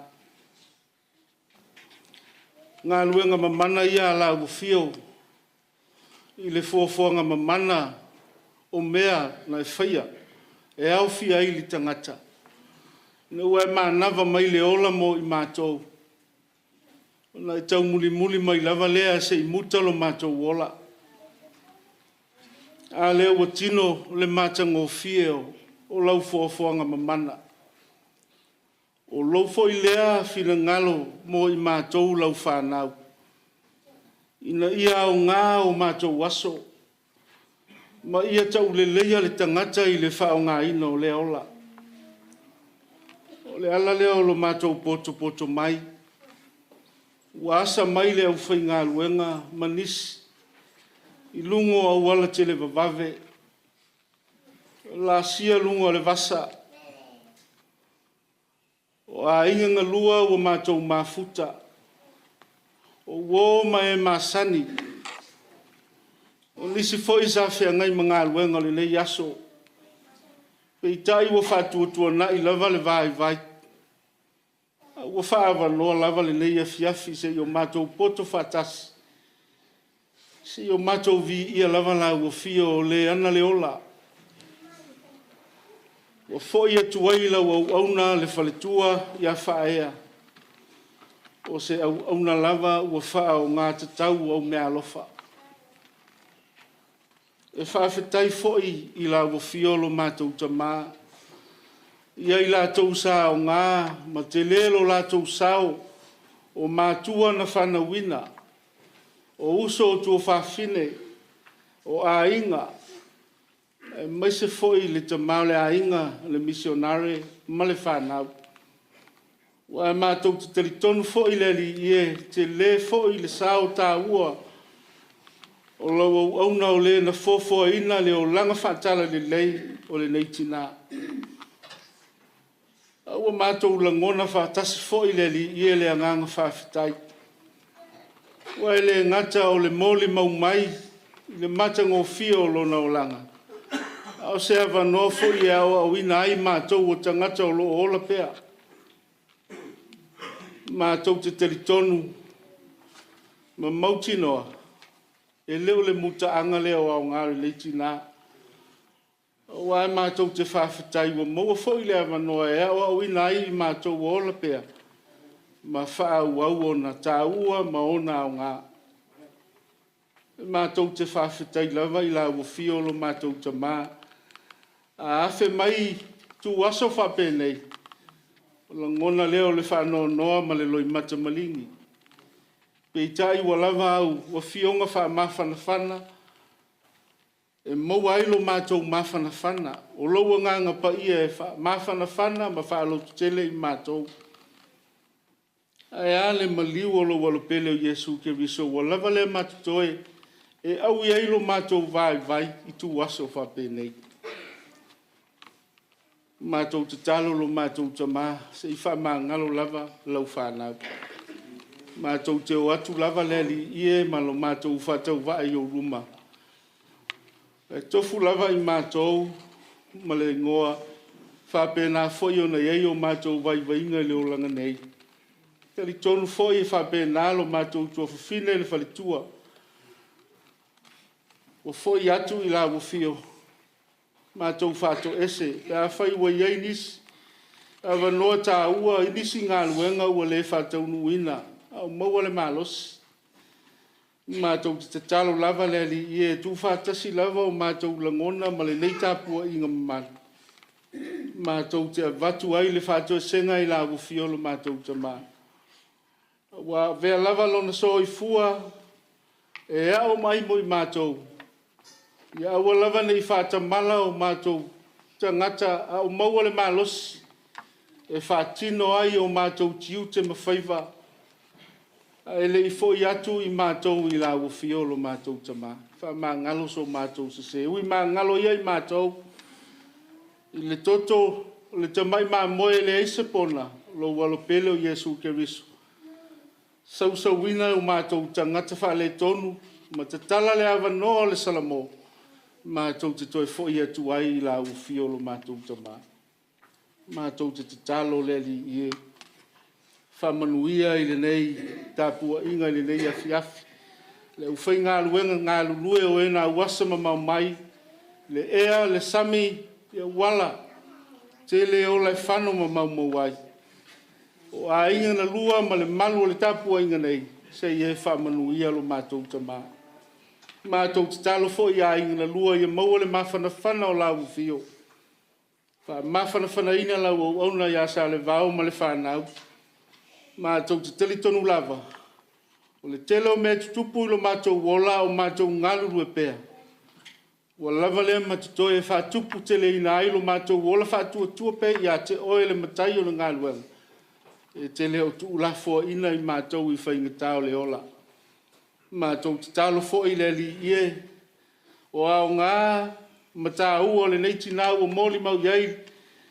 O galuega mamana ia a lau afio i le foafoaga mamana o mea na e faia e aofia ai le tagata, ina ua e manava mai le ola mo i matou, ona e taumulimuli mai lava lea se i muta lo matou ola. A lea ua tino le matagofie o lau foafoaga mamana. O lou foi lea finagalo mo i matou lau fanau, ina ia aoga o matou aso ma ia tauleleia le tagata i le faaaogaina o lea ola. O le ala lea o lo matou potopoto mai, ua asa mai le aufaigaluega ma nisi i luga o auala televavave, laasia luga o le vasa. O aiga na lua ua matou mafuta, o uo ma e masani, o nisi foi sa feagai ma galuega o lenei aso, peitai ua faatuatuanai lava le vaivai, a ua faaavanoa lava lenei afiafi se i o matou poto faatasi, se i o matou viia lava lau afio o le ana le ola. Ua foi atu ai lau auauna le faletua ia Faaea, o se auauna lava ua faaaoga tatau au meaalofa. E faafetai foi i lau afio lo matou tama, ia i latou sa aoga ma tele lo latou sao, o matua na fanauina, o uso o tuafafine, o aiga, aemaise foi le tama o le aiga le misionare ma le fanau. Aua matou te talitonu foi le Alii e, e tele foi le sao taua o lau auauna o le na foafoaina le olaga faale-Talalelei o lenei tina. A ua matou lagona faatasi foi le Alii e le agaga faafetai, aua e le gata o le molimau mai i le matagofie o lona olaga, a o se avanoa foi e aoaoina ai matou o tagata o lo o ola pea. Matou te talitonu ma mautinoa, e le o le mutaaga lea o aoga o lenei tina, aua matou te faafetai ua maua foi le avanoa e aoaoina ai i matou o ola pea ma faaauau ona taua ma ona aoga. E matou te faafetai lava i lau afio lo matou tama. A afe mai ituaso faapenei, ona lagona lea o le faanoanoa ma le loimata maligi. Peitai ua lava au afioga faamafanafana e maua ai lo matou mafanafana. O lou agaga paia e faamafanafana ma faalototele i matou. Ae a le maliu o lou Alo pele o Iesu Keriso ua lava lea ma totoe e aui ai lo matou vaivai i ituaso faapenei. Matou tatalo lo matou Tama, se i faamagalo lava lau fanau. Matou te o atu lava le Alii e ma lo matou faatauvaa i ou luma, e tofu lava i matou ma le igoa, faapena foi ona i ai o matou vaivaiga i le olaga nei. E talitonu foi e faapena lo matou tuafafine le faletua, ua foi atu i lau afio, matou faatoese pe afai ua i ai nisi avanoa taua i nisi galuega ua le faataunuuina, a o maua le malosi. Matou te tatalo lava le Alii e tuufaatasi lava o matou lagona ma lenei tapuaiga mamalu, matou te avatu ai le faatoesega i lau afio lo matou Tama, ua avea lava lona soifua e ao mai mo i matou, ia aua lava ne i faatamala o matou tagata, a o maua le malosi e faatino ai o matou tiute ma faiva ae le i foi atu i matou i lau afio lo matou Tama. Faamagalo so matou sese. Ui magalo ia i matou i le toto o le tamai mamoe e leai se pona, lou alo pele o Iesu Keriso. Sausauina o matou tagata faaletonu ma tatala le avanoa o le Salamo matou te toe foi atu ai i lau afio lo matou Tama. Matou te tatalo le Alii e, faamanuia i lenei tapuaiga i lenei afiafi, le aufaigaluega galulue o e na auasa mamao mai le ea, le sami, i auala, tele ola e fano ma maumau ai. O aiga na lua ma le malu o le tapuaiga nei, se i e faamanuia lo matou Tama. Matou tatalo foi i aiga na lua ia maua le mafanafana o lau afio, faamafanafanaina lau auauna ia Salevao ma le fanau. Matou te talitonu lava, o le tele o mea tutupu i lo matou ola a o matou galulue pea, ua lava lea ma totoe e faatuputeleina ai lo matou ola faatuatua pea ia te Oe le Matai o le galuega, e te le o tuulafoaiina i matou i faigata o le ola. Matou tatalo foi le Alii e, o aoga ma taua o lenei tina ua molimau i ai, e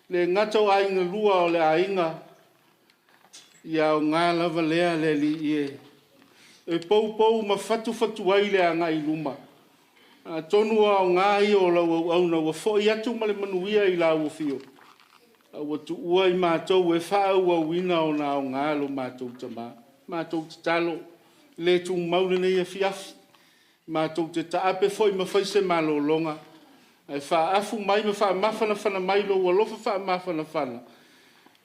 le gata o aiga na lua a o le aiga, ia aoga lava lea le Alii e, e poupou ma fatufatu ai le agai i luma. Atonu o aoga ia o lau auauna ua foi atu ma le manuia i lau afio, ae ua tuua i matou e faaauauina ona aoga lo matou Tama. Matou tatalo, e le tumau lenei afiafi, matou te taape foi ma fai se malologa, ae faaafu mai ma faamafanafana mai lou alofa faamafanafana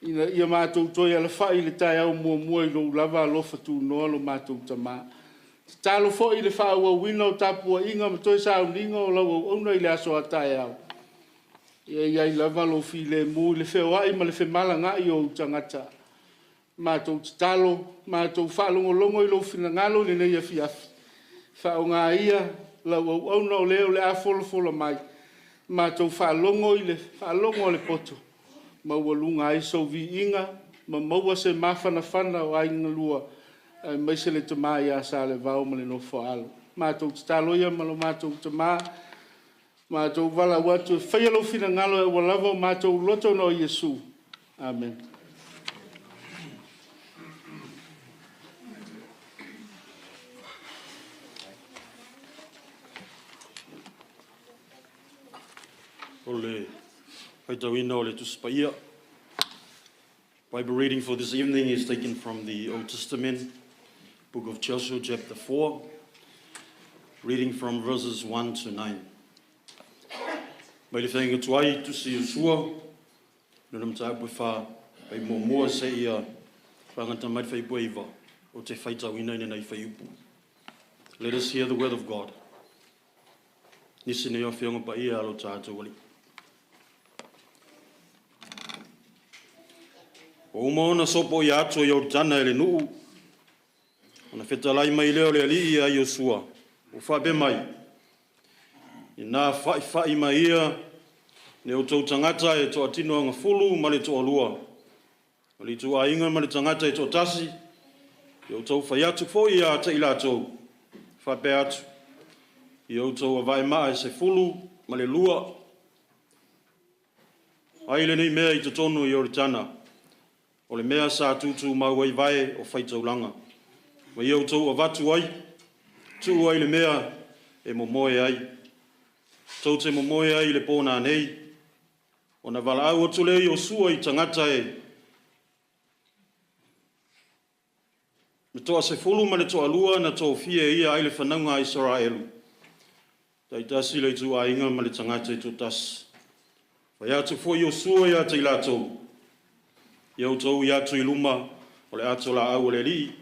ina ia matou toe alafai i le taeao muamua i lou lava alofa tunoa lo matou Tama. Tatalo foi i le faaauauina o tapuaiga ma toe sauniga o lau auauna i le aso a taeao, ia i ai lava lou filemu i le feoai ma le femalagaai o ou tagata. Matou tatalo, matou faalogologo i lou finagalo i lenei afiafi, faaaoga ia lau auauna o le o le a folafola mai, matou faalogo i le faalogo a le poto, maualuga ai sou viiga ma maua se mafanafana o aiga na lua, aemaise le tama ia Salevao ma le nofo a alo. Matou tatalo ia ma lo matou Tama, matou valaau atu e faia lou finagalo e aua lava o matou loto ona o Iesu. Amene. O le faitauina o le Tusi Paia. Bible reading for this evening is taken from the Old Testament, book of Joshua, chapter 4, reading from verses 1 to 9. Mai le faiga tuai tusi Iosua, lona mataupu e wha, pai muamua seia whaangata mai le fuaiupu e 9, ou te faitauina i lenei fuaiupu. Let us hear the word of God. Nisi nei o Afioga Paia a lo tatou Alii. Ua uma ona sopoia atu o Ioritana e le nuu, ona fetalai mai lea o le Alii ia Iosua, ua faapea mai, Ina fa'ifa'i mai ia ni outou tagata e toatinoagafulu ma le toalua, o le ituaiga ma le tagata e toatasi, ia outou fai atu foi ia te i latou, faapea atu, ia outou avae maa e 12 ai lenei mea i totonu o Ioritana, o le mea sa tutumau ai vae o faitaulaga, ma ia outou avatu ai, tuu ai le mea e momoe ai. Tou te momoe ai i le pō nanei, ona valaau atu lea o Iosua i tagata e 12 na tofia e ia ai le fanauga a Isaraelu, taitasi le ituaiga ma le tagata e toatasi. Fai atu foi Iosua ia te i latou, ia outou ia atu i luma o le ato laau a le Alii,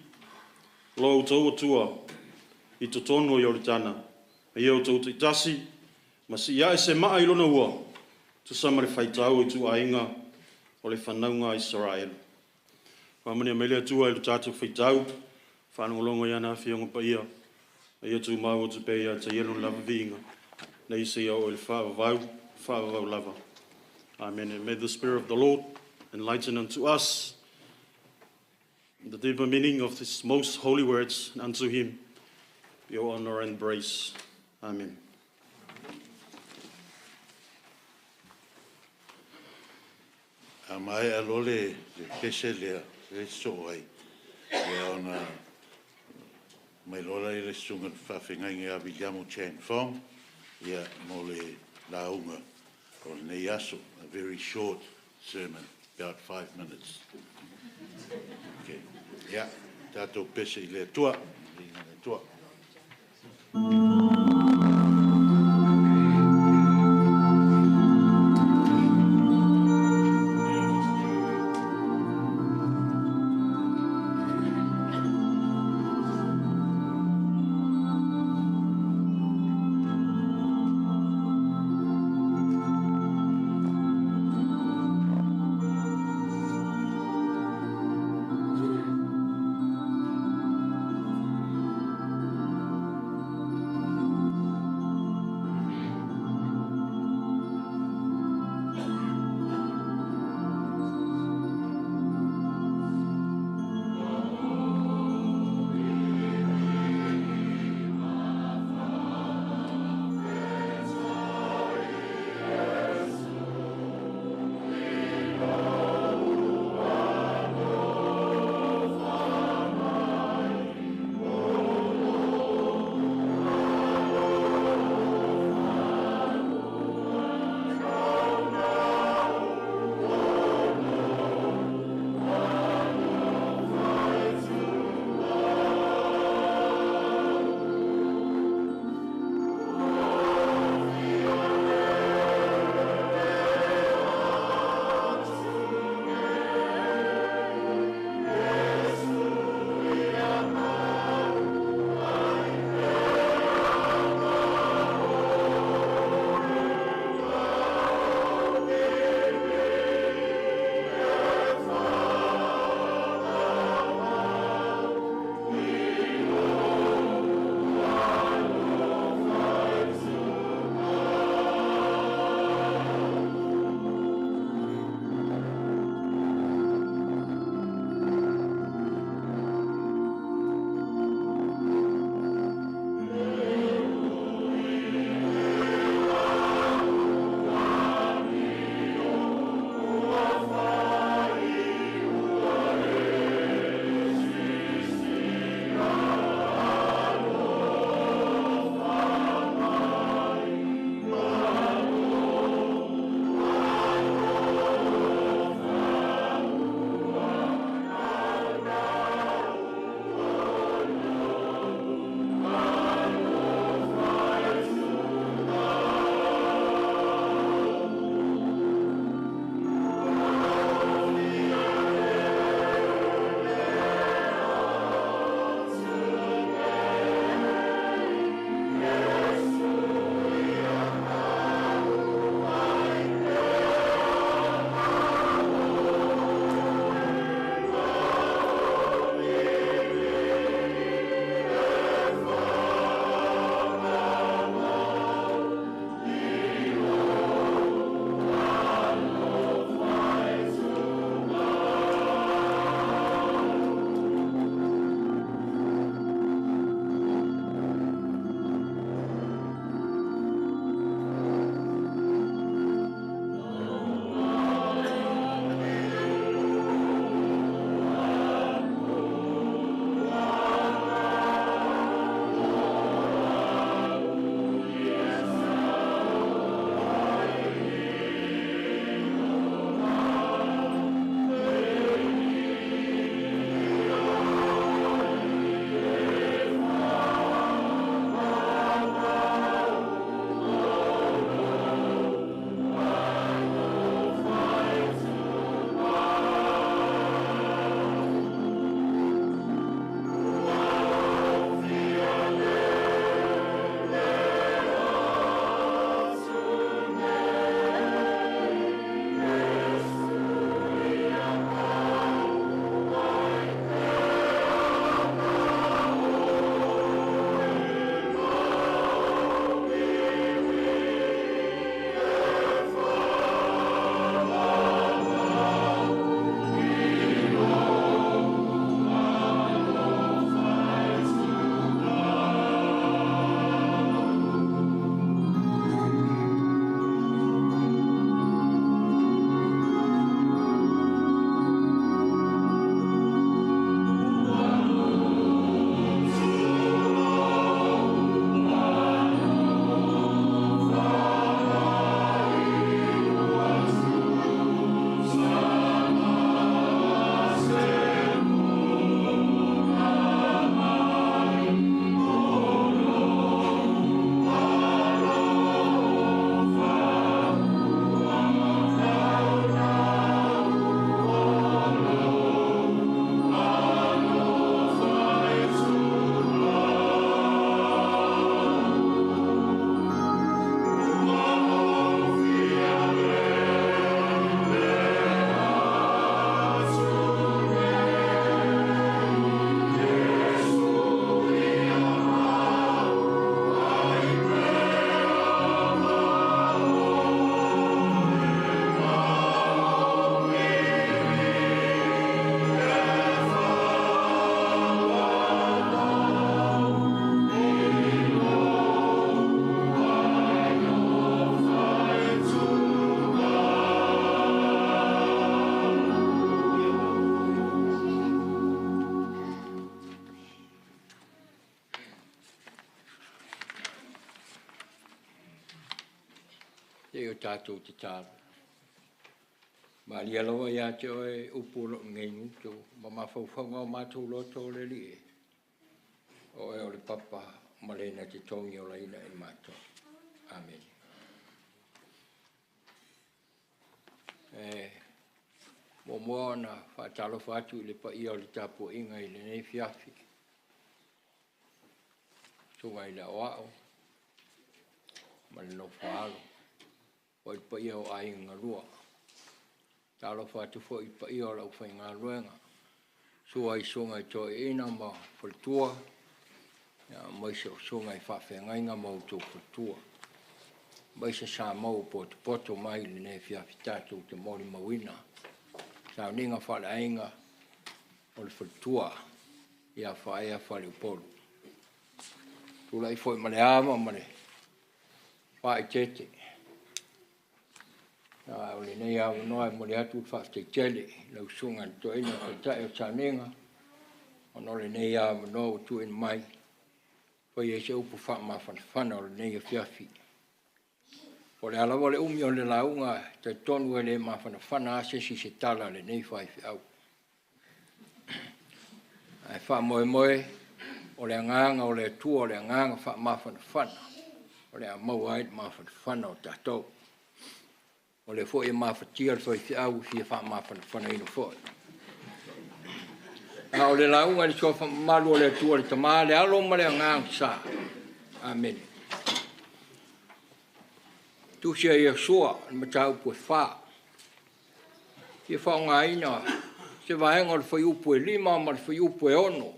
lo outou Atua, i totonu o Ioritana, ma ia outou taitasi, ma siiae se maa i lona ua, tusa ma le faitau o ituaiga o le fanauga a Isaraelu. Faamanuia mai le Atua i le tatou faitau, faalogologo i ana Afioga Paia, a ia tumau atu pea ia te Ia lona lava viiga, nei seia oo i le faavavau, faavavau lava. Amen. And may the Spirit of the Lord enlighten unto us the deeper meaning of His most holy words, and unto Him be all honor and praise. Amene. A maea loa le pese lea, lea e sosoo ai, ia ona aumai loa lea i le susuga i le faafeagaiga ia Viliamo Chan Fong mo le lauga o lenei aso. A very short sermon, about 5 minutes. Okay. Ia, tatou pese i le Atua. Viiga i le Atua. tatou tatalo. Malie lava ia te oe upu o loo nei gutu ma mafaufauga o matou loto o le Alii e. O oe o le papa ma le na te togiolaina i matou. Amene. E muamua ona faatalofa atu i le paia o le tapuaiga i lenei afiafi. Susuga i le Aoao ma le nofo a alo, foi le paia o aiga galua. Talofa atu foi i le paia o le aufaigaluega, sua i susuga i toeaiina ma faletua, aemaise o susuga i faafeagaiga ma outou faletua. Aemaise Samoa ua potopoto mai i lenei afiafi tatou te molimauina sauniga faaleaiga o le faletua ia Faaea Faleupolu. Tulai foi ma le ava ma le faaeteete. A o lenei avanoa e momoli atu le faafetai tele i lau susuga i le Toeaina Taitai o le Sauniga ona o lenei avanoa ua tuuina mai e fai ai se upu faamafanafana o lenei afiafi. Po o le a lava le umi o le lauga, e talitonu e le mafanafana lava se isi i se tala a lenei faifeau. Ae faamoemoe o le agaga o le Atua, o le agaga faamafanafana, o le a maua ai le mafanafana o tatou. O lea foi e mafatia le faifeau e fia faamafanafanaina foi. A o le lauga i le suafa mamalu o le Atua le Tama, le Alo ma le Agaga Sa. Amene. Tusi a Iosua, le mataupu e 4. Fia faaaogaina se vaega o le fuaiupu e 5 ma le fuaiupu e 6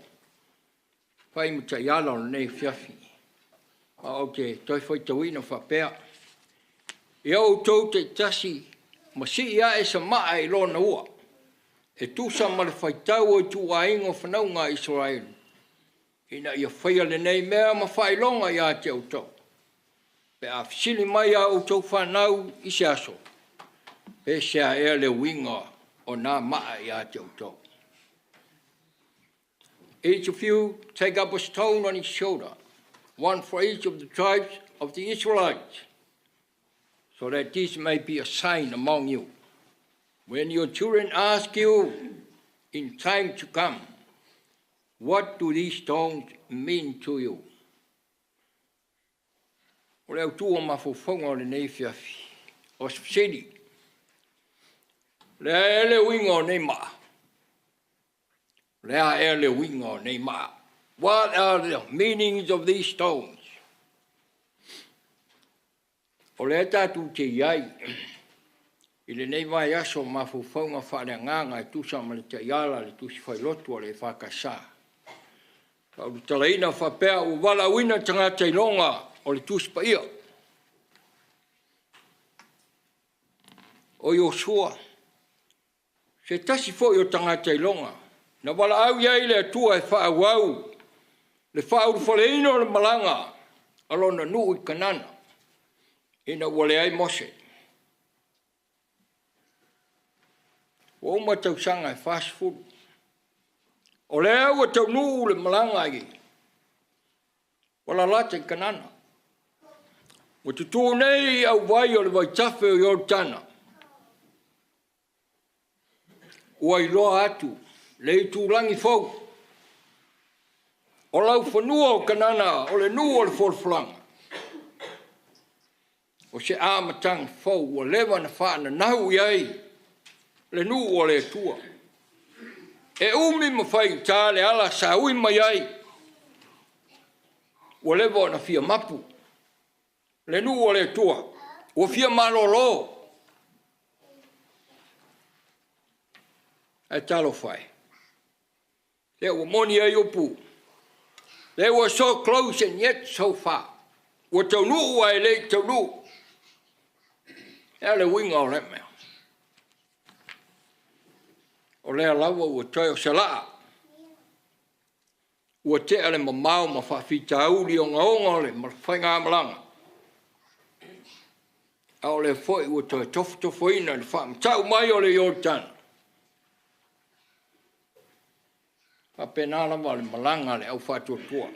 fai ma taiala o lenei afiafi. A ou te toe faitauina faapea, ia outou taitasi ma sii ae se maa i lona ua, e tusa ma le faitau o ituaiga o fanauga a Isaraelu, ina ia faia lenei mea ma faailoga ia te outou. Pe a fesili mai a outou fanau i se aso, pe sea ea le uiga o nā maa ia te outou. Each of you take up a stone on his shoulder, one for each of the tribes of the Israelites, so that this may be a sign among you. When your children ask you in time to come, what do these stones mean to you? O le autu o mafaufauga o lenei afiafi, o se fesili. O le a ea le uiga o nei maa? O le a ea le uiga o nei maa? What are the meanings of these stones? O lea tatou te i ai i lenei vaiaso o mafaufauga faaleagaga e tusa ma le taiala le Tusi Failotu a le EFKS. Faaulutalaina faapea ua valaauina tagata iloga o le Tusi Paia. O Iosua, se tasi foi o tagata iloga, na valaau i ai le Atua e faaauau le faaulufaleina o le malaga a lona nuu i Kanana, ina ua leai Mose. Ua uma tausaga e 40. O lea ua taunuu le malaga i ua lalata i Kanana. Ua tutū nei i auvai o le vaitafe o Ioritana. Ua iloa atu le itulagi fou o laufanua o Kanana o le nuu o le folafolaga. O se amataga fou ua leva ona faananahu i ai le nuu o le Atua. E umi ma faigata le ala saui mai ai, ua leva ona fia mapu le nuu o le Atua, ua fia malolo. Ae talofa e, lea ua moni ai upu, they were so close and yet so far. Ua taunuu ae le i taunuu. E a le uiga o lea mea? O lea lava ua toe o se laa. Ua tea le mamao ma faafitauli ogaoga o le faigamalaga. A o lea foi ua toe tofotofoina i le faamatau mai o le Ioritana. Faapena lava le malaga a le aufaatuatua.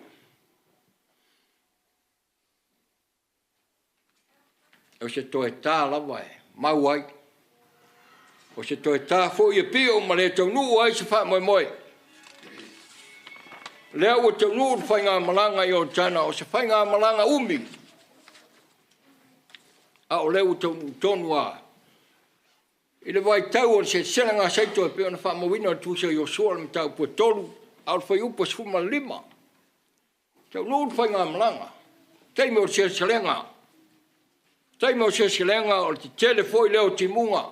O se toe tā lava e mau ai. O se toe tā foi e pio ma le taunuu ai se faamoemoe. Lea ua taunuu le faigamalaga i Ioritana, o se faigamalaga umi, a o lea ua taunuu tonu lava i le vaitau o le seleselega a Saito e pei ona faamauina i le Tusi a Iosua i le mataupu e 3, a o le fuaiupu e 15. Taunuu le faigamalaga, taimi o le seleselega, taimi o le seleselega o le tetele foi lea o timuga,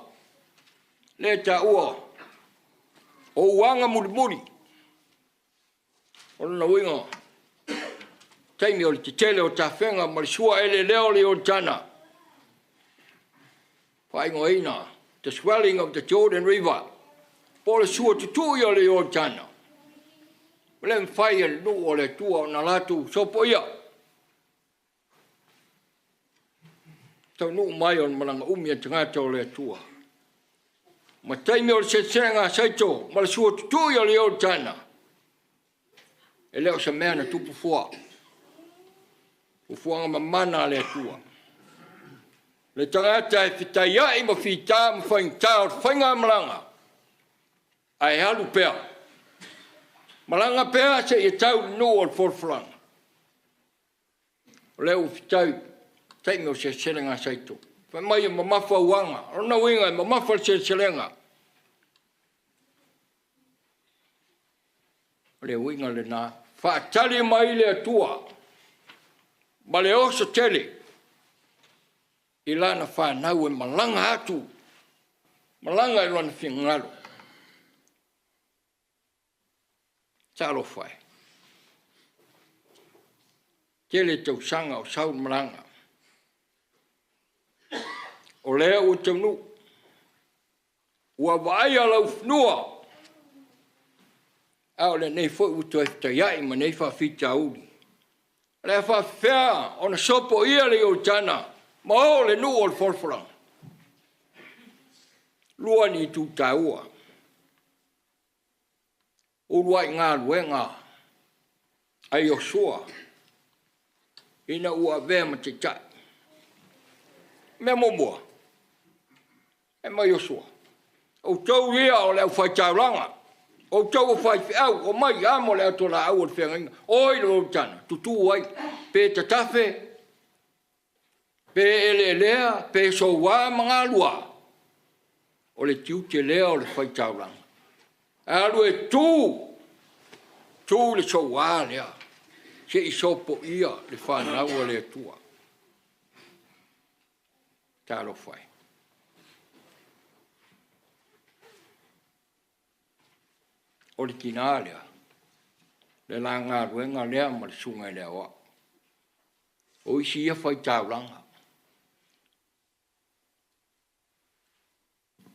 lea e taua o uaga mulimuli. O lona uiga, taimi o le tetele o tafega ma le sua eleelea o le Ioritana, faaigoaina the swelling of the Jordan River, po o le sua tutui o le Ioritana. Ua le mafai e le nuu o le Atua ona latou sopoia. Taunuu mai o le malaga umi a tagata o le Atua. Ma taimi o le seleselega a Saito ma le sua tutui o le Ioritana, e le o se mea na tupu fua. Fuafuaga mamana a le Atua. Le tagata e fetaiai ma fita ma faigata o le faigamalaga, ae alu pea. Malaga pea seia tau i le nuu o le folafolaga. O lea ua fetau taimi o seleselega a Saito. Fai mai e mamafa uaga. O lona uiga e mamafa le seleselega. O le uiga lena. Faatali mai le Atua ma le oso tele i lana fanau e malaga atu, malaga i lona finagalo. Talofa e. Tele tausaga o sau le malaga. O lea ua taunuu, ua vaaia laufanua, a o lenei foi ua toe fetaiai ma nei faafitauli. O le a faafefea ona sopoia le Ioritana ma o le nuu o le folafolaga. Lua ni itu taua. Uluai galuega a Iosua ina ua avea ma taitai. Mea muamua, e mai Iosua, outou ia o le aufaitaulaga, outou o faifeau, omai amo le atolaau o le feagaiga, o i le Ioritana, tutu ai, pe tatafe, pe eleelea, pe soua ma galua, o le tiute lea o le faitaulaga. Alu e tu, tu le soua lea, se i sopoia le fanau a le Atua. Talofa e. O le tina lea, le la galuega lea ma le susuga i le aoao. O isi ia faitaulaga.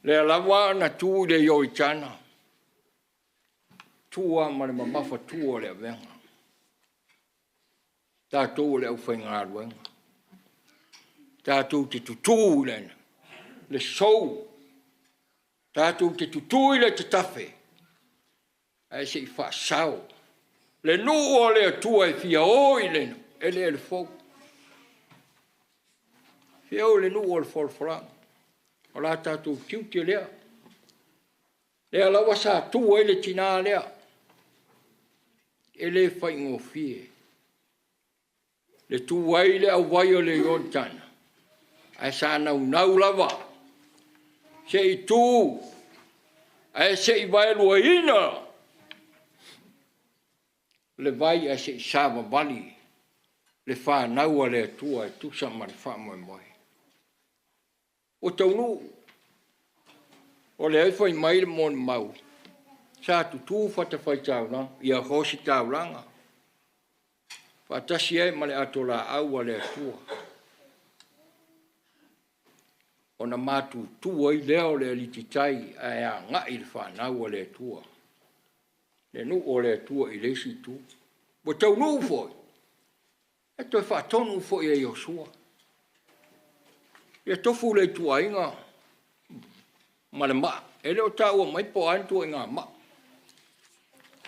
Lea lava na tu i le Ioritana, tua ma le mamafa tua o le avega. Tatou o le aufaigaluega. Tatou te tutū i le, le sou. Tatou te tutū i le tatafe. Ae se i faasao. Le nuu o le Atua e fia o i le eleele fou. Fia o i le nuu o le folafolaga. O la tatou tiute lea. Lea lava sa tu ai le tina lea. E le faigofie. Le tu ai le auvai o le Ioritana. Ae sa naunau lava. Se i tu. Ae se i vaeluaina le vai ae se i savavali le fanau a le Atua e tusa ma le faamoemoe. Ua taunuu. O lea e fai mai le molimau, sa tutū fatafaitaulaga, ia ositaulaga, faatasi ai ma le atolaau a le Atua. Ona matutu ai lea o le alititai ae agai le fanau a le Atua, le nuu o le Atua i le isi itu. Ua taunuu foi, e toe faatonu foi e Iosua. Ia tofu le ituaiga ma le maa. E le o taua mai po o a ni ituaiga maa.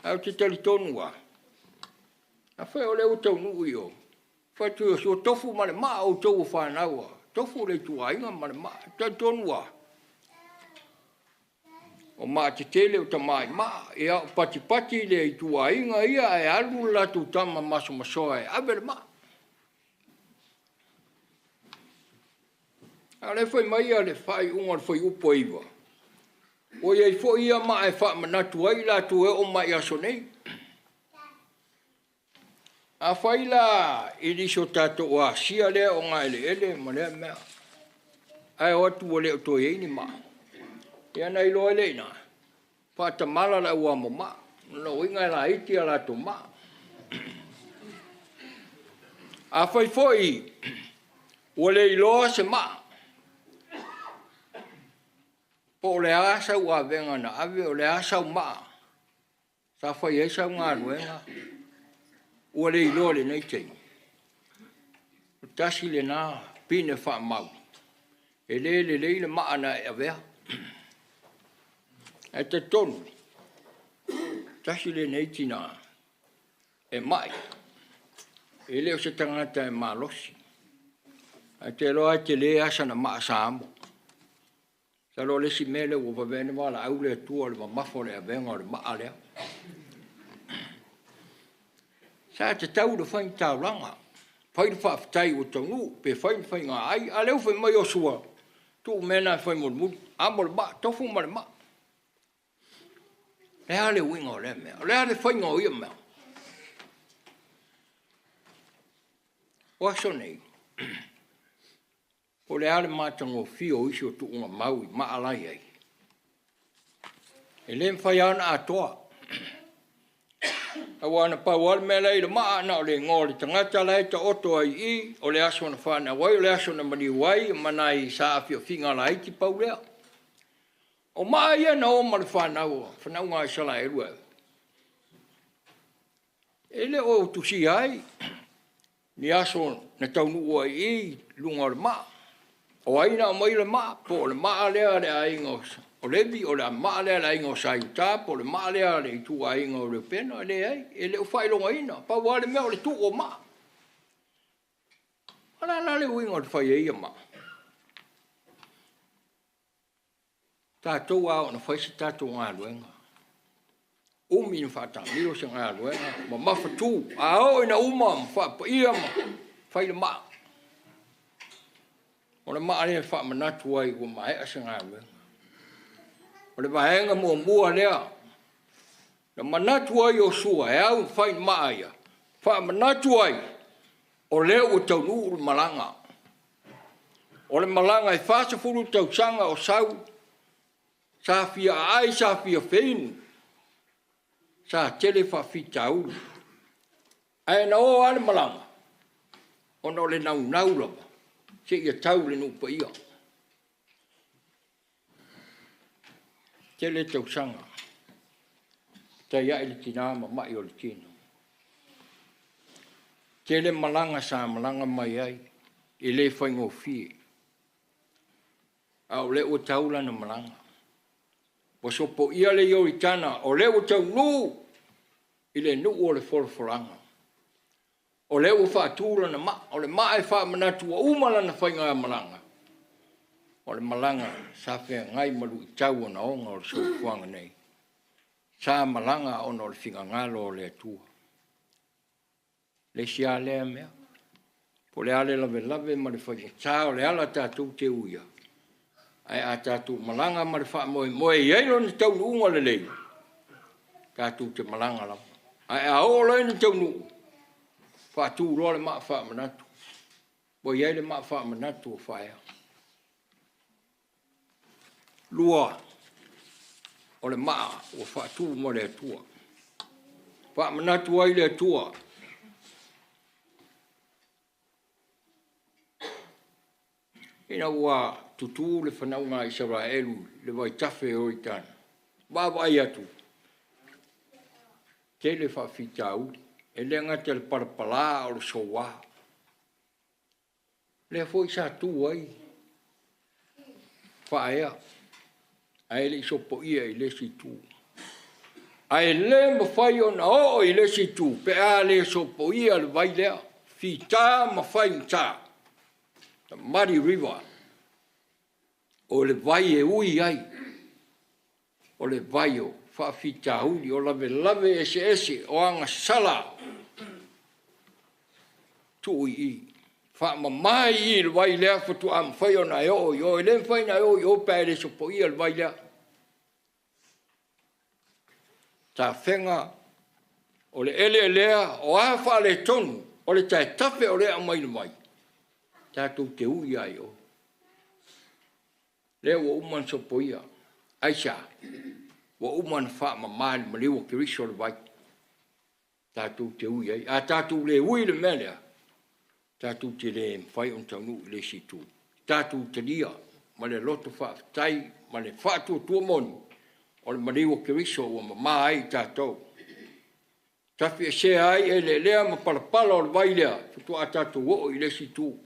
Ae ou te talitonu lava, afai o lea ua taunuu i o, fai atu Iosua, tofu ma le maa outou o fanau a Tofu le ituaiga ma le maa. E talitonu lava, o maa tetele o tamai maa, ia o patipati le ituaiga ia ae alu le latou tama masomasoa e ave le maa. A o lea e fai mai le faaiuga o le fuaiupu e 9, ua i ai foi ia maa e faamanatu ai i latou e oo mai i aso nei. Afai la i nisi o tatou asia lea ogaeleele ma lea mea, ae o atu ua le o toe i ai ni maa, ia ona iloa ai lea i ina, faatamala le au amo maa, o lona uiga e laiti a latou maa. Afai foi ua le iloa se maa, po o le a sau avega na ave, o le a sau maa sa fai ai sau galuega, ua le iloa i lenei taimi, o tasi lena pine faamau, e le lelei le maa na e avea. Ae talitonu, tasi lenei tina e mai, e le o se tagata e malosi, ae ou te iloa e tele lava sana maa sa amo. Masalo o le isi mea lea ua vave ai ona valaau le Atua o le mamafa o le avega o le maa lea. Sa tatau ona fai ni taulaga, fai le faafetai ua taunuu, pe fai ni faigaai, a o lea ua fai mai Iosua, tuu mea na e fai mulimuli, amo le maa, tofu ma le maa. O le a le uiga o lea mea? O le a le faiga o ia mea? O aso nei, Po o le a le matagofie o isi o tuuga mau i maa la e i ai, e le mafai lava ona atoa. Aua na pau lava le mea la e i le maa, na o le igoa o le tagata la e taoto ai i i, o le aso na fanau ai, o le aso na maliu ai, ma nai saafiafiga laiti, pau lea. O maa ia na o ma le fanau, fanauga a Isaraelu e ave, e le o tusia ai ni aso na taunuu ai i luga o le maa. O ai na aumaia le maa, po o le maa lea a le aiga o Levi, o le maa lea a le aiga o Saiutā, po o le maa lea a le ituaiga o Reupena, e leai, e le o faailogaina. Pau lava le mea o le tuu o maa. O le a la le uiga o le fai ai ia maa? Tatou a oo ina fai se tatou galuega, umi ona faataamilo se galuega, mamafatu, a oo ina uma ma faapaia ma fai le maa, o le maa lea e faamanatu ai ua maea se galuega. O le vaega muamua lea na manatu ai Iosua e au ona fai maa ia, faamanatu ai o lea ua taunuu le malaga. O le malaga e 40 tausaga o sau, sa fia aai, sa fia feinu, sa tele faafitauli. Ae na o lava le malaga, ona o le naunau lava seia tau i le nuu paia. Tele tausaga, taiai le tina ma mai o le tino. Tele malaga sa malaga mai ai, e le faigofie. A o lea ua tau lana malaga. Ua sopoia le Ioritana, o lea ua taunuu i le nuu o le folafolaga. O lea ua faatu lana maa, o le maa e faamanatu ua uma lana faigamalaga, o le malaga sa feagai ma luitau ogaoga o le soifuaga nei. Sa malaga ona o le finagalo o le Atua. Le isi lava lea mea, po o le a le lavelave ma le faigata o le ala tatou te uia, ae a tatou malaga ma le faamoemoe e i ai lona taunuuga lelei, tatou te malaga lava. Ae a oo loa ina taunuu, faatu loa le maa faamanatu. Ua i ai le maa faamanatu ua faaea. 2, o le maa ua faatu mo le Atua. Faamanatu ai le Atua. Ina ua tutu le fanauga a Isaraelu i le vaitafe o Ioritana, vaavaai atu, tele faafitauli, e le gata i le palapala a o le soua. Lea foi sa tu ai faaea, ae le i sopoia i le isi itu. Ae le mafai ona oo i le isi itu pe a le sopoia le vai lea, fita ma faigata. The muddy river, o le vai e ui ai, o le vai o faafitauli, o lavelave eseese, o agasala, tuu i i. Faamama i i le vai lea faatoa mafai ona e oo i o. E le mafai ona e oo i o pe a e le sopoia le vai lea. Tafega o le eleelea, o a faaletonu, o le taetafe o lea e aumai le vai, tatou te ui lava i o. Lea ua uma ona sopoia. Aisea? Ua uma ona faamama i le maliu o Keriso le vai. Tatou te ui ai. A tatou le ui i le mea lea, tatou te le mafai ona taunuu i le isi itu. Tatou talia ma le loto faafetai ma le faatuatua moni, o le maliu o Keriso ua mama ai i tatou. Tafiesea ai eleelea ma palapala o le vai lea, faatoa tatou oo i le isi itu.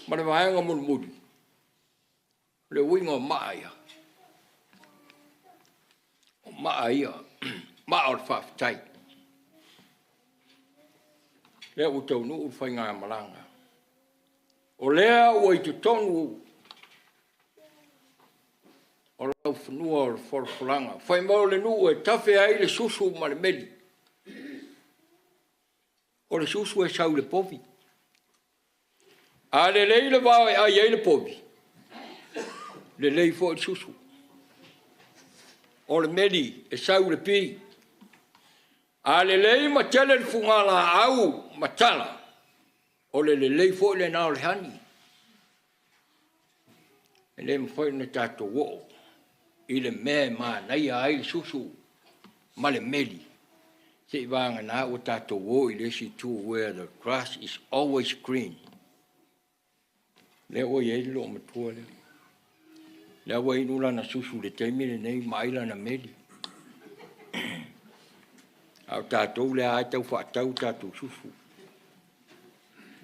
Ma le vaega mulimuli, o le uiga o maa ia. O maa ia, maa o le faafetai. Lea ua taunuu le faigamalaga. O lea ua i totonu o laufanua o le folafolaga. Fai mai o le nuu e tafe ai le susu ma le meli. O le susu e sau i le povi. A lelei le vao e ai ai le povi, lelei foi le susu. O le meli e sau i le pi. A lelei ma tele le fugalaau ma tala, o le lelei foi lena o le hani. E le mafai ona tatou oo i le mea e manaia ai le susu ma le meli, seivagana ua tatou o i le isi itu where the grass is always green. Lea ua i ai le loomatua lea. Lea ua inu lana susu i le taimi lenei ma ai lana meli. A o tatou lea lava e tau faatau tatou susu.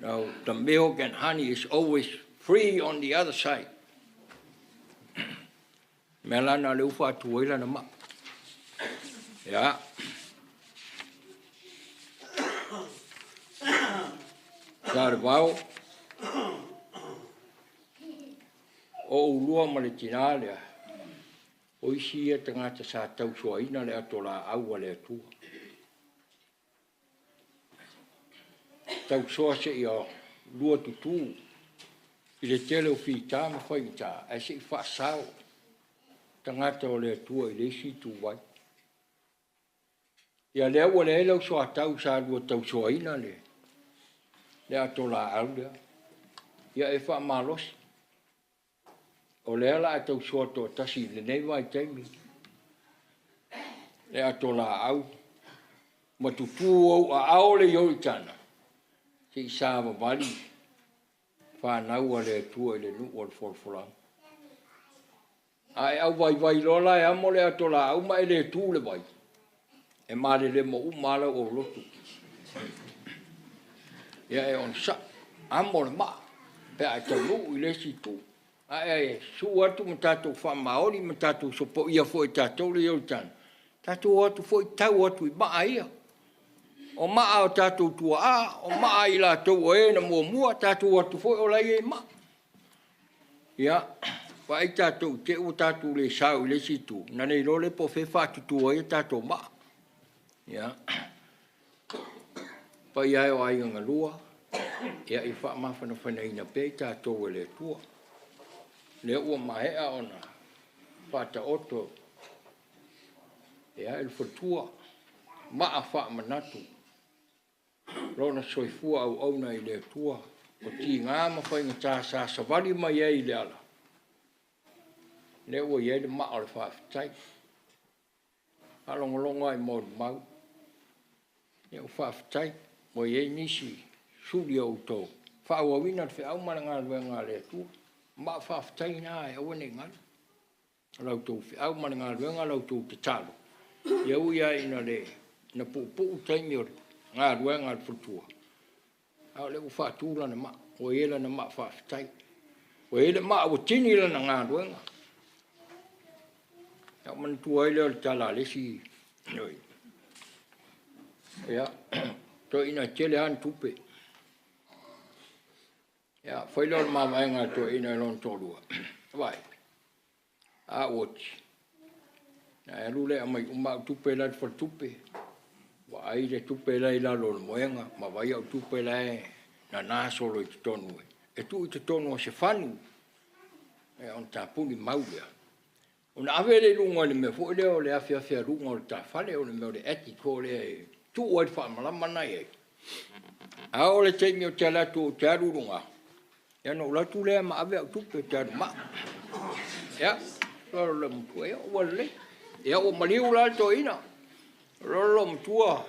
Now, the milk and honey is always free on the other side. Mea la na lea ua faatu ai lana maa. Ia. Sa le vao, o oulua ma le tinā lea, o isi ia tagata sa tausoaina le atolaau a le Atua. Tausoa seia lua tutu i le tele o fita ma faigata, ae se i faasao tagata o le Atua i le isi ituvai. Ia lea ua leai lau soatau sa lua tausoaina le le atolaau lea. Ia e faamalosi. O lea la a tausoa toatasi i lenei vaitaimi le atolaau ma tutu ou aao le Ioritana se i savavali fanau a le Atua i le nuu o le folafolaga. A e auvaivai loa la e amo le atolaau ma e le tu i le vai, e malelemo uma lava lau aulotu. Ia e onosai, amo le maa pe a e taunuu i le isi itu. A e susu atu ma tatou faamaoni ma tatou sopoia foi e tatou le Ioritana, tatou o atu foi tau atu i maa ia. O maa o tatou tuaa, o maa i latou o e na muamua, tatou o atu foi o la e i ai maa. Ia, vaai tatou i te i ua tatou le sao i le isi itu, ona le iloa lea po o fea e faatutu ai a tatou maa. Ia, paia e o aiga galua, ia, ia faamafanafanaina pea i tatou e le Atua. Lea ua maea ona faataoto ia, e le faletua maa faamanatu lona soifua auauna i le Atua, o tiga ma faigata sa savali mai ai i le ala, lea ua i ai le maa o le faafetai. Faalogologo lava i molimau, ia ua faafetai, ua i ai nisi suli o outou faaauauina le feau ma le galuega a le Atua. Maa faafetai na e aua ne i galo. La outou feau ma le galuega, la outou tatalo, ia ui lava ina le na puupuu taimi o le galuega a le faletua, a o lea ua faatu lana maa, ua i ai lana maa faafetai. Ua i ai le maa ua tini lana galuega. Ia ou manatua ai lea o le tala a le isi ia, toeaina e tele lava ni tupe. Ia, fai lea o le mavaega a le toeaina i lona toalua, Vaai, a ou oti, ona e alu lea e aumai uma au tupe la e i le faletupe, vaai le tupe la e i lalo o le moega, ma vaai au tupe la e nana solo i totonu e tuu i totonu o se fagu, ona tapuni mau lea, ona ave lea i luga i le mea foi lea o le afeafealuga o le tafale, o le mea o le attic foi lea e tuu ai le faamalama lena e i ai. A oo i le taimi ou te alu atu ou te alu i luga, ia ona ou alu atu lea ma ave au tupe, ou te alu ma au. Ia, fai atu le loomatua, ia ua lelei. Ia ua maliu la le toeaina. O loa le loomatua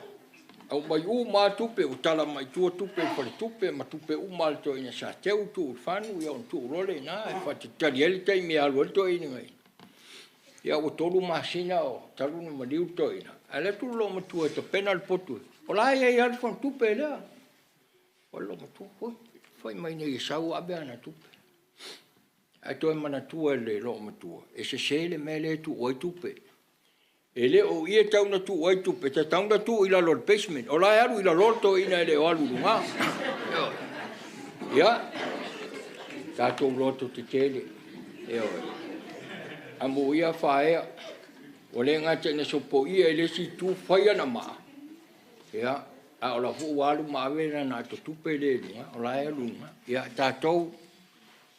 aumai uma lava tupe, ua tala mai i tua tupe i le faletupe ma tupe uma a le toeaina sa teu tuu i le fagu, ia ona tuu loa lea i ina e faatalitali ai le taimi e alu ai le toeaina i... Ia ua 3 masina talu ona maliu le toeaina, ae alu atu le loomatua e tapena le potu, o la e i ai lava le fagutupe lea. O le loomatua, oi, fai mai nei e sau ave ana tupe. Ae toe manatua e le loomatua, e sese le mea lea e tuu ai tupe. E le o i e tatau ona tuu ai tupe, e tatau ona tuu i lalo o le basement. O la e alu i lalo le toeaina e le o alu i luga. Ia, tatou lototetele, ioe. Amuia faaea, ua le gata ina sopoia i le isi itu fai ana maa, ia, a o la foi ua alu ma ave lana atotupe lea i luga, o la e alu i luga. Ia tatou,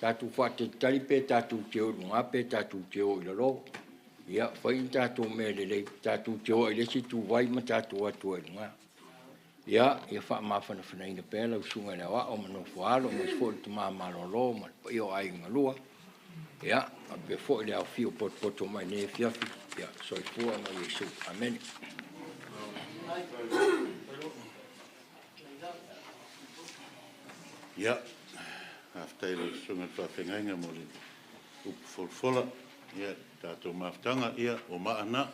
tatou faatalitali pe tatou te o i luga pe tatou te o i lalo. Ia fai ni tatou mea lelei tatou te o ai i le isi ituvai ma tatou o atu ai i luga. Ia faamafanafanaina pea lau susuga i le Aoao ma le nofo a alo aemaise foi le tama malolo ma le paia o Aiga na Lua, ia, faapea foi le afifio potopoto mai i lenei afiafi. Ia, soifua ma ia Iesu. Amene. Ia, faafetai i lau susuga i le faafeagaiga mo le upu folafola i le tatou mafutaga. Ia, ua ma'a lena.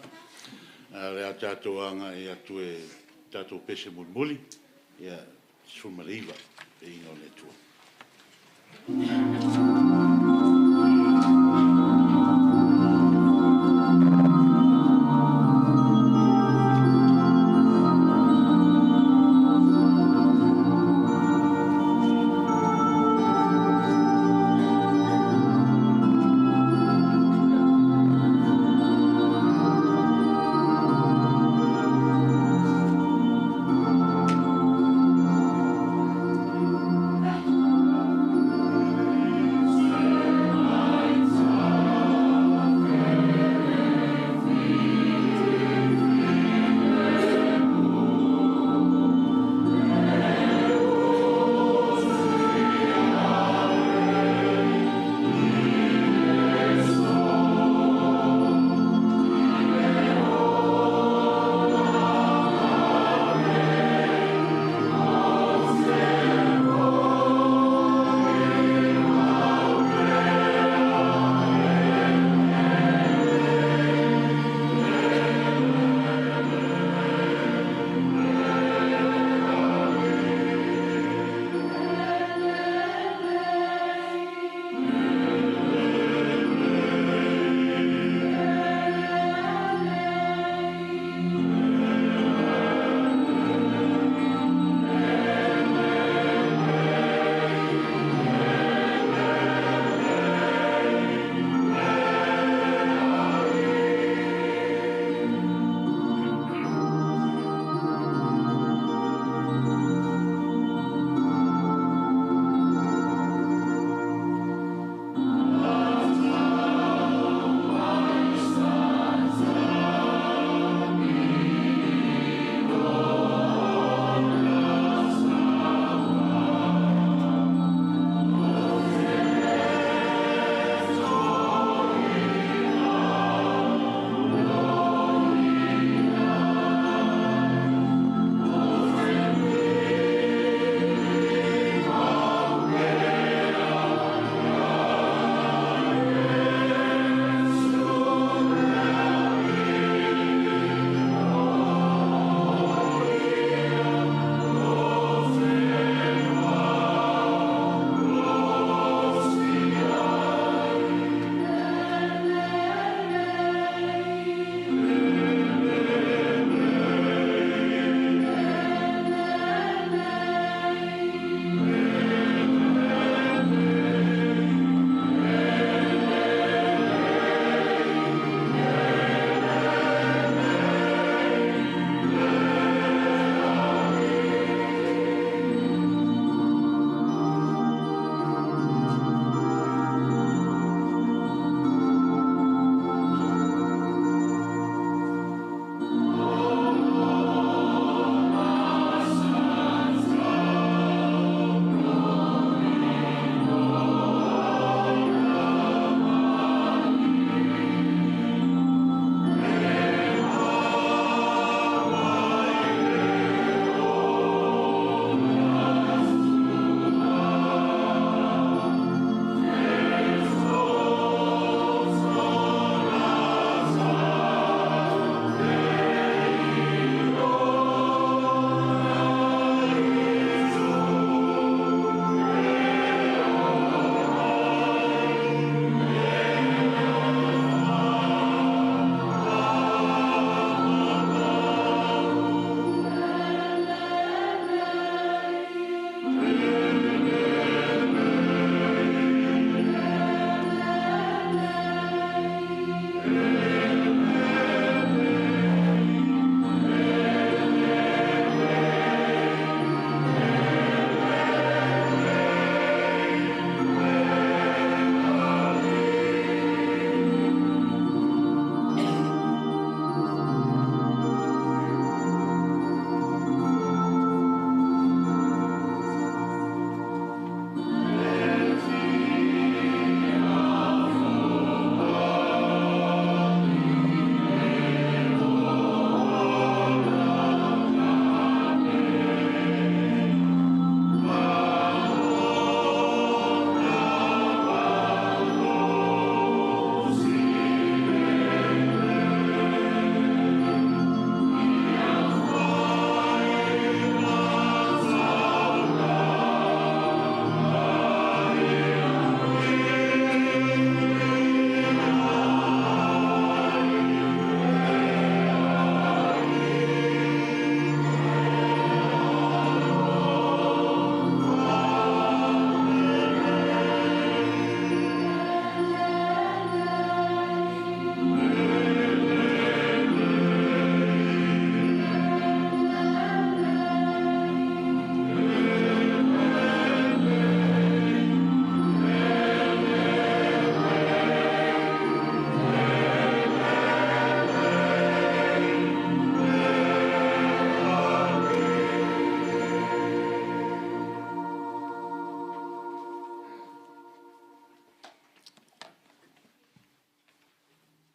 Ae o le a tatou agai atu i le tatou pese mulimuli, 19, Viiga i le Atua.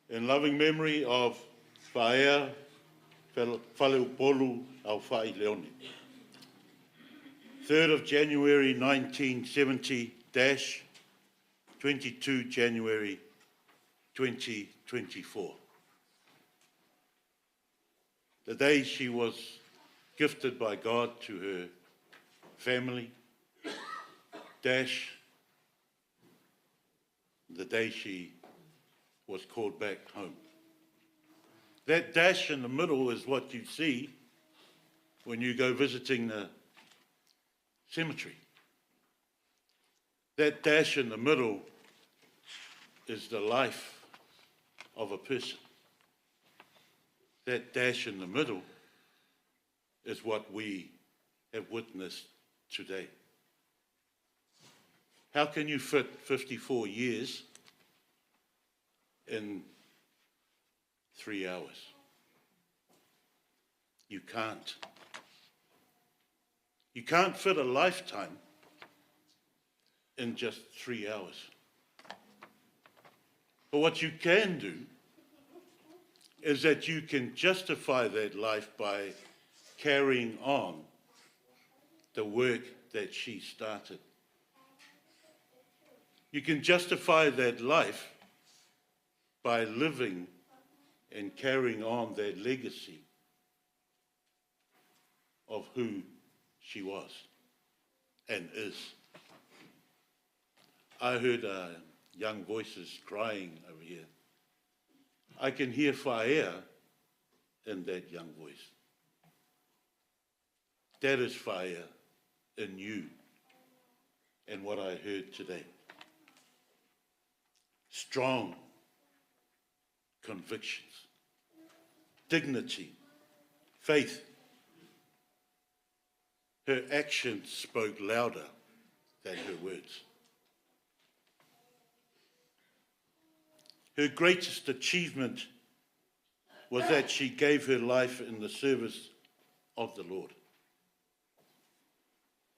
In loving memory of Faea Faleupolu Aufai Leone. 3rd of January 1970 dash 22 January 2024. The day she was gifted by God to her family, dash the day she was called back home. That dash in the middle is what you see when you go visiting the cemetery. That dash in the middle is the life of a person. That dash in the middle is what we have witnessed today. How can you fit 54 years in 3 hours? You can't. You can't fit a lifetime in just 3 hours. But what you can do is that you can justify that life by carrying on the work that she started. You can justify that life by living and carrying on that legacy of who she was and is. I heard young voices crying over here. I can hear Faea in that young voice. That is Faea in you and what I heard today. Strong convictions, dignity, faith. Her actions spoke louder than her words. Her greatest achievement was that she gave her life in the service of the Lord.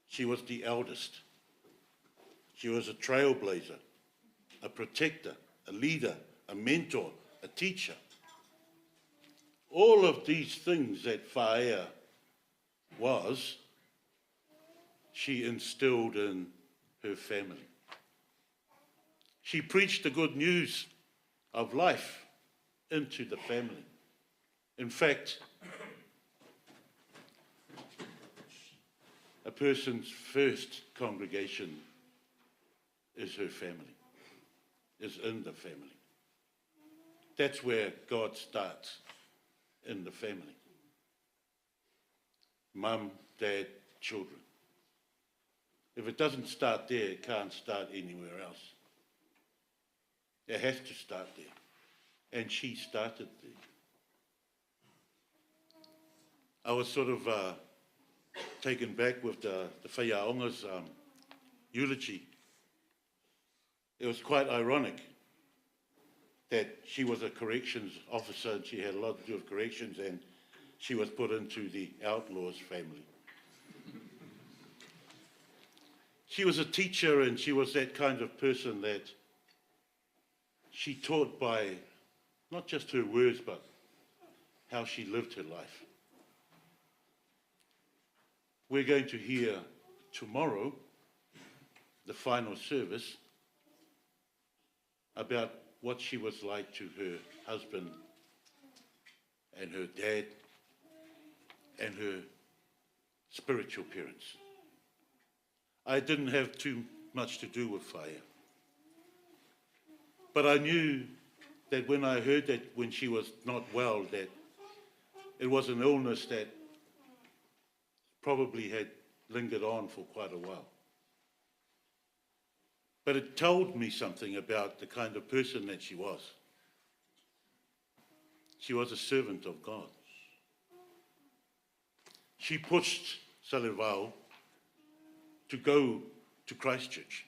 She was the eldest. She was a trailblazer, a protector, a leader, a mentor, a teacher. All of these things that Faea was, she instilled in her family. She preached the good news of life into the family. In fact, a person's first congregation is her family, is in the family. That's where God starts, in the family. Mum, dad, children. If it doesn't start there, it can't start anywhere else. It has to start there. And she started there. I was sort of taken back with the Whaiaonga's eulogy. It was quite ironic that she was a corrections officer and she had a lot to do with corrections and she was put into the outlaws family. She was a teacher and she was that kind of person that she taught by not just her words but how she lived her life. We're going to hear tomorrow the final service about what she was like to her husband and her dad and her spiritual parents. I didn't have too much to do with Whaea. But I knew that when I heard that when she was not well, that it was an illness that probably had lingered on for quite a while. But it told me something about the kind of person that she was. She was a servant of God. She pushed Salevao to go to Christchurch,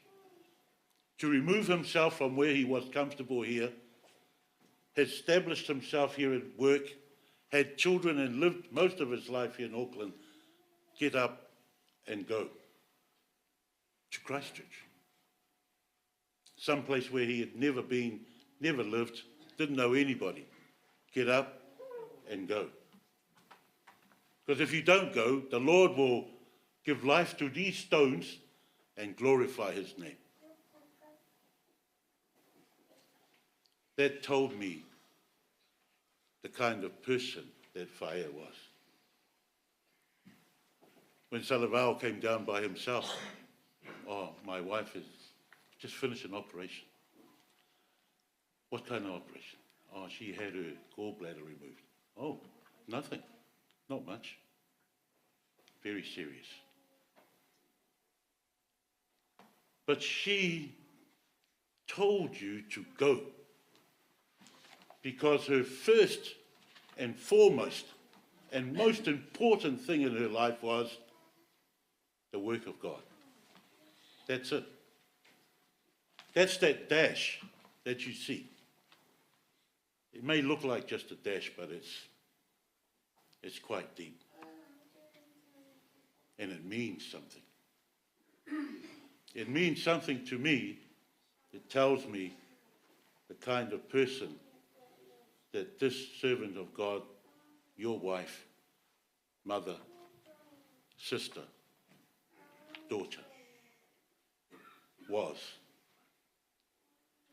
to remove himself from where he was comfortable here, established himself here at work, had children and lived most of his life here in Auckland, get up and go to Christchurch. Someplace where he had never been, never lived, didn't know anybody. Get up and go. Because if you don't go, the Lord will give life to these stones and glorify his name. That told me the kind of person that Whaea was. When Salevao came down by himself, oh, my wife has just finished an operation. What kind of operation? Oh, she had her gallbladder removed. Oh, nothing. Not much. Very serious. But she told you to go because her first and foremost and most important thing in her life was the work of God. That's it. That's that dash that you see. It may look like just a dash, but it's, it's quite deep. And it means something. It means something to me. It tells me the kind of person that this servant of God, your wife, mother, sister, daughter, was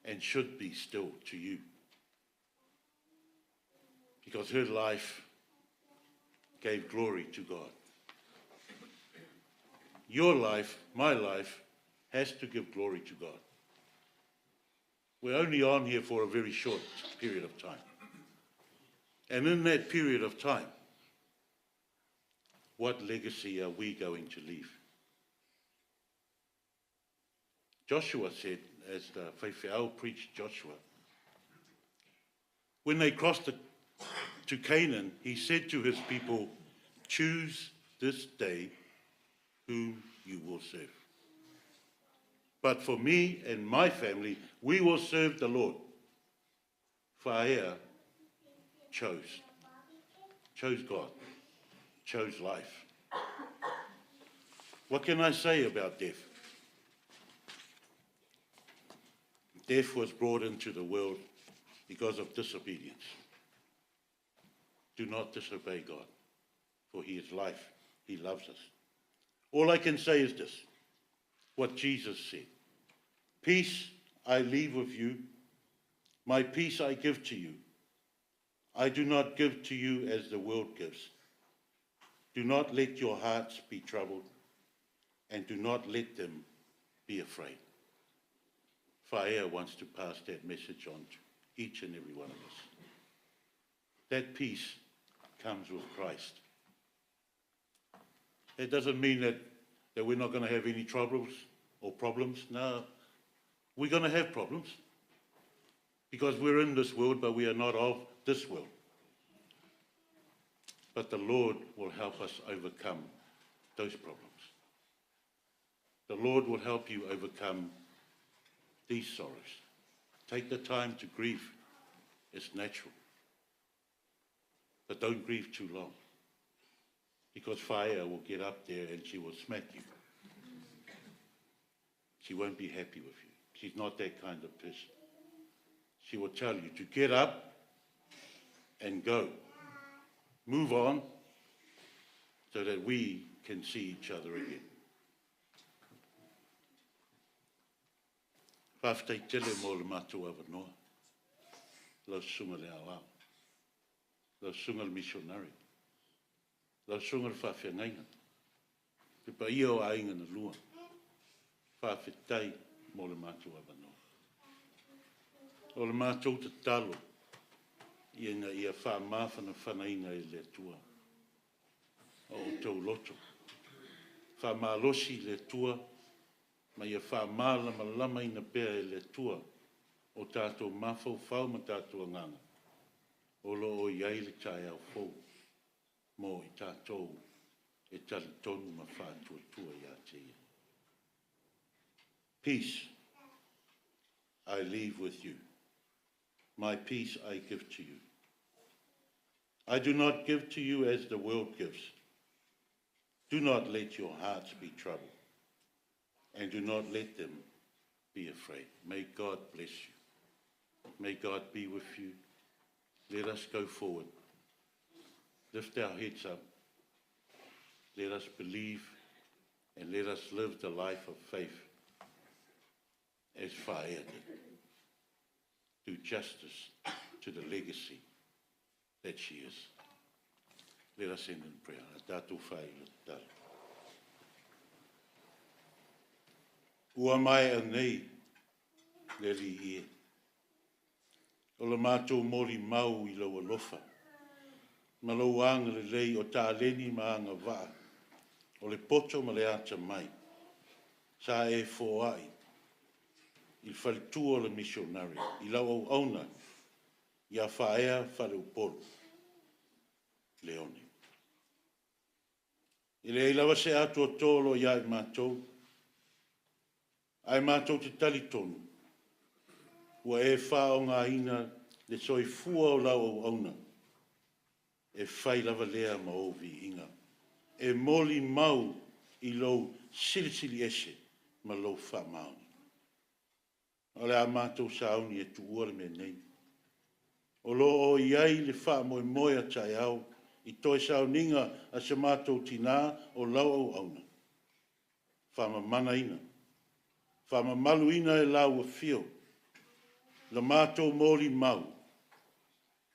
and should be still to you. Because her life gave glory to God. Your life, my life, has to give glory to God. We're only on here for a very short period of time. And in that period of time, what legacy are we going to leave? Joshua said, as the Faifeau preached Joshua, when they crossed the, to Canaan, he said to his people, Choose this day whom you will serve. But for me and my family, we will serve the Lord. Whaea chose. Chose God. Chose life. What can I say about death? Death was brought into the world because of disobedience. Do not disobey God, for he is life. He loves us. All I can say is this what Jesus said Peace I leave with you, my peace I give to you. I do not give to you as the world gives. Do not let your hearts be troubled, and do not let them be afraid. Whaea wants to pass that message on to each and every one of us. That peace comes with Christ. That doesn't mean that, that we're not going to have any troubles or problems. No, we're going to have problems. Because we're in this world, but we are not of this world. But the Lord will help us overcome those problems. The Lord will help you overcome these sorrows. Take the time to grieve. It's natural. But don't grieve too long. Because fire will get up there and she will smack you. She won't be happy with you. She's not that kind of person. She will tell you to get up and go. Move on so that we can see each other again. Faafetai tele mo le matou avanoa. Lau Susuga le Aoao. Lau Susuga le Missionary. Lau Susuga le Faafeagaiga. Le paia o aiga na lua. Faafetai mo le matou avanoa. O le matou tatalo ina ia faamafanafanaina e le Atua o outou loto. Faamalosi le Atua ma ia faamalamalamaina pea e le Atua o tatou mafaufau ma tatou agaga o lo o i ai le taeao fou mo i tatou e talitonu ma faatuatua ia te Ia. Peace I leave with you. My peace I give to you. I do not give to you as the world gives. Do not let your hearts be troubled, and do not let them be afraid. May God bless you. May God be with you. Let us go forward. Lift our heads up. Let us believe and let us live the life of faith as Whaea did. Do justice to the legacy that she is. Let us end in prayer. A tātou whai le tatalo. Ua maea nei le Alii e. O le matou molimau i lou alofa ma lou agalelei o taleni ma agavaa o le poto ma le atamai sa e foai i le faletua o le misionare i lau auauna iā Whaea Faleupolu Leone. E leai lava se atoatoa o lo o ia i matou, ae matou te talitonu ua e faaaogaina le soifua o lau auauna e fai lava lea ma ou viiga, e molimau i lou silisili ese ma lou faamaoni. O le a matou sauni e tuua le mea nei. O lo o i ai le faamoemoe a taeao i toe sauniga a se matou tinā o lau auauna. Faamamanaina, faamamaluina e lau afio la matou molimau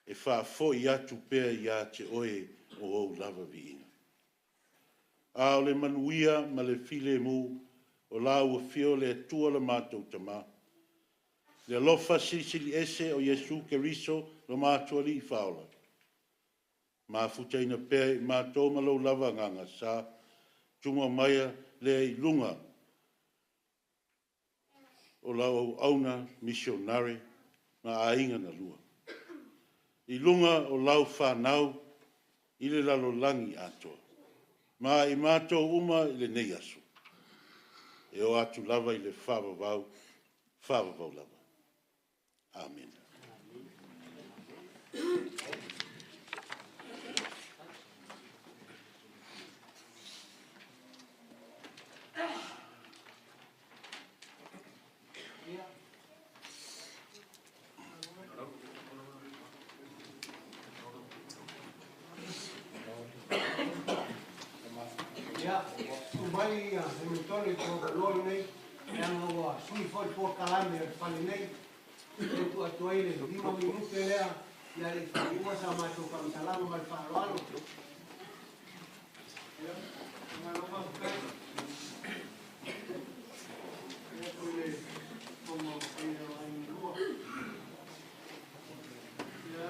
e faafoi atu pea ia te oe o ou lava viiga. A o le manuia ma le filemu o lau afio le Atua lo matou Tama, le alofa silisili ese o Iesu Keriso lo matou Alii Faaola, mafutaina pea i matou ma lou lava agaga sa tumau maia lea i luga o lau auauna misionare ma aiga na lua, i luga o lau fanau i le lalolagi atoa, ma i matou uma i lenei aso, e oo atu lava i le faavavau, faavavau lava. Amene. Ia, tu mai ia Hamilton i tō loa nei, leaga ua sui foi le polokalame o le fale nei, e tuu atu ai le 5 minute lea ia le i faaiua sa matou faamatalaga ma le faaaloalo. Ia, malo faafetai. Ia, atu i le fofoga o paia o aiga lua. Ia,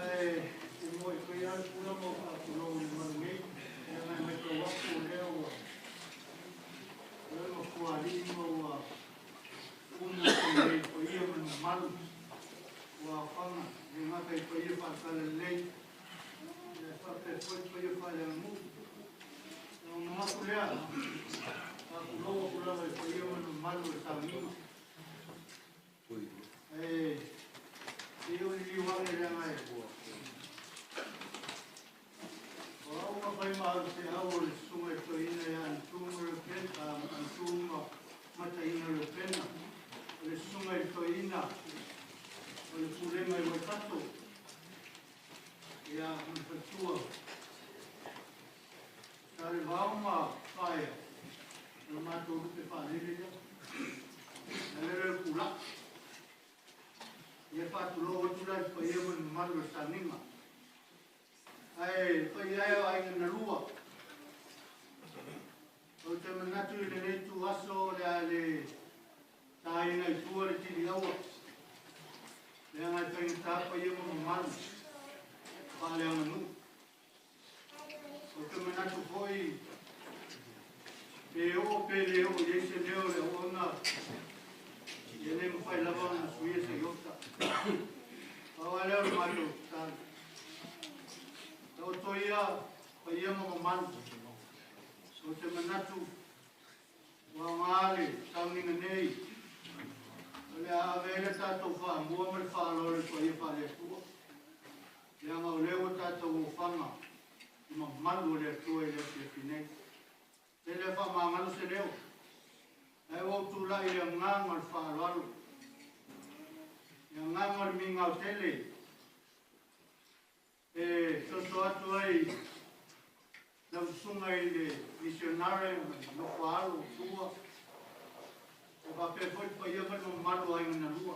e moe foi lava le pula ma ou faatulou i le malu nei, leaga e matau atu o lea ua o le Nofoalii ma ua umu atu nei i le paia ma le mamalu ua aofai. E le gata i paia faale-talalelei, ae faapea foi paia faaleaganuu. Ona ou manatu lea, faatulou atu lava i le paia ma le mamalu o le sauniga. Ae se i ou liliu ane leaga e o au na fai ma alufeau o le susuga i le toeaina ia Anitu ma Anitu ma Mataina Reupena, o le susuga i le toeaina o le Pulega i Waikato, ia, ma le faletua. Salevao ma Faea, o le matou lupe faalele lea. Le ala lea o le pulaa. Ia faatulou atu la i le paia ma le mamalu o le sauniga. Ae le paia e o aiga na lua. Ou te manatu i lenei ituaso o le a le taina i tua le tiliaua. Leaga e faigata paia ma mamalu faaleaganuu. Ou te manatu foi pe oo pe le oo i ai se leo o le auauna, e le mafai lava ona suia se iota. Pau lava lea o le matou tatalo. Taoto ia paia ma mamalu. Ou te manatu ua aoga le sauniga nei o le a ave ai le tatou faamua ma le faaaloalo i paia faale-Atua. Leaga o lea ua tatou ofaga i mamalu o le Atua i le afiafi nei. E le faamagalo se leo, ae ua ou tulai i le agaga o le faaaloalo, le agaga o le migao tele e soso atu ai lau susuga i le misionare ma le nofo a alo o Tua, e faapea foi le paia ma le mamalu o aiga na lua.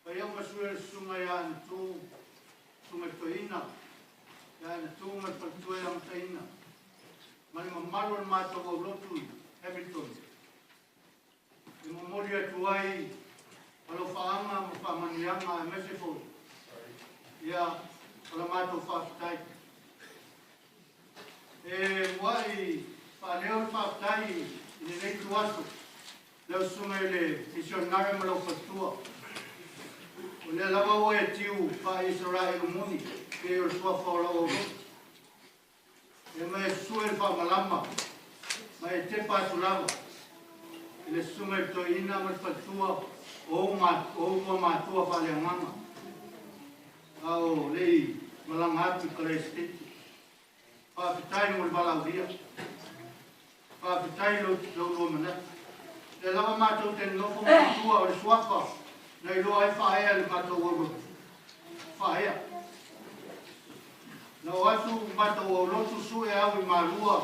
Paia ma sui o le susuga ia Anitu, susuga i le toeaina ia Anitu ma le faletua ia Mataina, ma le mamalu o le matou aulotu i Hamilton. E momoli atu ai alofaaga ma faamanuiaga aemaise foi ia o la matou faafetai. E muai faaleo le faafetai i lenei ituaso lau susuga i le misionare ma lau faletua. O lea lava ua e tiu faa-Isaraelu moni pei o le suafa o lau aulotu. E ma e susue le faamalama ma e tepa atu lava i le susuga i le toeaina ma le faletua o ou ua matua faaleagaga a o le i malaga atu i Karaisitete. Faafetai mo le valaaulia. Faafetai i lo lua manatu. Lea lava matou te nonofo manatua o le suafa na iloa ai Faaea i le matou aulotu. Faaea. Na o atu matou aulotu sue au i Malua,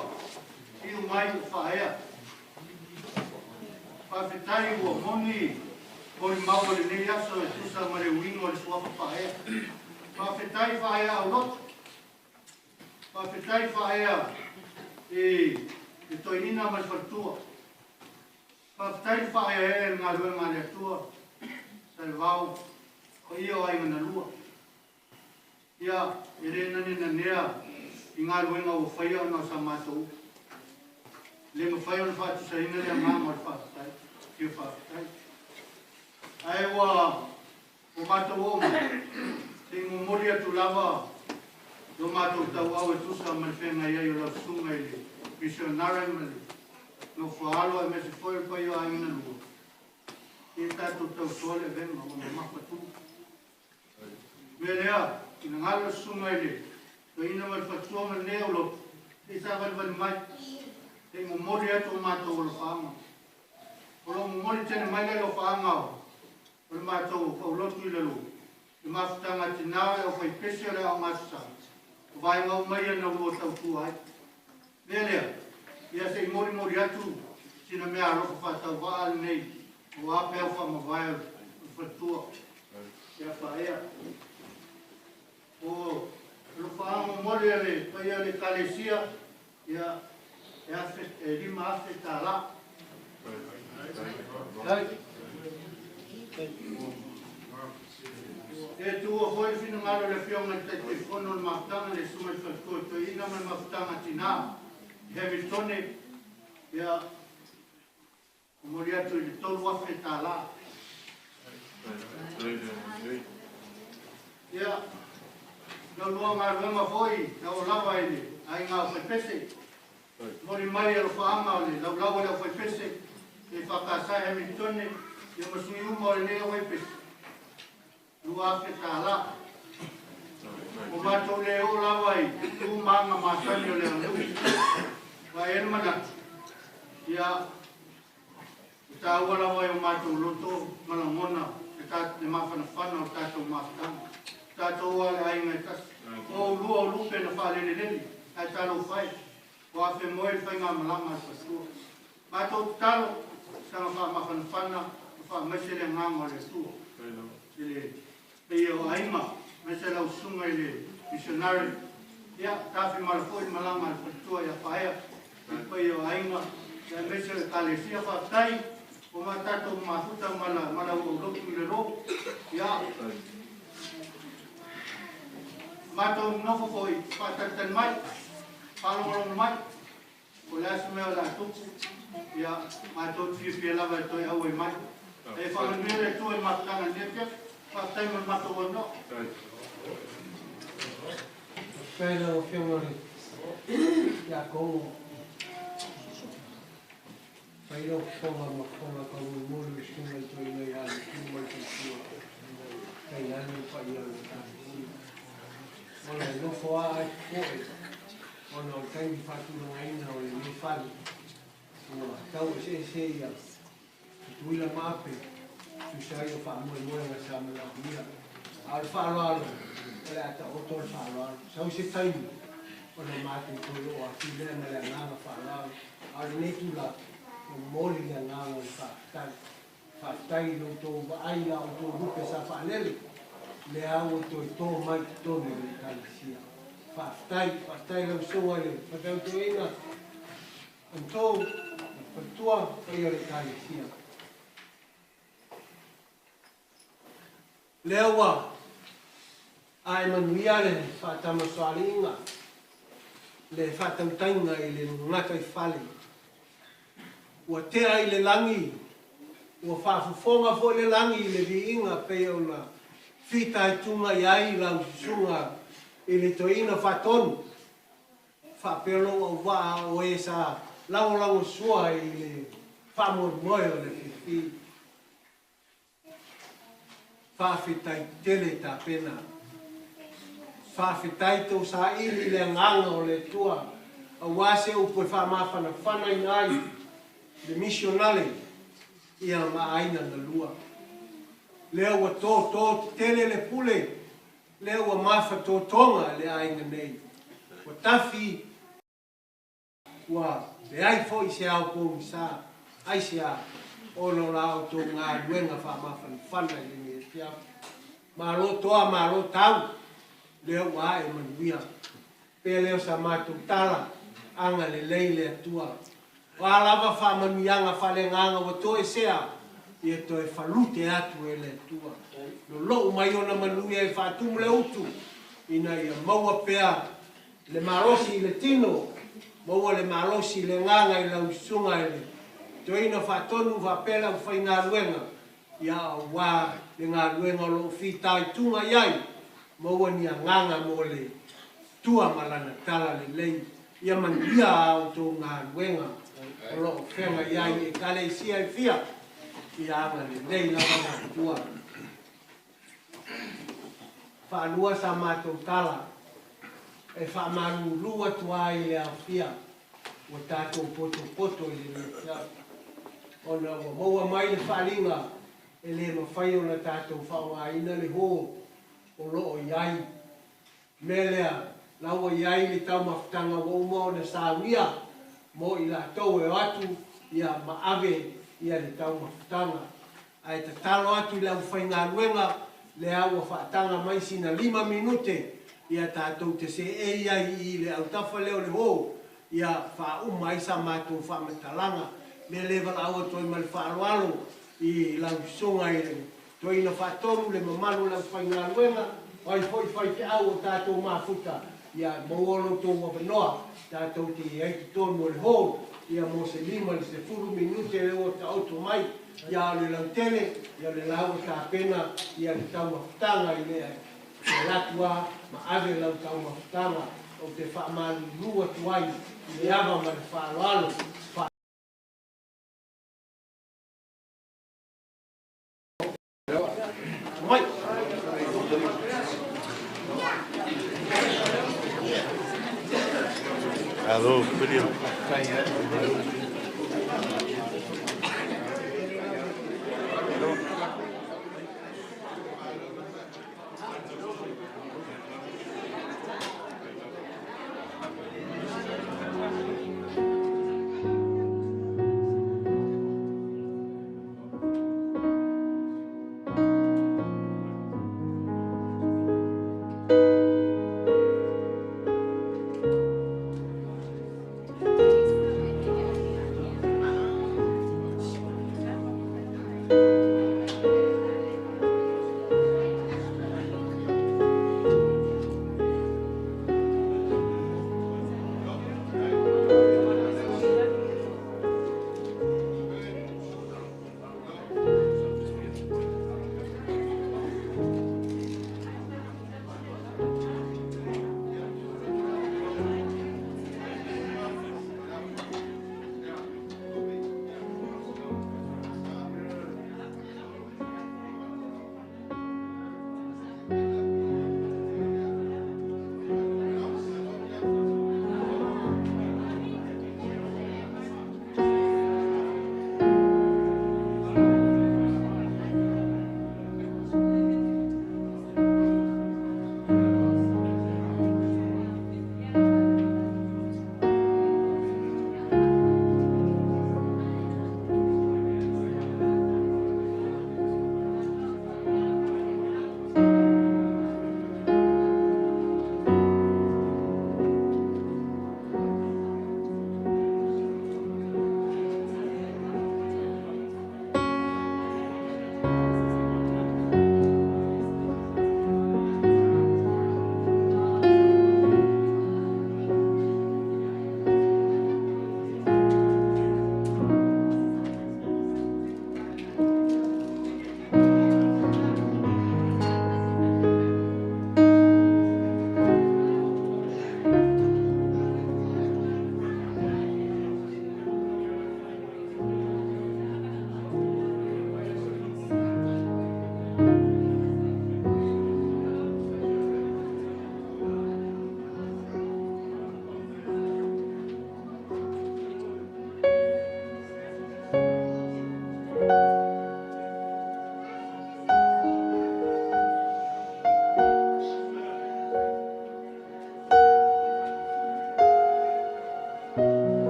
iu mai o Faaea. Faafetai ua moni molimau o lenei aso e tusa ma le uiga o le suafa Faaea. Faafetai Faaea aulotu. Faafetai Faaea i le toeaina ma le faletua. Faafetai le faaeaea i le galuega a le Atua, Salevao, paia o aiga na lua. Ia, e le nanenanea i galuega ua faia ona o sa matou upu. E le mafai ona faatusaina le agaga o le faafetai, fia faafetai. Ae ua o matou oo mai, se i momoli atu lava lo matou tauau e tusa ma le feagai ai o lau susuga i le misionare ma le nofo alo aemaise foi o le paia o aiga na lua, ia tatou tausoa le avega ua mamafa tu. Mea lea, finagalo le susuga i le toeaina ma le faletua ma lenei aulotu, se i savalivali mai, se i momoli atu o matou alofaaga. O lo o momoli tele mai le alofaaga o le matou aulotu i lalo, le mafutaga a tina o le aufaipese o le aoga Aso Sa, o vaega uma ia na lua tautua ai. Mea lea, ia se i molimoli atu sina mea alofa faatauvaa lenei aua peau faamavae o le faletua ia Faaea. O alofaaga momoli a le paia o le Ekalesia, ia e afe, e $5,000. E tuua foi le finagalo o le Afioga i le Taitaifono o le Mafutaga, le Susuga i le Faletua Toeaina ma le Mafutaga Tina i Hamiltone, ia, momoli atu i le $3,000. Ia, la ulua galuega foi na oo lava i le aiga aufaipese. Momoli mai alofaaga o le laulau a le aufaipese EFKS i Hamiltone ia ma sui uma o lenei aufaipese, $2,000. Ua matou le oo lava i tu ma aga masani o le aganuu. Aua e i ai le manatu, ia, e taua lava i o matou loto ma lagona le mafanafana o le tatou mafutaga. O tatou lava o le aiga e tasi. O oulua o lupe na faalelelele, ae talofa e, ua afemoe le faigamalaga a le faletua. Matou tatalo, saga faamafanafana ma faamaise le agaga o le Atua i le paia o aiga, aemaise lau susuga i le missionary. Ia, tafimala foi le malaga a le faletua ia Faea i le paia o aiga, aemaise o le Ekalesia. Faafetai ua ma tatou mafuta ma lau aulotu i le lo. Ia, matou nonofo foi faatalitali mai, faalogologo mai, po o le a se mea o le a tupu, ia, matou te fiafia lava e toe auai mai. E faamanuia le Atua i le mafutaga i lenei afiafi. Faafetai mo le matou avanoa. Faafetai i lau Afioga i le Tiakono. Fai lau fofoga ma fofoga taumolimoli o le susuga i le toeaina ia Letu ma le faletua, tainane le paia o le Ekalesia. Ona e nofo lava ae popoe ona o le taimi faatulagaina o lenei fale ua tau eseese ia Tutuila ma Ape tusa ai o faamoemoega sa manaomia. A o le faaaloalo, o le a taoto le faaaloalo. Sau se taimi ona matou toe oo atu lea ma le agaga faaaloalo. A o lenei tulaga, e momoli le agaga o le faafetai. Faafetai i lo outou vaai i la outou lupe sa faalele, lea ua toe to mai i totonu o le Ekalesia. Faafetai, faafetai i lau Susuga i le Faifeau Toeaina, Antou, le faletua, paia o le Ekalesia. Lea ua ae manuia le faatamasoaliiga, le faatautaiga i le gataifale. Ua tea i le lagi, ua faafofoga foi le lagi i le viiga pei ona fitaituga i ai lau susuga i le toeaina faatonu, faapea lou auvaa o e sa lagolagosua i le faamoemoe o le fifi. Faafetai tele Tapena. Faafetai tou saili i le agaga o le Atua aua se upu e faamafanafanaina ai le misionale ia ma aiga na lua. Lea ua toto tetele le pule, lea ua mafatotoga le aiga nei. Ua tafi Ua leai foi se ao pogisa, aisea, ona o la outou galuega faamafanafana i lenei afiafi. Malo toa, malo tau, lea ua ae manuia. Pea lea o sa matou tala, agalelei le Atua. O a lava faamanuiaga faaleagaga ua toesea, ia toe falute atu e le Atua. Lolou mai ona manuia e faatumu le utu, ina ia maua pea Le malosi i le tino, maua le malosi i le agaga i lau susuga i le toeaina faatonu faapea le aufaigaluega, ia aua le galuega o lo o fitaituga i ai, maua ni agaga mo le Atua ma Lana tala lelei, ia manuia a outou galuega o lo o feagai ai i Ekalesia e fia, ia agalelei lava le Atua. Faalua sa matou tala e faamalulu atu ai i le aofia ua tatou potopoto i lenei afiafi, ona ua maua mai le faaaliga e le mafai ona tatou faaaogaina le hall o lo o i ai. Mea lea, la ua i ai le taumafataga ua uma ona saunia mo i latou e o atu ia ma ave ia le taumafataga. Ae tatalo atu i le aufaigaluega, lea ua faataga mai sina lima minute ia tatou te seei ai i le autafa lea o le hall ia faauma ai sa matou faamatalaga. Mea lea e valaau atu ai ma le faaaloalo i lau susuga i le Toeaina faatonu le mamalu o le aufaigaluega, o ai foi faifeau o tatou mafuta, ia maua lo outou avanoa tatou te i ai totonu o le hall ia mo se 5 i le 10 minute lea ua taoto mai, ia a o le lautele, ia o le la ua tapena ia le taumafataga i le E alu atu lava ma ave lau taumafataga, ou te faamalulu atu ai i le ava ma le faaaloalo. Mai. Malo, William.